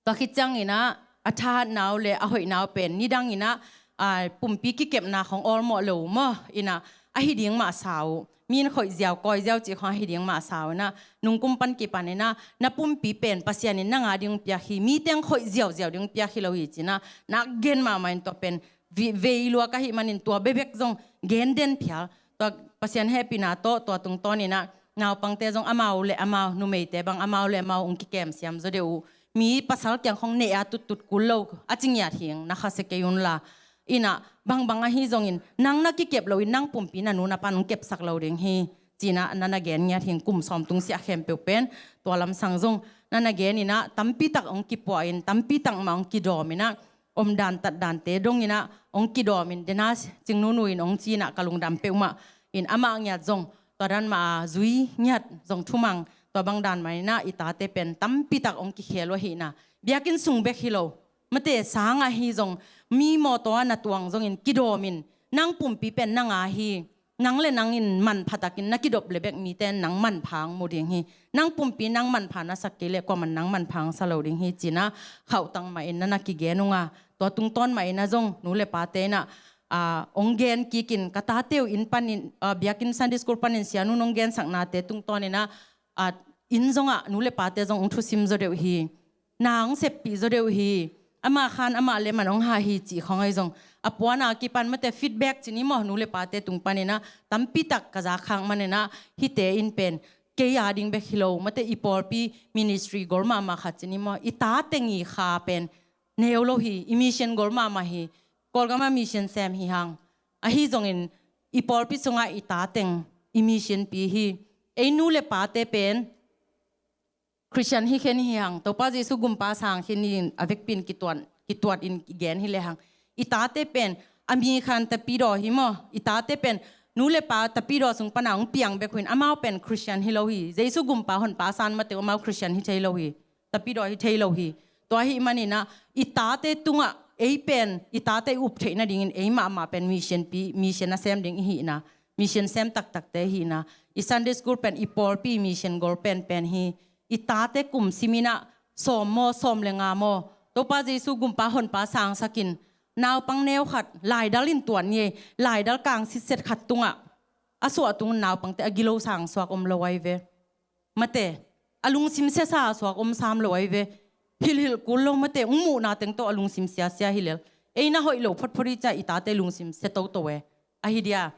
Tua khit ciangin ah, a thahatna uh le a hoihna uh pen nidangin ah, a, pumpi kikepna khawng awlmawh lo uh maw, in ah, ahi ding mah sa uh. Mi in khoih ziau, kawi ziau cih khawng ahi ding mah sa uh in ah, nungkum pan kipan in ah, na pumpi pen Pasian in nang a ding piak hi, mite in khoih ziauziau ding piak hi lo hi ci-in ah, nak gen mahmah in tua pen, vei, vei lua ka hih manin tua bekbek zong gen den phial. Tua Pasian hehpihna tawh, tua tungtawn in ah, naupangte zong amau le amau, numeite bang amau le amau hong kikem siam zaw deuh uh. Mi pasal kiang khawng neh a tuttut kul lo a ci ngiat hi ing, na khasia kei un la. In ah, bangbang ahi zongin, nang na kikep loin, nang pumpi na nu na pan hong kepsak lo ding hi. Ci-in ah, na na gen ngiat hi ing, kum sawm tung siah khempeuh pen, tua lamsang zong, na na gen in ah, tampi tak hong kipuah in, tampi tak mah hong kidawm in ah, omdan tatdante dongin ah hong kidawm in, dena Cing Nunu in hong ci-in ah ka lungdam peuhmah in, amah ngiat zong tua dan mah a zui ngiat zong thumang, tua bang dan mah in ah i tate pen tampi tak hong kikhel uh ahihna. Biakinn sung bek hi lo, mate, sang ahi zong, mi mawtaw ah na tuang zongin kidawm in, nang pumpi pen nang a hi. Nang le nang in manpha takin na kidop le bek mite in nang manpha hong mu ding hi. Nang pumpi nang manpha na sak kei leh kuamah in nang manpha hong sa lo ding hi ci-in ah khauhtang mah in na na kigen ung a, tua tungtawn mah in ah zong nu le pate in ah, a, hong gen kik in, ka tate uh inn panin, a, biakinn Sunday school panin Sia Nun hong gensaknate tungtawn in ah, a, inn zongah nu le pate zong hong thusim zaw deuh hi. Na hong seppih zaw deuh hi. Amah khan amah le man hong hah hi cih khawng ahi zong, a puan a kipan, mate, feedback ci ni maw, nu le pate tung panin ah tampi tak ka zak khak manin ah, hihte in pen kei a ding bek hi lo, mate, i pawlpi ministry gol mahmah khat ci ni maw, i ta teng i kha pen neu lo hi, i mission gol mahmah hi. Kawlgam ah mission sem hi hang. Ahi zongin i pawlpi sungah i ta teng i mission pi hi. Ei nu le pate pen Khristian hi khin hi hang, Topa Jesu gumpa sang khin in, a vekpi in kituat, kituat in i gen hi le hang. I tate pen a mi khan tapidaw hi maw, i tate pen nu le pa tapidaw sung pana hong piang bek uh in, amau pen Christian hi lo hi. Jesu gumpa honpa a san mateng amau Christian hi thei lo hi. Tapidaw hi thei lo hi. Tua ahih maninah i tate tungah ei pen i tate i up theih nadingin ei mahmah pen mission pi, mission a sem ding i hihna, mission sem taktakte hihna, i Sunday school pen i pawlpi mission gol penpen hi. I tate kum siminah sawm maw, sawm le nga maw, Topa Jesu gumpa honpa sangsakin, naupang neu khat laidal in tuan ni ei, laidal kang sitset khat tungah a suah tungun naupangte a gilo sang suak om lo ai ve. Mate, a lungsim siasa suak om sam lo ai ve. Hilhilh kul lo mate, ung muhna teng tawh a lungsim siasia hilel. Ei na hoih lo photphot i cia i tate lungsim sia toto e. Ahi dia.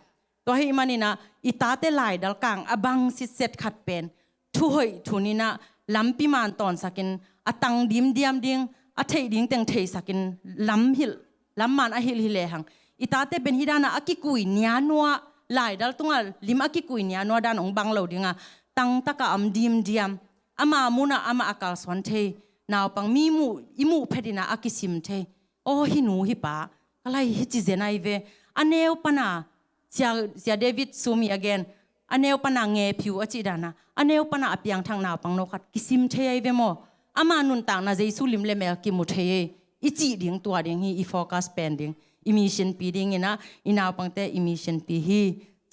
Tua ahih maninah i tate laidal kang a bang sitset khat pen thuhoih thuninah lampi man tawnsakin, a tang dimdiam ding, a theih ding teng theisakin, lam hilh lam man a hilh hi lehang, i tate pen hih danah a kikui nianua, laidal tunga lim a kikui nianua dan hong bang lo dinga, tangtaka om dimdiam, ama munah amah a kalsuan thei, naupang mi muh, i muh phetinah a kisim thei. Aw, hih nu hih pa ka lai hi ci zen ai ve. A neu pana, Sia, Sia David Sumi a gen, a neu pana ngephiu a cih dana, a neu pana a piangthak naupang no khat kisim thei ai ve maw? Ama nuntakna Jesu lim le mel kimu thei ei. I cih ding tua ding hi, i focus pen ding. I mission pi dinginah i naupangte i mission pi hi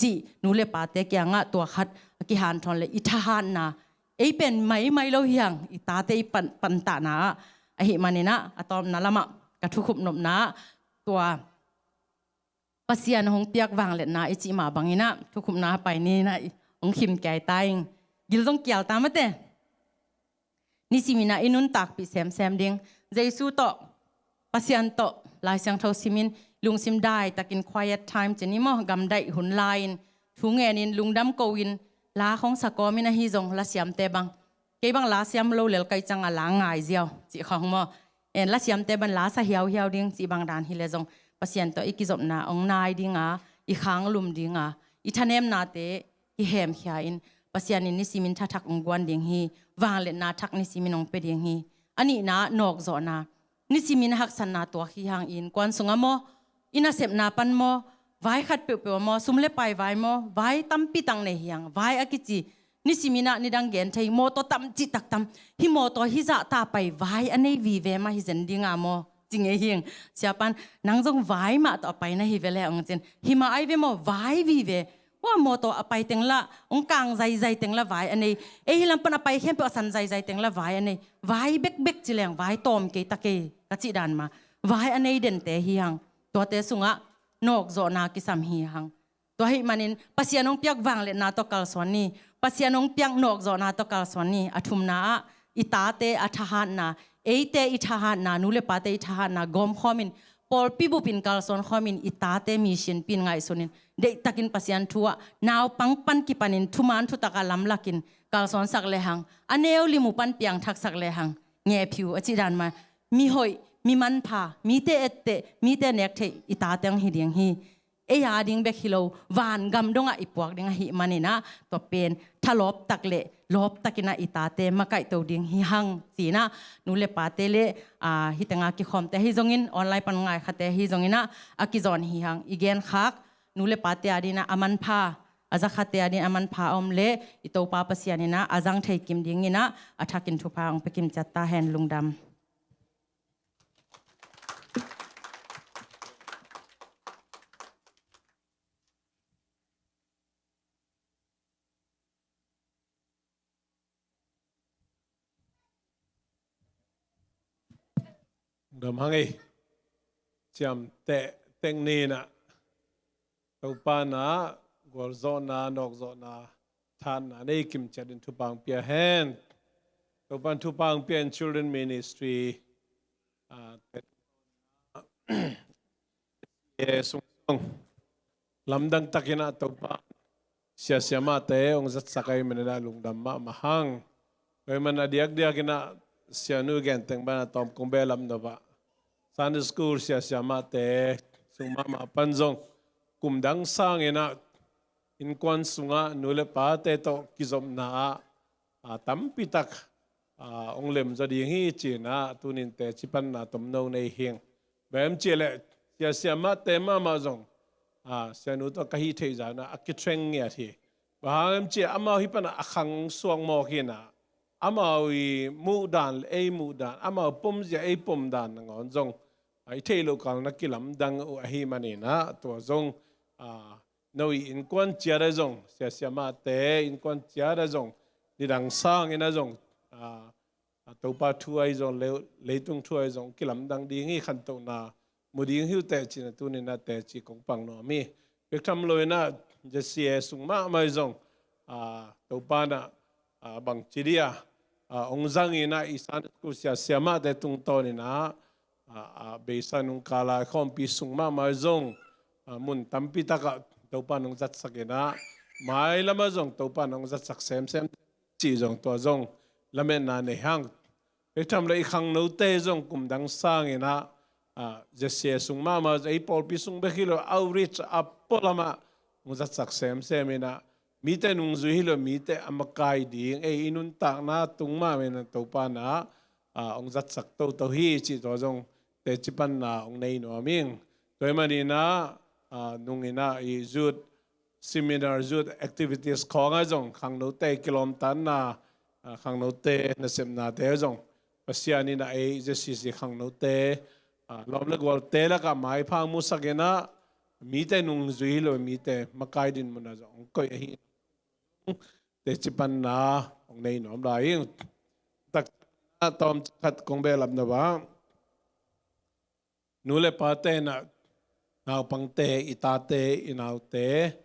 cih nu le pate kiangah tua khat a kihanthawn le i thahatna. Ei pen maimai lo hiang, i tate i pan, pantahna ah. Ahih maninah a tawpna lamah ka thukhupnopna ah tua Pasian hong piak vangliatna i cih mah banginah thukhupna a pai ninah hong khim kiai ta ing. Gil zong kial ta mate. Nisiminah i nuntakpih semsem ding. Jesu tawh, Pasian tawh Lai Siangtho simin, lungsim daitakin quiet time cih ni maw, gamdaih hun la-in, thu ngenin, lungdam ko-in, la khong sakawmin ahi zong, lasiamte bang, kei bang la siam lo lel kai cianga la ngai ziau cih khong maw? En, lasiamte ban la sa hiauhiau ding cih bang dan hileh zong, Pasian tawh i kizopna hong nai dinga, i khanglum dinga, i thanemnate kihemkhia in, Pasian in nisimin thathak hong guan ding hi. Vangliatna thak nisimin hong pia ding hi. A nihna, nawkzawhna. Nisimin haksatna tuak hi hang, i innkuan sungah maw, i nasepna pan maw, vai khat peuhpeuh maw, sum le pai vai maw, vai tampi tak nei hi hang, vai a kici. Nisiminah nidang gen thei, mawtaw tam cih tak tam. Hih mawtaw hih zah ta pai vai a nei vive mah hi zen dinga maw, ci ngei hing. Siapan, nang zong vai mah tawh a pai na hi ve le hong cin. Himah ai ve maw, vai vive. Hua mawtaw a pai teng lah, hong kang zaizai teng lah vai a nei. Ei hi lam pan a pai khempeuh a san zaizai teng lah vai a nei. Vai bekbek ci leng, vai tawm kei ta kei, ka cih dan mah. Vai a nei dente hi hang. Tuate sungah nawkzawhna kisam hi hang. Tua ahih manin Pasian hong piak vangliatna tawh kalsuan ni. Pasian hong piak nawkzawhna tawh kalsuan ni. A thumna ah, i tate a thahatna, eite i thahatna, nu le pate i thahatna gawmkhawmin, pawlpi bupin kalsuan khawmin, i tate mission pi-in ngaihsunin, deihtakin Pasian thu ah, naupang pan kipanin thuman thutakah lamlakin kalsuansak lehang, a neu lim uh pan piangthaksak lehang, ngephiu a cih dan mah, mihoih, mi manpha, mite etteh, mite nektheih i tate hong hi ding hi. Ei a ding bek hi lo, van gam dongah i puak ding ahih maninah, tua pen thalawptak le lawptakinah i tate makaihto ding hi hang, cinah nu le pate le, aa, hih tengah kikhawmte ahi zongin, online pan ngaikhate ahi zonginah a kizawn hi hang. I genkhak, nu le pate a dinah a manpha, a zakhate a din a manpha a om le, i Topa Pasian inah a zang thei kim dinginah a thakin thupha hong pia kim ciat ta hen. Lungdam. Dam hang ei. Ciamteh teng ninah Topa na gualzawhna, nawkzawhna, thahatna nei kim ciatin thupha hong pia hen. Topa in thupha hong pia in Children Ministry, ah, sung lamdang takinah Topa siasia mahte hong zatsak ahih maninah lungdam mahmah hang. Tua ahih manin a diakdiakinah sianu i genteng banah tawm kong behlap nop ah, Sunday school siasia mahte sung mahmah pan zong kum dang sanginah innkuan sungah nu le pate tawh kizopna ah, a tampitak, a, hong lemzaw ding hi cinah tunin teci panna tomno nei hing. Bang hiam cih leh Sia siamahte mahmah zong, a, sianu tawh ka hih theih zah inah a kitheng ngiat hi. Bang hang hiam cih leh amau hih panah a khang suak mawk hi inah, amau i muhdan le ei muhdan, amau pomzia ei pomdan nangawn zong, a, i theih loh kal na kilamdang uh ahih manin ah, tua zong, a, no i innkuan ciat ah zong, sia siamahte innkuan ciat ah zong, nidang sangin ah zong, a, a, Topa thu ah zong, leu-, leitung thu ah zong kilamdang ding hi, khantohna mu ding hi uh teh ci-in ah tuni-in ah teci kong pang nuam hi. Bek tham lo-in ah J C A sung mahmah zong, a, Topa in ah, a, bangci dia, a, hong zangin ah i Sunday school sia siamahte tungtawnin ah, a, a, beisa nung kal a khawmpi sung mahmah zong, a, mun tampi takah Topa in hong zatsak in ah, mailam ah zong Topa in hong zatsak semsem cih zong, tua zong lametna nei hang. Bek tham lo i khangnote zong kum dang sangin ah, a, J C A sung mahmah, ei pawlpi sung bek hi lo, outreach a pualam ah hong zatsak semsem in ah, mite nungzui hi lo, mite a makai ding, ei i nuntakna tung mahmah in ah Topa in ah, a, hong zatsak toto hi cih tua zong teci panna hong nei nuam ing. Tua ahih manin ah, a, nung in ah i youth seminar, youth activities khawng ah zong khangnote kilawmtatna, a, khangnote nasepnate ah zong Pasian in ah ei J C C khangnote, a, lawm le gualte lakah maipha musak in ah, mite nungzui hi lo, mite makai din mun ah zong hong koih ahi. Teci panna hong nei nuam lai ing. Tak, a, tawm khat kong behlap nuam a, nu le pate in ah, naupangte, i tate, i naute,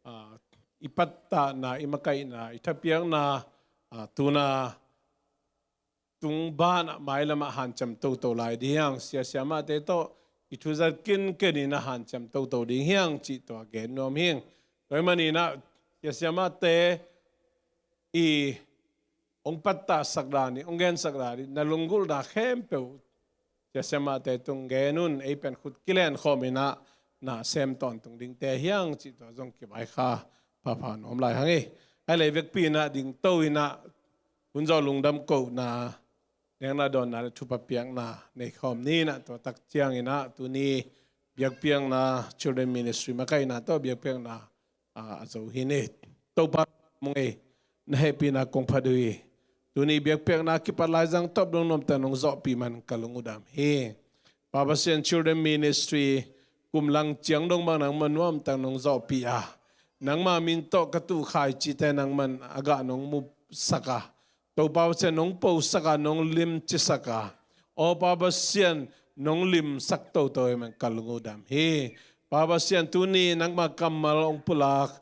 a, i pattahna, i makaihna, i thapiakna, a, tu-in ah tung banah mailam ah hanciam toto lai ding hi hang. Sia siamahte tawh i thuzat kinken in ah hanciam toto ding hi hang cih tua gen nuam hi ing. Tua ahih manin ah sia siamahte i hong pattahsak dan, i hong gensak dan, i na lunggulhna khempeuh sia siamahte tung gen un, ei pen khut kilenkhawm in ah na sem tawntung dingte hi hang cih tua zong kivaikha phapha nuam lai hang hi. Ahih leh vekpi in ah dingto in ah hun zawh lungdam kohna, nekna dawnna le thupha piakna nei khawm ni in ah, tua tak ciangin ah tuni biakpiakna, Children Ministry makaihna tawh biakpiakna, a, a zo hi ni. Topa mung ei, na hehpihna kong phat uh hi. Tuni biakpiakna kipat laizang tawp dong nuamtak nong zawhpih man ka lung uh dam hi. Pa Pasian, Children Ministry kum lang ciang dong bang nangmah nuamtak nong zawhpih a, nangma min tawh ka tuh khaici te nangman a gah nong musak a, Topa Pasian nong posak a, nong limcisak a, aw Pa Pasian nong limsak toto hi man ka lung uh dam hi. Pa Pasian, tuni nangma kammal hong pulak,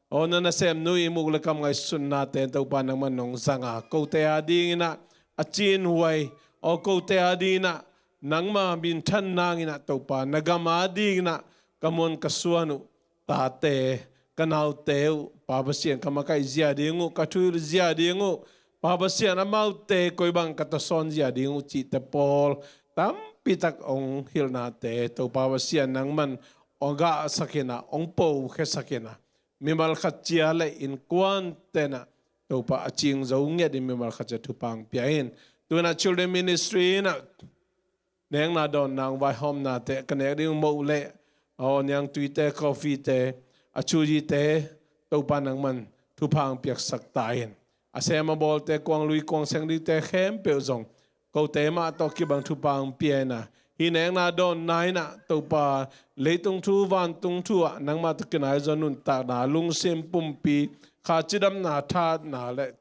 aw na nasemnu i muk le kam ngaihsutnate Topa nangman nong zang a, kote adingin ah a cinhuai, aw kote adingin ah nangma minthan nangin ah Topa na gam adingin ah ka muan ka suan uh tate, ka naute uh Pa Pasian ka makaih zia ding uh, ka thuhilh zia ding uh Pa Pasian, amaute koi bang ka tawsawn zia ding uh cihte pawl tampitak hong hilhnate Topa Pasian nangman hong gahsak in ah, hong pokhiasak in ah, mimal khat cia le innkuante in ah Topa a cing zo ngiat in mimal khat cia thupha hong pia in. Tu-in ah Children Ministry in ah nekna dawnna hong vaihawmnate ka nek ding uh moh le, aw niangtuite, coffeete, a cuyite Topa nangman thupha hong piaksak ta in. A sem a bawlte, kuang lui kuang seng dingte khempeuh zong kote mah tawh kibang thupha hong pia in ah, hih nekna dawnna in ah Topa, leitung thu vantung thu ah nangmah tawh kinai zaw nuntakna, lungsim pumpi, kha cidamna, thatna le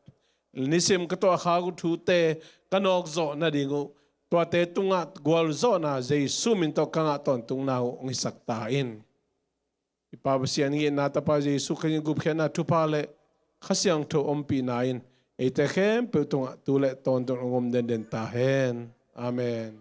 nisim ka tuahkhak uh thute ka nawkzawh nading uh, tuate tungah gualzawhna Jesu min tawh ka ngah tawntungna uh hong hisak ta in. I Pa Pasian, i itna Tapa Jesu Khrih in gupkhiatna, thupha le Kha Siangtho ompihna in eite khempeuh tungah tu le tawntung hong om denden ta hen. Amen.